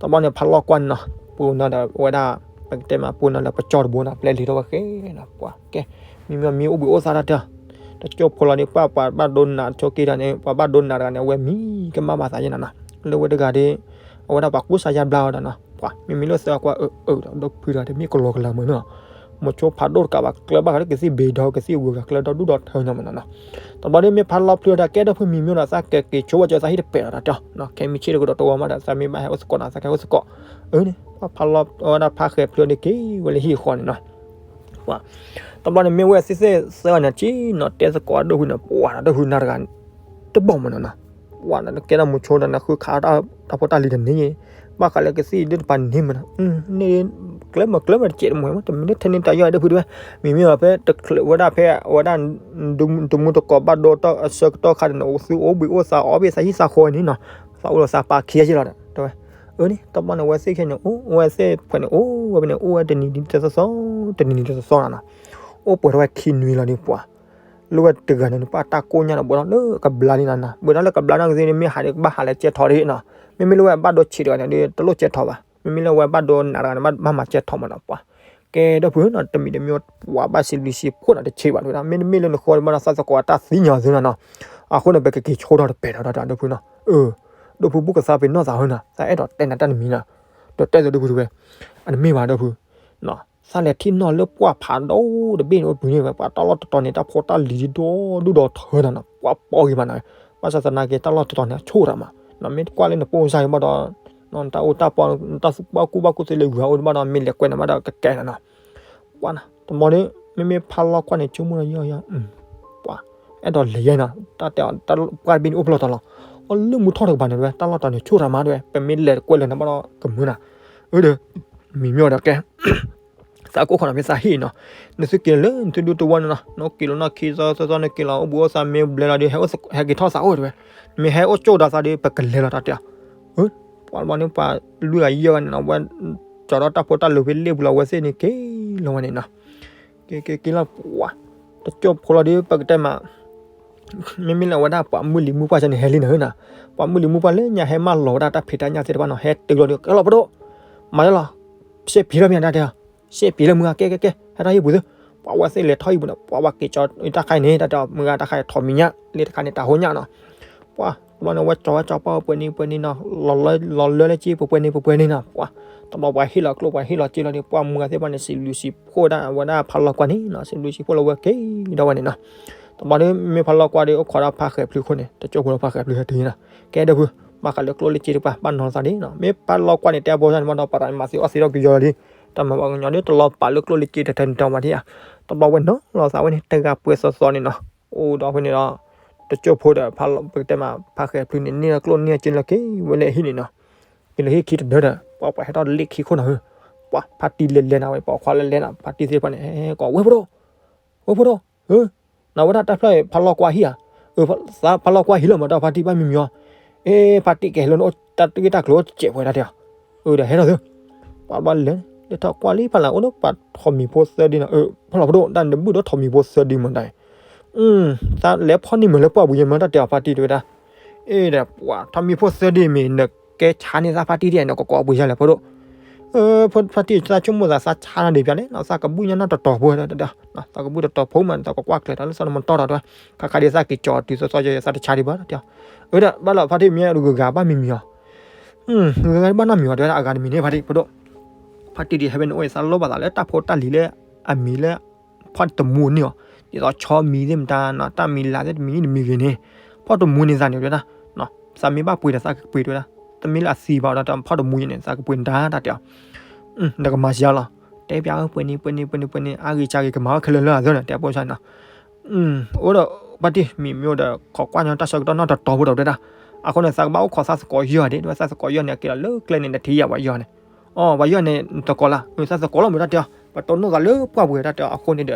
တဘျီန့ၣ် ဖးလီၤကွၢ်န့ၣ်နီၤ ပူၤနီၤဒီးဝဲဒၣ် ပကတဲမး ပူၤနီၤလၢပကၠီတဘိနီၤ ပျဲလံာ်ထီၣ်ဝဲဃဲနီၤ ပှၤ ကဲ မံၤမ့ၢ်မံၤအိၣ်ဘှံးအိၣ်သါတၢ်တၢ် တကၠိဖိလီၤန့ၣ် ပှၤပှၤဘၣ်ဒိနးဆိက့တၢ်န့ၣ် ပှၤဘၣ်ဒိနးတဂၤန့ၣ် အဝဲမံၤကမၣ်ဘၣ်သးယဲနီၤနီၤ လၢဝဲတဂၤဒီး အဝဲဒၣ်ပှၤကူစါယါဘျါအီၤဒီးနီၤ ပှၤ မ့မ့ၢ်လၢသၢကွၢ်အၢအၢဒီး ဒိၣ်ဖုတဂၤတမ့ၢ်ကလီကလီမုာ်နီၤ မိၤဆိဖးဒိၣ်တကးဘၣ် ကျၢၤဘၣ်ဃးလၢကသံၣ်ဘ့ၣ်ဒီး ကသံၣ်ဝုၤဂၤကျၢၤဒီးဒူၣ်ဒီးထၢညီမးနီၤနီၤ တဘျီဒီးမ့ၢ်ဖးလီၤဖျုးတၢ် ကဲဒၣ်ဖုမံၤမ့ၢ်ဒီး သးကက့ၤဆိဝဲကၢၤသးဟံၣ်တပဲာ်လီၤတၢ်တဲနီၤ ခဲမံၤဆ့ၣ်တကဒီးတဝီမးဒီး သးမ့ၢ်ဘၣ်ဟဲအိၣ်သကိးနီၤ သးကဟဲအိၣ်သကိး အၢန့ၣ် ပှၤဖးလီၤဝဲဒၣ်ဖးဃဲၤဖျုးန့ၣ်က့ၤဝဲလၢဟံၣ်အဃီန့ၣ်နီၤ ပှၤ တဘျီန့ၣ်မ့ၢ်ဝဲသ့ၣ်သ့ၣ်သၢဂၤန့ၣ် က့ၤနီၤတဲသကိးအဒိၣ်ဖုန့ၣ် ပှၤဒီးဒိၣ်ဖုနၤတဂၤ တဘီမးနီၤနီၤ ပှၤန့ၣ်ကဲဒၣ်မိၤဆိဒီးနဃုခးတၢ်ဖိတၢ်လံၤတန့ၢ် ဘၣ်ဃးလၢကသံၣ်ဒုတပၤန့ၣ်မးနီၤ န့ၣ် ကျဲမးကျဲမးတစဲးတမှဲၤမး တမ့ၢ်လၢထဲန့ၣ်တၢ်ယီၢ်ဒိၣ်ဖုတဝဲ မ့မ့ၢ်အီၤဖဲတချုးဝဲဒၣ်ဖဲအဝဲဒၣ် တမူတကိးဘၣ်ဒိတၢ်အဆၢကတီၢ်ခါန့ၣ် အိၣ်သူအိၣ်ဘှံးအိၣ်သါအီၣ်ဘ့ၣ်သးဟံၣ်သးဃီန့ၣ်နီၤ သးအိၣ်လီၤသးပာ်ခံဂၤယဲလီၤဒီး တဝဲ အၢန့ၣ် တဘျီန့ၣ် အဝဲသ့ၣ်ခဲန့ၣ် အိၣ်ဝဲသ့ၣ်ဖဲန့ၣ် အိၣ်ဝဲဖဲန့ၣ် အိၣ်ဝဲတနံၤဒ်တသီသီ တနံၤဒ်တသီသီနီၤနီၤ အိၣ်ပှဲၤထီၣ်ဝဲခံနွံလီၤဒီးပှၤ လၢဝဲတဂၤန့ၣ် ပှၤတၢ်ကိၢ်ညါန့ၣ် ဘှဲးထီၣ်လၢကဘျါလံနီၤနီၤ ဘှဲးထီၣ်လၢကဘျါနီၢ်ကသ့န့ၣ် မ့ၢ်ဟးဒီးကဘၣ်ဟးလၢကဲထီၣ်ဒ်နီၤ မ့မ့ၢ်လၢဝဲဘၣ်ဒိဆံးတဂၤန့ၣ်ဒီး တလိၣ်ကဲထီၣ်ဘၣ် မ့မ့ၢ်လၢဝဲဘၣ်ဒိနးတဂၤန့ၣ် ဘၣ်မၤကဲထီၣ်မးနီၤ ပှၤ ကဲဒိၣ်ဖုနီၤ တမံၤတမံၤ ပှၤဘၣ်စံးဘျုးစံးဖှိၣ်နီၤ တဆံးဘၣ်တဝဲဒၣ် မ့တမ့ၢ်လၢနဃီဘၣ်ဒီး သးသကိးတၢ်သံညီၤသုနီၤနီၤ အဃိန့ၣ် ပကက့ၤဆိထီၣ်တပဲာ်ဒီးဒိၣ်ဖုနီၤ အၢ ဒိၣ်ဖုဘူၣ်ကသါပ့ၤနီၢ်သးဟဲနီၤ သးအဲၣ်ဒိးတဲနၤတၢ်တမံၤနီၤ ဒီးတဲသိးဒိၣ်ဖုတဝဲ အတမ့ၢ်ဘၣ်ဒိၣ်ဖု သးလဲၤထံၣ်နီၢ်လၢပှၢ်ဖးဒိၣ်တဘ့ၣ်န့ၣ် အိၣ်တပူၤန့ၣ် ပှၤတၢ်လီၢ်တတီၤန့ၣ် တၢ်ဖိတၢ်လံၤဒိၣ်ဒိၣ်ဒီးထၢနီၤနီၤ ပှၤပိာ်ဂ့ၤမးနီၤ ဘၣ်ဆၣ်သနာ်က့ တၢ်လီၢ်တတီၤန့ၣ် အဆိၣ်တၢ်မး မ့ၢ်ကွၢ်လၢနပိၢ်စါဂ့ၤဘၣ်ဒီး နတၢ်အိၣ်တၢ်ပီ နတၢ်သူၣ်ဘၣ်ကူဘၣ်ကူသ့လၢဂုၤအအိၣ်ဘၣ်ဒီး မ့ၢ်လဲၤကွဲန့ၣ်ဘၣ်ဒီးကကဲနီၤနီၤ ပှၤနီၤ တမီၤန့ၣ် မ့မ့ၢ်ဖးလီၤကွၢ်န့ၣ် ဆိကမိၣ်ဒီးယီၤယီၤ ပှၤ အဲၣ်ဒိးလဲၤယဲနီၤ တၢ်တဲအီၤ တၢ်ပှၢ်တဘ့ၣ်န့ၣ်အိၣ်ဖျီၣ်တီၤလီၤ အီၤလၢမူထီၣ်တကပၤန့ၣ် တၢ်လီၢ်တတီၤန့ၣ် ဆိၣ်တၢ်မးတဝဲ ပမ့ၢ်လဲၤတကွဲလၢၤန့ၣ်ဘၣ်ဒီးကမုာ်နၤ အၢဒီး မံၤမ့ၢ်အီၤဒီးကဲ သးကအိၣ်ခိးနၤဖဲသးဟံၣ်နီၤ, နသုက့ၤလၢနသုဒူတဝီန့ၣ်နီၤ, နက့ၤလီၤနီၢ်ခံသီသီသီ နက့ၤလီၤအိၣ်ဘူးအိၣ်သးမ့ၢ်ဘျဲလီၤဒီး ဟဲက့ၤထီၣ်သးအိၣ်တဲဝဲ, နမ့ၢ်ဟဲအိၣ်ကၠိဒီးသးဒီး ပကလဲၤလီၤတၢ်တဲအီၤ, ပှၤဘျီန့ၣ်ပှၤလွံၢ်ဂၤယဲၢ်ဂၤန့ၣ်နီၤ, ဝဲကၠီၤထီၣ်တၢ်ဖိတၢ်လံၤဖဲလ့ၣ်ပူၤလီၤ အဝဲသ့ၣ်န့ၣ်က့ၤလီၤဝဲန့ၣ်နီၤ, က့ၤက့ၤက့ၤလီၤပှၤ, တကၠိဖိလီၤဒီး ပကတဲမး မ့မ့ၢ်လၢအဝဲဒၣ်ပှၤမုၢ်လံၤမုၢ်ပှၢ်ဆၢန့ၣ် ဟဲလံနၤဧၢနီၤ, ပှၤမုၢ်လံၤမုၢ်ပှၢ်လၢညါဟဲမၢလီၤဝဲဒၣ်တၢ်ဖံးတၢ်ညၣ်သ့ၣ်တဖၣ်နီၤ, ဟဲတုၤလီၤဒီး ကဲလီၤပဒိၣ်, မၤလၢလီၤ, ရှဲပျံၤလီၤမ့ၢ်တၢ်တဲအီၤ, ရှဲပျံၤလၢမုၢ်ဂၤ ကဲကဲကဲ ဟဲထီၣ်ဟံၣ်ပူၤသု, ပှၤဝဲသ့ၣ်လဲၤထီၣ်ဟံၣ်ပူၤန့ၣ် ပှၤဝဲက့ၤကၠီၤတၢ်ခါအံၤန့ၣ် တၢ်တဲအီၤ မုၢ်ဂၤတၢ်ခါအံၤထီၣ်မံၤညၣ် လ့ၣ်တခါန့ၣ် တၢ်ဟိညၣ်နီၤ, ပှၤဘျီန့ၣ် ဝဲကၠီၤဝဲကၠီၤပှၢ်ပှဲၤနံၤပှဲၤနံၤနီၤ, လီၤလၢလၢက့ၤပှဲၤပှဲၤနံၤပှဲၤပှဲၤနံၤနီၤ, ပှၤတဘျီပှၤဟ့ၣ်လီၤကျိၣ်ပှၤဟ့ၣ်လီၤစ့လီၤဒီး ပှၤမုၢ်ဂၤသ့ၣ်တဖၣ်န့ၣ် စံးဘျုးစံးဖှိၣ်ဝဲဒၣ်အဝဲဒၣ်ဖးလီၤကွၢ်န့ၣ်နီၤ, စံးဘျုးစံးဖှိၣ်လၢဝဲက့ၤဒီးဝဲန့ၣ်နီၤ, တဘျီဒီးမ့ၢ်ဖးလီၤကွၢ်ဒီး အိၣ်ခိးဒီးဖးဃဲၤဖျုးခိၣ်န့ၣ် တကၠိဖိလီၤ ဖးဃဲၤဖျုးဟဲတုၤနီၤ, ကဲဒၣ်ဖု ဘၣ်ဃးလၢကျိၣ်လၢစ့တပှၤ ဘၣ်နီၤသးဒ်နီၤ, မ့ၢ်ဖးလီၤကွၢ်န့ၣ် တဲအဘိန့ၣ်မးဒီး ပှၤတၢ်န့ၣ်မၤသံအီၣ်သံဒီးကယီၤလံ, တၢ်မၤဘၣ်ကညီဒီး တလီၤပာ်လၢကျိၣ်လၢစ့တထၢန့ၣ်တၢ်မၤထံၣ်ဧါ, တဘျီဝဲနီၤလီၤသးဝဲန့ၣ် တဂၤပှဲၤသီသီန့ၣ်နီၤ, အိၣ်ဒီးဖဲန့ၣ်ဒီး တကၠိဖိဒီး ပကတဲမး ဖးဃဲၤဖျုးန့ၣ် န့ၢ်လီၤကျိၣ်န့ၢ်စ့လၢက့ၤဝဲလၢဟံၣ်န့ၣ်နီၤ, က့ၤလၢဟံၣ်ခံတဒၢဒီး ပှၤပှၤဟဲထီၣ်လ့ၣ်ခံခိၣ်နီၤဧၢ, ပှၤဖါတံၢ်လဲၤလဲၤနၤဝဲ ပှၤခွါလၢလဲၤနၤ ဖါတံၢ်သ့ၣ်တဖၣ်န့ၣ် ဟဲကိးဝဲဖိဒိၣ်, ဝဲဖိဒိၣ်, နဝဲဒၣ်တၢ်ဖျၢၣ်ဖးလီၤကွၢ်ဟံၣ်ဧါ, ဖးလီၤကွၢ်ဟံၣ်လီၤမး တၢ်ဖါတံၢ်ဘၣ်မံမံၤအီၤ, အ့ ဖါတံၢ်ကဟဲလၢနအိၣ်တၢ်ဂ့ၢ်တၢ်ကျိၤအိၣ်တစဲးပှဲၤတၢ်တဲအီၤ, အၢဒီးဟဲထီၣ်သု, ပှၤဘျီလဲၤ လဲၤထီၣ်ကွၢ်လံဖးလၢ်အိၣ်ဒီးပှၤထိးမံၤဖိသၢဒ့နီၤ, ဖးလီၤပဒိၣ် တၢ်နဘုၣ်ဒီးထိးမံၤဖိသၢဒ့မးတၢ်အံၤ သးလဲၤဖီၣ်န့ၢ်မုာ်လၢပှၢ်ပူၤယဲမး တၢ်တဲအီၤဖါတံၢ်တဲဝဲဒၣ်, အ့ဒီးပှၤထိးမံၤဖိသၢဒ့မ့ၢ် နကဲဆါန့ၢ်သးဖါတံၢ်ဒ်အံၤ နကကိးပှ့ၤယါလဲၣ်ဖိဒိၣ်, ဖါတံၢ်သးဆိကမိၣ်သး သးဆါနၤဒ်ပျၢ်လဲၣ်နီၤ, သးကဘုၣ်ညါနီၢ်တတီၤဖိ, သးကဘုၣ်တတီၤဖိမး သးကကွၢ်ကျဲၤတၢ်လၢသီနမတီၢ်ဒီးတဲဝဲ, ခါခါဒ်သးက့ၤကၠီၤတုၤသီသီယဲ သးတဆါဒံးဘၣ်တဲအီၤ, အၢဒီးဘၣ်လီၤဖါတံၢ်မ့ၢ်ဂုၤဂၤဘၣ်မံမံၤအီၤ ဂုၤဂၤဘၣ်နီတမံၤအီၤ တဲဝဲဒၣ် အဂၤတမံၤန့ၣ်ဖါတံၢ်ဖိဒိၣ်, ဖါတံၢ်ဒ်ဟဲဖဲန့ၣ်အိၣ်အံၤ သးလိၣ်ဘၣ်သးလၢတၢ်ဖိတၢ်လံၤလၢအမံၤလၢ ဖီၣ်တမူန့ၢ်အီၤ, ဒ်သိးဆီမံၤသ့ၣ်မတၤနီၤ တၢ်မံၤလၢ်သ့ၣ်တမံၤတမံၤဂ့ၤန့ၣ်, ဖီၣ်တမူန့ၢ်သးန့ၣ်တဲဝဲဒၣ်, သးမ့ၢ်ဘၣ်ပှ့ၤဒီးသးကပှ့ၤတဲဝဲဒၣ်, တမ့ၢ်လၢအသံဘၣ်ဒီး ဖီၣ်တမူယဲန့ၣ် သးကပှ့ၤနတၢ်တၢ်တဲအီၤ, နကမၤစှၤလီၤ, တဲပျၢ်ဧၢ ပှ့ၤန့ၢ် ပှ့ၤန့ၢ် ပှ့ၤန့ၢ် ပှ့ၤန့ၢ် အါဂ့ၤစှၤဂ့ၤ ကမၤအီၣ်ခဲလၢာ်လၢအသၢန့ၣ် တဲအပိစၢ်နီၤ အိၣ်ဒီး ဖါတံၢ်မံၤမ့ၢ်အိၣ်ဒီး ခိးကွၢ်ညီတၢ်ဆၢကတီၢ်နီၢ်တတီၤဖိဒီးတဲဒၣ်, အဃိန့ၣ် သးကဘၣ်အိၣ်ခိးသးသကိးယီၤဒ် တဲဝဲသးသကိးယီၤန့ၣ် အက့ၤလီၤလၢကျဲန့ၣ် နထံၣ်ယၤပှၤယီၤန့ၣ်, အိ ပှၤယီၤန့ၣ် နသကိးလီၤ, သးသကိးလီၤမုာ်တၢ်တဲအီၤ ပတိၢ်နီၣ်သးလၢပှၢ်ပူၤတၢ်တဲအီၤ အဃိန့ၣ်ဒီး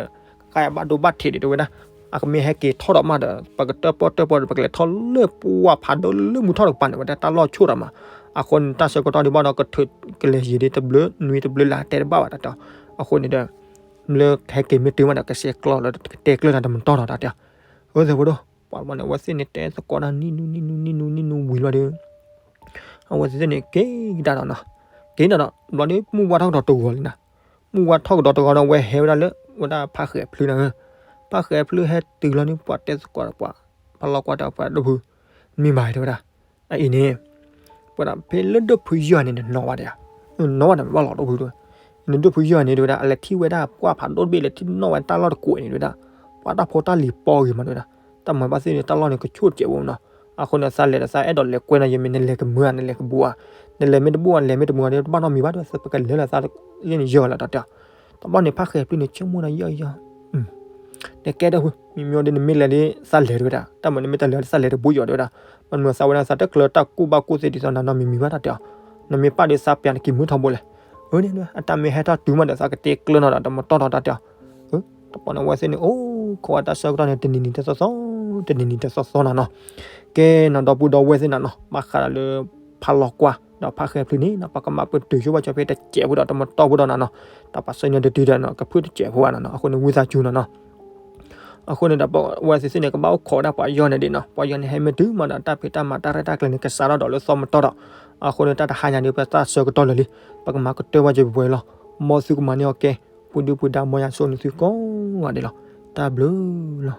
ကယၤဘၣ်ဒိဘၣ်ထံးဒံးတဲဝဲဒၣ်, အကမ့ၢ်ဟဲက့ၤထီၣ်ဒီးမးဒီး ပကတၢၣ်ပီၣ်တၢၣ်ပီၣ်ဒီး ပကလဲၤထီၣ်လၢပှၢ်ဖးဒိၣ်လၢမူထီၣ်တကပၤန့ၣ် ဝဲဒၣ်တၢ်လီၢ်ဆိၣ်ဒီးမး, အဃိန့ၣ် တၢ်ဆၢကတီၢ်ဒံးဘၣ်ဒီး ကထုးကလဲၤယံာ်ဒံးတဘျုးနွံတဘျုးလါတဲတဘၣ်ဘၣ်တၢ်တဲအီၤ, အဃိန့ၣ်ဒီး လၢဟဲက့ၤမ့ၢ်တုၤမးဒီး ကဆဲးကျိးလၢကတဲကျၢၢ်နၤတမတီၢ်ဒီးတၢ်တဲအီၤ, အၢသးဖိဒိၣ် ပှၤဘျီန့ၣ် အဝဲသ့ၣ်န့ၣ်တဲသကိးတၢ်နံၣ်နူနံၣ်နူနံၣ်နူနံၣ်နူဝံၤလီၤဒီး အဝဲသ့ၣ်န့ၣ်က့ၤကဒါဒီးနီၤ, က့ၤဒီးနီၤ ဘျီဒီး မုၢ်ဝါထီၣ်ကဒီးတဂီၤလံနီၤ, မုၢ်ဝါထီၣ်ကဒီးတဂီၤဒီး အဝဲဟဲဝဲဒၣ်လၢ ဝဲဒၣ်ဖးဃဲၤဖျုးန့ၣ်ဧၢ, ဖးဃဲၤဖျုးဟဲတုၤလီၤန့ၣ် ပှၤတဲသကိးဒီးပှၤ ဖးလီၤကွၢ်ဒီးပှၤဒိၣ်ဖု မ့ၢ်မၤတဲဝဲဒၣ်, အအံၤန့ၣ် ပှၤဒၣ်ဖဲလၢဒိၣ်ဖုယီၤန့ၣ် နနီၣ်ဝဲဒၣ်ဧါ, နီၣ်ဝဲဒၣ်မ့ၢ်ဘၣ်လီၤဒိၣ်ဖုတဲဝဲ, နဒိၣ်ဖုယီၤန့ၣ်တဲဝဲဒၣ် အလဲၤထံၣ်ဝဲဒၣ်ပှၢ်ဖးဒိၣ်တဘ့ၣ် လဲၤထံၣ်နီၣ်ဝဲတၢ်လီၢ်တကွဲးန့ၣ်တဲဝဲဒၣ်, ပှၤတၢ်ဖိတၢ်လံၤပီဂ့ၤမးတဲဝဲဒၣ်, တၢ်မၤဘၣ်သ့ၣ်န့ၣ် တၢ်လီၢ်န့ၣ် ကဆိၣ်တစဲးဖိနီၤ, အဃိန့ၣ် သးလဲၤဒီးသးအဲၣ်ဒိးလဲၤကွဲနီၤ ယမ့ၢ်နလဲၤကမုာ်ဧါ နလဲၤကဘူးဧါ, နလဲၤမ့ၢ်တဘူးဧါ နလဲၤမ့ၢ်တမုာ်ဧါ တဘၣ်နီတမံၤဘၣ်ဒီး ပကလဲၤလၢသးလၢန့ၣ်ယီၤလီၤတၢ်တဲအီၤ, တဘျီန့ၣ် ဖးဃဲၤဖျုးန့ၣ် ဆိကမိၣ်ဒီးယီၤယီၤ နကဲဒၣ်ဖု မ့မ့ၢ်အိၣ်ဒီးနမ့ၢ်လဲၤဒီးသးလဲၤတဲဝဲဒၣ်, တၢ်မၤနမ့ၢ်တလဲၤဒီးသးလဲၤတဘူးယီၤတဲဝဲဒၣ်, မ့ၢ်မ့ၢ်သးဝဲဒၣ်သးတကျၢၤတၢ်ကူၣ်ဘၣ်ကူၣ်သ့ဒ်သိး နနီတမံၤမံၤဘၣ်တၢ်တဲအီၤ, နမ့ၢ်ပာ်ဒီးသးပျၢၤနက့ၤမုၢ်ထီဘိလဲၣ်, အၢန့ၣ် အတၢ်မ့ၢ်ဟဲထီၣ်တုၤမးဒီးသးကတဲကျၢၤနီၤဒီး တမတီၢ်ထီၣ်တၢ်တဲအီၤ, တဘျီန့ၣ် အဝဲသ့ၣ်န့ၣ် အိၣ်ခိးဝဲတၢ်ဆၢကတီၢ်န့ၣ် တနံၤနံၤတသီသီ တနံၤနံၤတသီသီနၤနီၤ, ကဲနီၤ ဒီပုၢ်ဒီဝဲၢ်သ့ၣ်နၤနီၤ ဘၣ်ဃးဒီးလၢ ဖးလီၤကွၢ် ဒီးဖးဃဲၤဖျုးန့ၣ်နီၤ ပကမၤပတုာ်ဆိဘၣ်ဆိဖဲတစဲးဖိဒီး တမတီၢ်ဖိဒီးနၤနီၤ, တၢ်ပာ်စၢၤညီတတုၤဒီးနီၤ ကဖုၣ်တစဲးဖိဘၣ်နၤနီၤ အဃိန့ၣ် ဝံသးစူၤနၤနီၤ အဃိန့ၣ်ဒီး ပဝဲသ့ၣ်သ့ၣ်န့ၣ် ကဘၣ်အိၣ်ခိးဝဲဒၣ်ပှၤယီၤန့ၣ်ဒ်နီၤ ပှၤယီၤန့ၣ် ဟဲမ့ၢ်တုၤမးဒီး တၢ်ဖံးတၢ်မၤတၢ်ရဲၣ်တၢ်ကျဲၤန့ၣ် ကစးထီၣ်ဒီးလၢသီမတီၢ်ဒီး အဃိန့ၣ် တၢ်တဟါညါဒီး ပတၢ်ဆၢကတီၢ်လၢာ်လံ ပကမၤကတၢၢ်ဘၣ်စၢၤပှဲၤပှဲၤလီၤ. မ်သုကမၤန့ၢ်အီၤကဲ ပူၤဒုပူၤဒါ မ်ယွၤဆိၣ်ဂ့ၤသုကိးဂၤဒဲးလီၤ. တၢ်ဘျုးလီၤ.